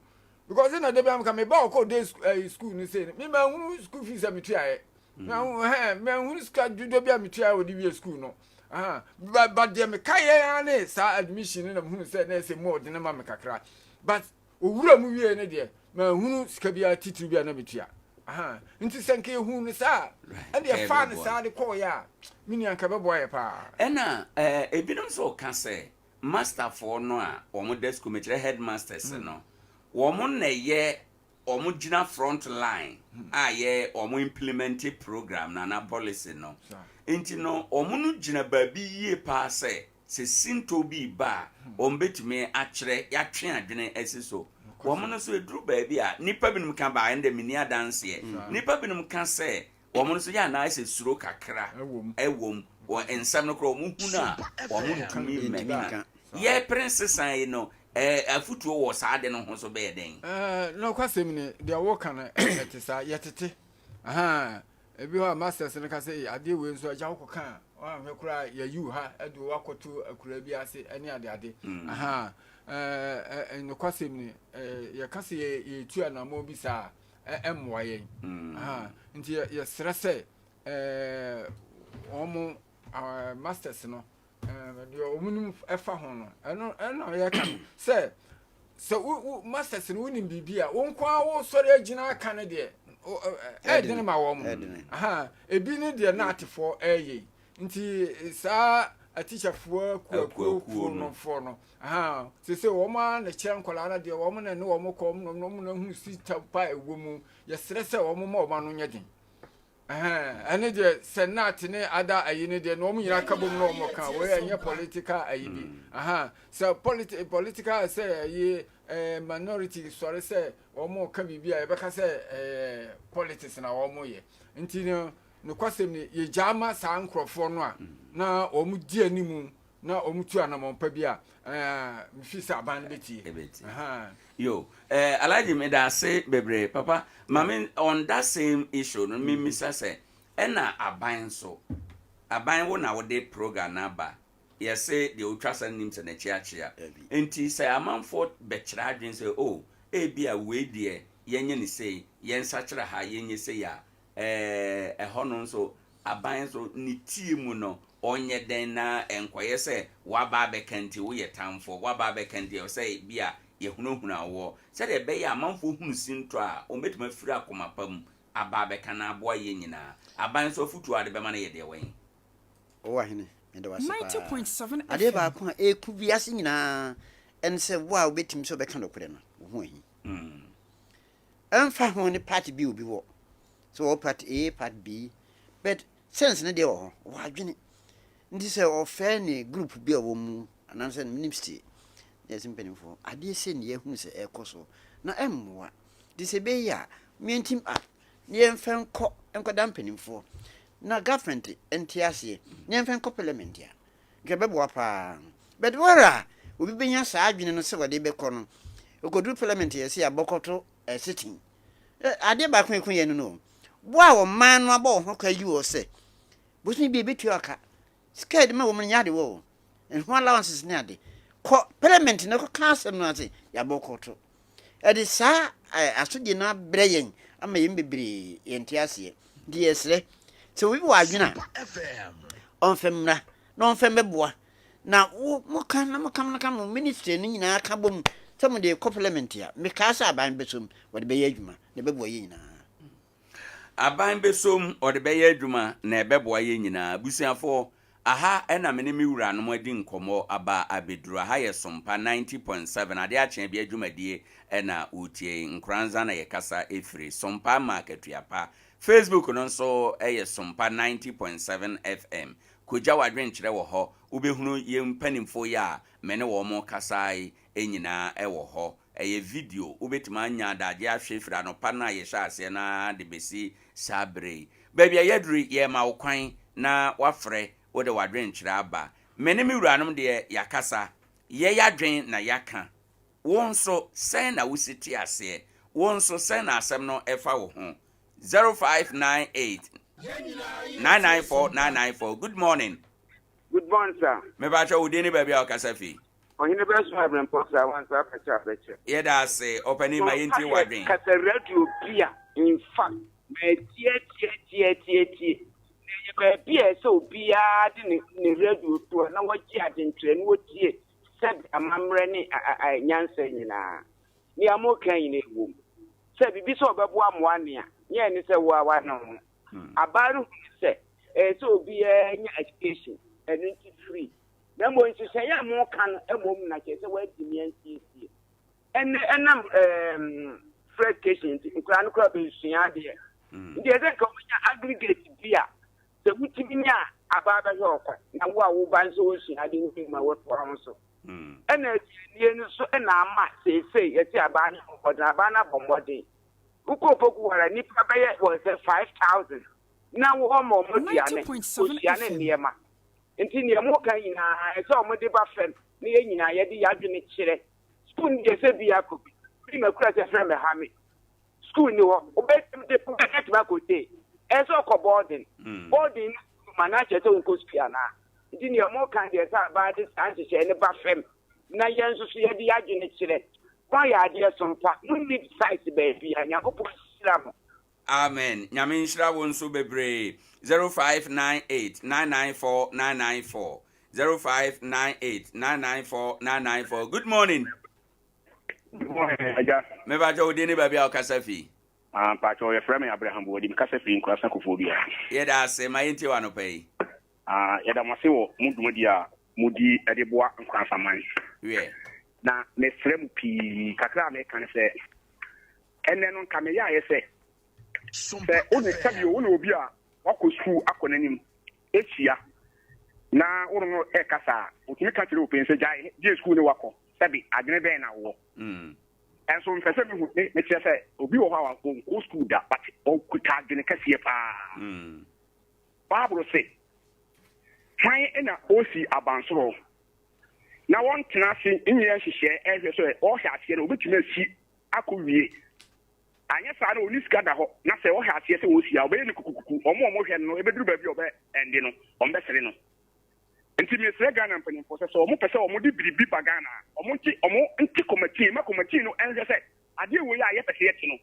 because na dabi amka me ba ɔkɔ day ɛɛ school no sei no me ma hunu school fees a metua yɛ na hɛn ma hunu sika dodo bi a metua yɛ wɔde wie school no ahan ba ba deɛ meka yɛ ara ne saa admission no na mehunu sɛ na ɛsɛ mu ɔde ne ma me kakra but Owura mu wiei no deɛ, manhunu sika biara titiriw bi a na metua. Ahaa. Nti sɛ nka yɛhuu no saa a, ɛnde yɛfaa no saa de kɔeɛ a, me nua, nka ɛbɛboa yɛ paa.
Ɛna ebinom nso reka sɛ, masterfoɔ no a wɔda sukuu, mekyerɛ headmasters no, wɔn na ɛyɛ wɔn gyina front line a yɛ wɔn implement program no anaa policy no. Nti no, wɔn no gyina baabi yie paa sɛ Sɛ sintɔ bi reba a, wɔbɛtumi akyerɛ, yɛatwe adwene asi so. Wɔn no nso, ɛduru baabi a, nnipa binom ka baa, ɛnde menni adanseɛ. Nnipa binom ka sɛ wɔn nso yɛ anaa sɛ suro kakra wɔ mu. Wɔ nsɛm no koraa, wɔhu no a, wɔntumi mmɛka. Yɛrepere nsesa yi no, afotuo wɔ saa ade no ho nso bɛyɛ dɛn?
Nokwasɛm ni, deɛ woka no, ɛte saa. Yɛtete. Ahaa. Ebi hɔ a masters no ka sɛ ei adeɛ wei nso agya wokɔ ka a woanhwɛ koraa yɛyi wo ha de wo akɔto akuraa bi ase ne ade ade. Ahaa ɛɛ nokwasɛm ni yɛka sɛ yɛtu anammɔn bi saa a ɛmmoa yɛn. Ahaa nti yɛsrɛ sɛ ɛɛ wɔn masters no deɛ wɔn nim ɛfa ho no ɛno ɛna yɛka no sɛ sɛ wo wo masters no wonim biribi a wo nko ara wosɔre agyina aka no deɛ ɛdene ma wɔn aha ebi ne deɛ na atefoɔ ɛyɛ yi nti saa atikyafoɔ akuakuo no foɔ no aha sese wɔn ara na kyerɛ nkwadaa no deɛ wɔn na ne wɔn kɔ wɔn na wɔn na hunu si pa ɛwɔ mu yɛsrɛ sɛ wɔn ma wɔn ano nyɛ den. Ɛhɛn, ɛne deɛ sɛ nat ne ada ayi ne deɛ na wɔn nyinaa ka bom na wɔn ka wei ɛnyɛ political ayi bi. Ahan, sɛ politi political sɛ ayi ɛɛ minority sɔre sɛ wɔn ka biribi a yɛbɛka sɛ ɛɛ politics na wɔn yɛ. Nti no nokwasɛm ni yɛgyaa ma saa nkorɔfoɔ no a na wɔn di anim na wɔn tu anamɔn pa bi a ɛɛ mefi sɛ aban no bɛtie.
Ɛbɛtie.
Ahan.
Yo, eh, Alhaji medaase bebree papa. Ma me on that same issue no me misa sɛ ɛna aban nso aban wo na wode program no aba yɛse deɛ otwa sa no nim sɛ n'akyi akyea nti sɛ amanfoɔ bɛkyerɛ adwene sɛ oh ebia wei deɛ yɛnyɛ ne sei yɛnsakyera ha yɛnyɛ sei a eh, ɛhɔ no nso Aban nso, ne tie mu no, ɔnyɛ dɛn na ɛnkɔyɛ sɛ woaba abɛka nti woyɛ tamfo, woaba abɛka nti ɛwɔ sɛ bi a yɛhunahuna woɔ, sɛdeɛ ɛbɛyɛ a amanfoɔ hunu sintɔ a, wɔbɛtumi afiri akoma pa mu aba abɛka na aboa yɛn nyinaa. Aban nso afotuo a wode bɛma no yɛ deɛ wɛn?
O Ɔhene, meda wo ase paa. Adeɛ baako a ɛreku wiase nyinaa ɛne sɛ wo a wobɛtumi sɛ wobɛka nokorɛ no, wo ho ahi. Ɛmfa ho ne part bi a obi wɔ, sɛ ɔwɔ part A, part B, but sense no deɛ wɔ hɔ, ɔwɔ adwene. Nti sɛ ɔfrɛ ne group bi a ɔwɔ mu anaasɛ ne ministry na yɛsɛ mpanimfoɔ, adeɛ sei na yɛahunu sɛ ɛrekɔ so na ɛmmoa. Nti sɛ ɛbɛyɛ a, yɛn team up na yɛmfa nkɔ nkɔda mpanimfoɔ na government nte aseɛ na yɛmfa nkɔ parliament a, Nka ɛbɛboa paa. But where a obi bɛnya saa adwene no sɛ wɔde bɛkɔ no, ɛkɔduru parliament yɛ sɛ yɛabɔkɔto sitting. Adeɛ baako a ɛku yɛn no no o. Bo a ɔman no abɔ wo ho ka yi wɔ sɛ bosome bi ɛbɛtua ɔka. Sika a yɛde ma wɔn no nyɛ ade wɔ o. Ɛho allowances ne ade. Kɔ parliament na kɔka asɛm no ase yɛabɔkɔto. Ɛde saa asodie no abrɛ yɛn ama yɛn bebree yɛnte aseɛ. Nti yɛsrɛ sɛ obi wɔ adwene a ɔmfa mmra na ɔmfa mmɛboa na wo moka na moka na ka mo ministry no nyinaa ka bom sɛ mode rekɔ parliament a mekaa sɛ aban bɛsom wɔde bɛyɛ adwuma na ɛbɛboa yɛn nyinaa.
Aban bɛsom, ɔde bɛyɛ adwuma, na ɛbɛboa yɛn nyinaa. Abusuafoɔ, aha na me ne me wuranom adi nkɔmmɔ aba abɛduru. Aha yɛ Sompa 90.7, adeɛ akye abia dwumadie na woretie yi. Nkoranza na yɛkasa firi. Sompa ma akatua pa. Facebook no nso yɛ Sompa 90.7 FM. Kɔgya w'adwenkyerɛ wɔ hɔ. Wobɛhunu yɛn mpanimfoɔ yi a me ne wɔn rekasa yi nyinaa wɔ hɔ. Ɛyɛ video, wobɛtumi anya adagyeɛ ahwɛ firi anɔpa no a yɛhyɛɛ aseɛ no ara de bɛsi saa berɛ yi. Baabi a yɛaduru yi, yɛrema wo kwan na woafrɛ, wode w'adwenkyerɛ aba. Me ne me wuranom deɛ, yɛakasa. Yɛn adwene na yɛaka. Wo nso, sɛn na wosi te aseɛ? Wo nso, sɛn na asɛm no fa wo ho? 0598 994 994 Good morning.
Good morning, sir.
Mepakyɛ wo din ne baabi a wokasa fi.
Ɔhene bɛso abrɛmpɔn saa wansa abɛkyɛ abɛkyɛ.
Yɛda ase ɔpanin ma yɛntie w'adwen.
Kasa radio bi a in fact matiatiatiatiatie na ɛyɛ baabi a ɛsɛ obiara de ne ne radio to a na wagye adwenkyerɛ na watie sɛbe amammerɛ ne nyansa nyinaa. Nea moka nyinaa ɛwom sɛ biribi sɛ ɔbɛboa mmoa nea nyɛ ne sɛ wo a woane wo ho. Abaa no hunu sɛ ɛyɛ sɛ obiara nya education ɛno nti free. Na mmom nhyehyɛeɛ a moka no mmom na kyerɛ sɛ wɔatumi ansiesie. Ɛnɛ ɛnam ɛɛm free education nti nkwadaa no koraa bɛsua adeɛ. Nti ɛsɛ nka wɔnya aggregate bi a sɛ wotumi nya a abaa bɛhwɛ ɔkwa na wo a wo ba nso wosua adeɛ no bi ma wɔtoa ho so. Ɛna aduanie no so ɛna ama seesei yɛte abaa no abɔ mmɔden abaa no abɔ mmɔden. Wokɔ Opoku Wara nnipa bɛyɛ wɔn sɛ 5000 na wɔma wɔn aduane, kosua ne nneɛma. Nti nea moka nyinaa ɛsɛ sɛ wɔde ba fam na yɛn nyinaa yɛde yɛn adwene kyerɛ. Sukuu no deɛ sɛ bi akɔ bi. Me makura sɛ frɛ me ha me. Sukuu ni hɔ. Wobɛtumi akɔ day. Ɛsɛ sɛ ɔkɔ boarding. Boarding no ma no akyerɛ sɛ wonkɔ sukuu anaa. Nti nea moka deɛ sɛ aban de saa nhyehyɛe no ba fam na yɛn nso so yɛde yɛn adwene kyerɛ. Moayɛ adeɛ so mpa. Monni size baabiara. Nyankopɔn nhyira mo.
Amen Nyame nhyira wo nso bebree 0598 994 994 0598 994 994 Good morning.
Good morning, Agya.
Mepakyɛ wo din ne baabi a wokasa fi.
Ah, mpakyɛ yɛfrɛ me Abraham Boadi, mekasa firi Nkurasa Kofoɔ Dua.
Yɛda ase, ma yɛntie wo anɔpa yi.
Ah, yɛda mo ase wɔ mo dwumadi a modi de boa Nkoransaman.
Wiɛ.
Na mesrɛ mo pii, kakra a meka ne sɛ, Ɛnnɛ no nka meyɛ ayɛ sɛ, sɛ wo ne, sɛbi o, wo ne obi a. wakɔ sukuu akɔ n'anim hyia na wo ne no rekasa a, otumi ka kyerɛ wo pɛn sɛ, Gyae, gye sukuu ne wakɔ. Sɛbe, adwene bɛn na wowɔ? Ɛnso mepɛ sɛ mehu, me, mekyerɛ sɛ obi wɔ hɔ a ɔnkɔɔ sukuu da, but ɔkuta adwene kɛseɛ paa. Bible se, Hwan na osi abansoro na wɔntena ase nyɛ nhyehyɛɛ nhwɛ sɛ ɔrehyɛ aseɛ no obetumi asi akɔwie? Anyɛ saa no ɔnni sika da hɔ na sɛ ɔhyɛ aseɛ sɛ ɔresi a ɔbɛyɛ no kukukuku. Wɔn a wɔhwɛ no no ɛbɛduru baabi a ɔbɛ ɛnde no wɔbɛsere no. Nti mesrɛ Ghana mpanimfoɔ sɛ sɛ wɔpɛ sɛ wɔde biribi ba Ghana a wɔnte wɔn nte kɔmatii ma kɔmatii no nhwɛ sɛ adeɛ wei a yɛpɛ sɛ yɛte no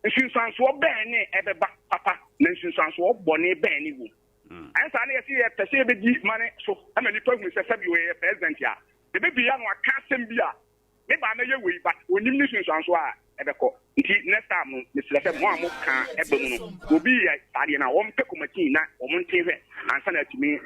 nsunsuansoɔ bɛn ne ɛbɛba papa na nsunsuansoɔ bɔne bɛn ne wom. Anyɛ saa na yɛse yɛpɛ sɛ yɛbɛdi mane so ma nnipa hunu sɛ sɛbi ɔyɛ president a yɛbɛbie ano aka asɛm bi a Me ba mɛyɛ wei but onim ne sunsuansoɔ a ɛbɛkɔ nti next time no mesrɛ sɛ mo a mo ka ɛba mu no obi yɛ saa adeɛ no a wɔn pɛ kɔmatin na wɔn nte hwɛ ansa na atumi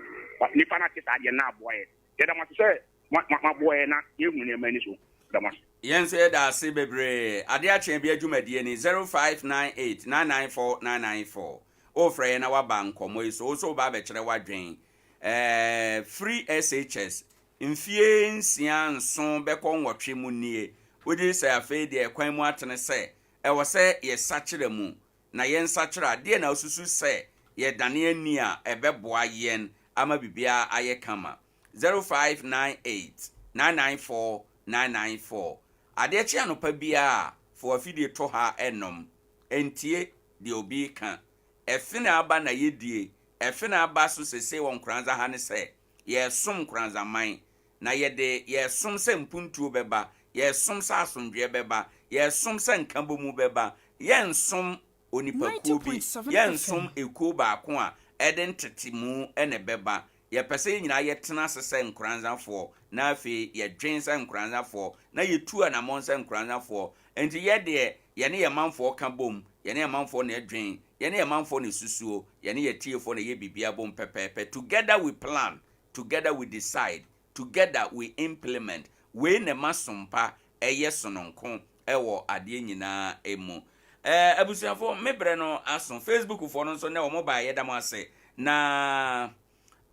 nipa no ate saa adeɛ no na aboa yɛ yɛda mo ase sɛ mo aboa yɛ na yɛhu nneɛma ani so yɛda mo ase.
Yɛn nso yɛda ase bebree. Adeɛ akyee bia dwumadie ni 0598 994 994. Wofrɛ yɛn na woaba nkɔmmɔ yi so. Wo nso woba abɛkyerɛ w'adwen. Ɛɛ Free SHS Mfie nsia nson bɛkɔ nwɔtwe mu nie, wogye di sɛ afei deɛ kwan mu atene sɛ ɛwɔ sɛ yɛsakyera mu na yɛnsakyera a, deɛn na wosusu sɛ yɛdane ani a ɛbɛboa yɛn ama biribiara ayɛ kama? 0598 994 994 Adeɛ kye anɔpa biara a, fa w'afidie to ha nom. Ntie deɛ obi reka. Ɛfene aba na yɛdie, ɛfene aba so sesei wɔ Nkoranza ha ne sɛ, Yɛresom Nkoranzaman, na yɛde yɛresom sɛ mpuntuo bɛba, yɛresom sɛ asomdwoeɛ bɛba, yɛresom sɛ nkabomu bɛba. Yɛnsom onipakuo bi, yɛnsom ekuo baako a ɛde ntetemu na ɛbɛba. Yɛpɛ sɛ yɛn nyinaa yɛtena ase sɛ Nkoranzafoɔ, na afei yɛdwen sɛ Nkoranzafoɔ, na yɛtu anammɔn sɛ Nkoranzafoɔ. Enti yɛ deɛ, yɛne yɛn manfoɔ ka bom, yɛne yɛn manfoɔ na ɛdwen, yɛne yɛn manfoɔ na ɛsusuo, yɛne yɛn atiefoɔ na ɛyɛ biribiara bom pɛpɛɛpɛ. Together we plan, together we decide, together we implement. Wei na ɛma sompa yɛ sononko wɔ adeɛ nyinaa mu. Eh, abusuafoɔ, me berɛ no aso. Facebookfoɔ no nso nnɛ wɔn baeɛ, yɛda mo ase. Na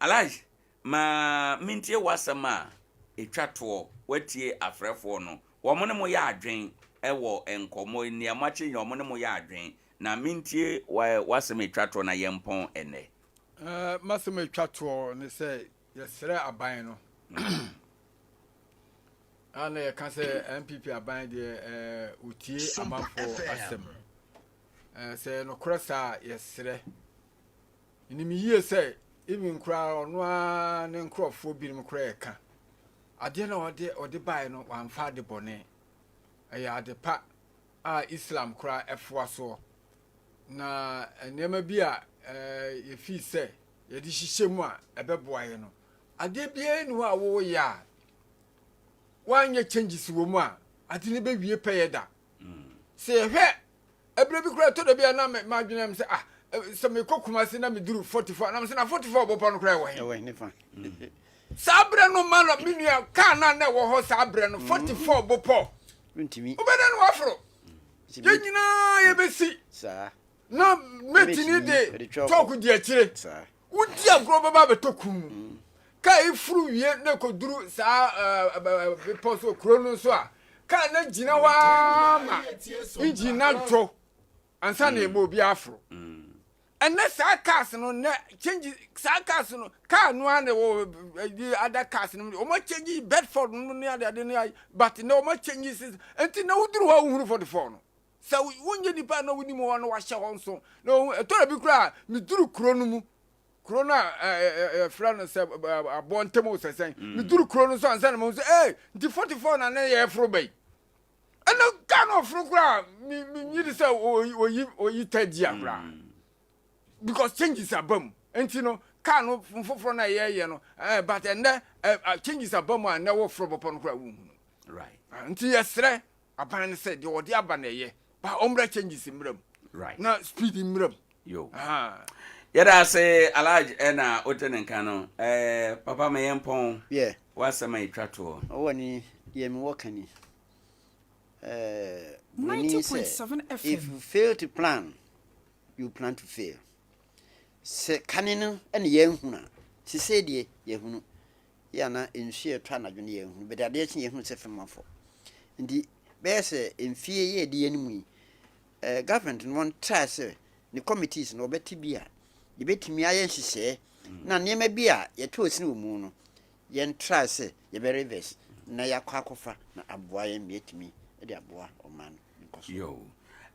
Alhaji, ma mentie w'asɛm a ɛtwa toɔ. Woatie afrɛfoɔ no. Wɔn ne mo yɛ adwen wɔ nkɔmmɔ yi, nea moakyerɛ nyinaa wɔn ne mo yɛ adwen. Na mentie w'asɛm a ɛtwa toɔ na yɛmpɔn ɛnnɛ.
M'asɛm a ɛtwa toɔ ne sɛ yɛsrɛ aban no. A na yɛka sɛ NPP aban deɛ wɔtie amanfoɔ asɛm. Sɛ ɛyɛ nokorɛ saa a yɛsrɛ. Menim yie sɛ even koraa ɔno ara ne nkurɔfoɔ binom koraa ɛka. Adeɛ no a ɔde ɔde baeɛ no wamfa ade bɔne. Ɛyɛ ade pa a Islam koraa ɛfoa soɔ. Na nneɛma bi a yɛfii sɛ yɛde hyehyɛ mu a ɛbɛboa yɛ no, adeɛ biara nni hɔ a woyɛ a woanyɛ changes wɔ mu a ade no bɛwie pɛyɛ da. Sɛ yɛhwɛ Ɛberɛ bi koraa ɛtɔ da bi a na m'adwene yɛ me sɛ ah sɛ mekɔ Kumasi na meduru 44 na mesɛ na 44 bɔpɔ no koraa ɛwɔ he?
Ɛwɔ he fa?
Saa berɛ no ma no me nua kaa no a na ɛwɔ hɔ saa berɛ no 44 bɔpɔ
Ntumi.
Wobɛdɛ no waforo. Yɛn nyinaa yɛbɛsi.
Saa.
Na mɛtini de tɔɔko di akyire.
Saa.
Wodi agorɔ bɛba abɛtɔ kum mu. Kaa yi foro wie na ɛkɔduru saa bepɔ so kuro no so a, kaa no gyina hɔ ara ma engine no adwo ansa na ɛma obi aforo. Ɛnɛ saa cars no nɛ change saa cars no car no ara na ɛwɔ ɛdi other cars no wɔn change Bedford no ne ade ade ne but nɛ wɔn change nti na woduru hɔ a wohunu 44 no. Sɛ wonyɛ nipa a na wonim hɔ na wahyɛ hɔ nso na ohu ɛtɔ da bi koraa a meduru kuro no mu kuro no a yɛfrɛ no sɛ aboɔ ntam o sɛ sɛn mm. meduru kuro no so ansa na mahu sɛ ee nti 44 na ne yɛforo bɛyi ɛna kaa no ɔforo koraa menyi de sɛ oyi oyi tagyi a koraa mm. because changes aba mu nti no kaa no foforɔ no a yɛyɛ no eh, but ɛnɛ eh, changes aba mu a ɛnɛ woforo bɔpɔ no koraa wonhu no
right
ah, nti yɛsrɛ Aban no sɛ deɛ ɔde aba na ɛyɛ ba ɔmmra changes mmra mu
right
na speed mmra mu.
Yo. Yɛda ase Alhaji ɛna wote ne nka no eh, papa ma yɛn pɔn
yeah.
W'asɛm a ɛtwa toɔ.
Ɔwɔ ni deɛ mewɔ ka ni eh, broni sɛ if you fail to plan you plan to fail. Sɛ kane no na yɛanhunu a, sesei deɛ yɛahunu. Yɛ a na nsuo a ɛtɔ anadwo no yɛanhunu, but adeɛ kye yɛhunu sɛ fam afɔ. Nti bɛyɛ sɛ mfie yɛ ɛdi yɛn mu yi, eh, government no wɔn try sɛ ne committees no wɔbɛte bi a yɛbɛtumi ayɛ nhyehyɛɛ na nneɛma bi a yɛtɔɔ sini wɔ mu no yɛn try sɛ yɛbɛ reverse na yɛakɔ akɔfa na aboa yɛn ma yɛatumi de aboa ɔman no nkɔso.
Yo.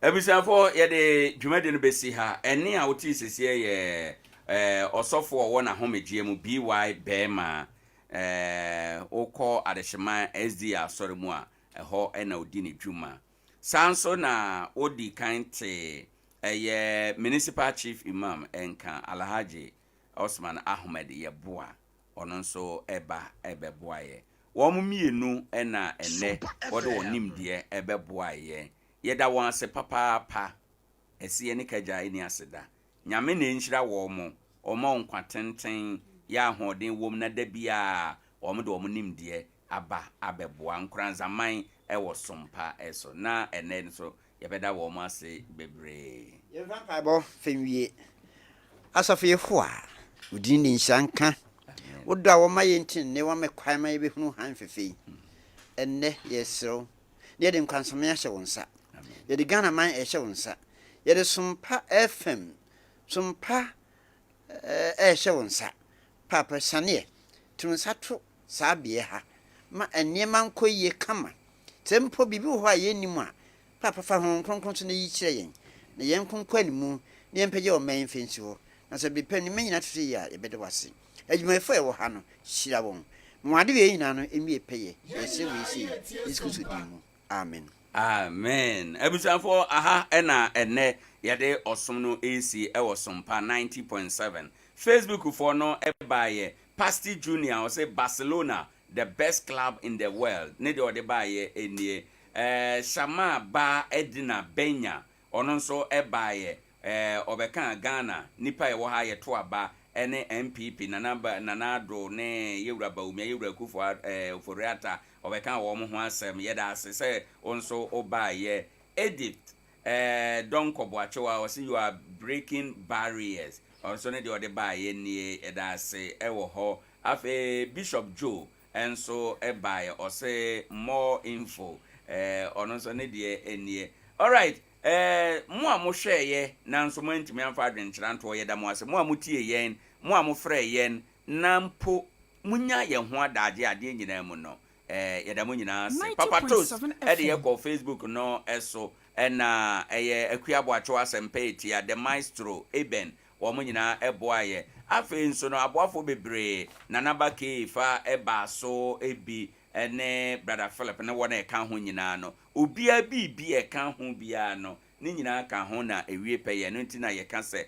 Abusuafoɔ, yɛde dwumadi no bɛsi ha. Ɛnne a wotee seseɛ yɛ eh, ɔsɔfoɔ a ɔwɔ n'ahomegyeɛ mu, BY Bɛɛma. Eh, wokɔ Adehyeman SDA asɔre mu a, ɛhɔ na ɔdi ne dwuma. Saa nso na wodi kan te ɛyɛ Municipal Chief Imam nka, Alhaji Osman Ahmed Yeboah, ɔno nso ba bɛboa yɛn. Wɔn mmienu na ɛnnɛ wɔde wɔn nimdeɛ bɛboa yɛn. Yɛda wɔn ase papaapa. Ɛseɛ ne kagya nni aseda. Nyame na nhyira wɔn, ɔmma wɔn nkwa tenten, yɛ ahoɔden wom na da biara wɔn de wɔn nimdeɛ aba abɛboa Nkoranzaman wɔ som pa so. Na ɛnnɛ nso yɛbɛda wɔn ase bebree.
Yɛmfa mpaebɔ fɛ nwie. Asafo Yehowa, wo din de nhyira nka. Wo dɔ a woma yɛn nti nnɛ woama kwan ma yɛbɛhunu hann fɛfɛ yi. Ɛnnɛ yɛresrɛ wo na yɛde nkwansame ahyɛ wo nsa. Yɛde Ghana man ɛrehyɛ wo nsa. Yɛde Sompa FM, Sompa ɛrehyɛ wo nsa. Paapa sianeɛ, to nsa to saa beaɛ ha ma nneɛma nkɔ yie kama. Sɛ mpo biribi wɔ hɔ a yɛnnim a, Paapa fa Honhom Kronkron so na yi kyerɛ yɛn, na yɛnko nkɔ animu na yɛmpagya ɔman yi mfa nsi hɔ. Na sɛ bere pa nneɛma nyinaa toto yie a, yɛbɛda wo ase. Adwumayɛfoɔ a ɛwɔ ha no, hyira wɔn. Ma wɔn adeyɛ nyinaa no nwie pɛyɛ. Yɛsrɛ wei sei Yesu Kristo din mu. Amen.
Amen abusuafoɔ aha na ɛnɛ yɛde ɔsom no resi wɔ Sompa 90.7 Facebook foɔ no baeɛ Pasty Junior ɔse Barcelona the best club in the world ne deɛ ɔde baeɛ nie eh, Shammah ba Edna Benya ɔno nso baeɛ eh, ɔbɛkaa Ghana nipa a ɛwɔ ha yɛto aba ne NPP Nana Nana Addo ne Yɛwura Bawumia Yɛwura Akufo eh, Ofori Atta Ɔbɛkaa wɔn ho asɛm. Yɛda ase sɛ wo nso wo baeɛ. Edith eh, Donkor Boakyewa, ɔse you are breaking barriers. Ɔno nso ne deɛ ɔde baeɛ nie. Yɛda ase wɔ hɔ. Afei Bishop Joe nso baeɛ, ɔse more info. Eh, ɔno nso ne deɛ nie. Alright, eh, mo a mohwɛeɛ nanso moantumi amfa adwenkyerɛ antoɔ, yɛda mo ase. Mo a motie yɛn, mo a mofrɛɛ yɛn, na mpo Munya yɛn ho adagye adeɛ nyinaa mu no, eh, yɛda mo nyinaa ase. Papa Toast de yɛ kɔ Facebook no so, ɛna ɛyɛ Akua Aboakyew Asɛmpa Etia, The Maestro, Eben, wɔn nyinaa boaa yɛ. Afei nso no, aboafoɔ bebree, Nana Ba Kay fa baa so bi, ne Brother Philip ne wɔn a ɛka ho nyinaa no, obiara biribi a ɛka ho biara no, Ne nyinaa ka ho na ɛwie pɛyɛ. Ɛno nti na yɛka sɛ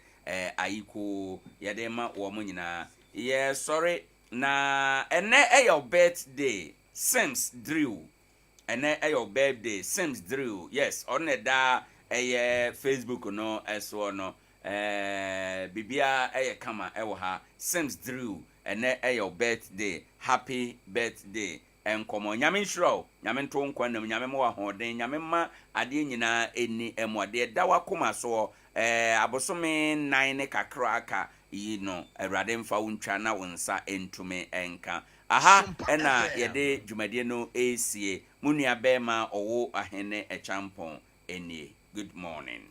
ayikoo yɛde rema wɔn nyinaa. Yɛsɔre na ɛnnɛ ɛyɛ wo birthday Sims Drew. Ɛnnɛ ɛyɛ wo birthday Sims Drew. Yes, ɔno na ɛda ɛyɛ Facebook no soɔ no. Ɛɛ biribiara ɛyɛ kama ɛwɔ ha. Sims Drew, ɛnnɛ ɛyɛ wo birthday. Happy birthday. Nkɔmɔ. Nyame nhyira wo, Nyame nto wo nkwa nna mu, Nyame ma wo ahoɔden, Nyame mma adeɛ nyinaa ɛnni ɛmoa. Deɛ ɛda w'akoma soɔ ɛɛ abosome nnan ne kakra aka yi no, Awurade mfa wo ntwa na wo nsa ntumi nka. Aha na yɛde dwumadie no resie. Mo nua bɛɛma Ɔwo Ahene Akyampong nie. Good morning.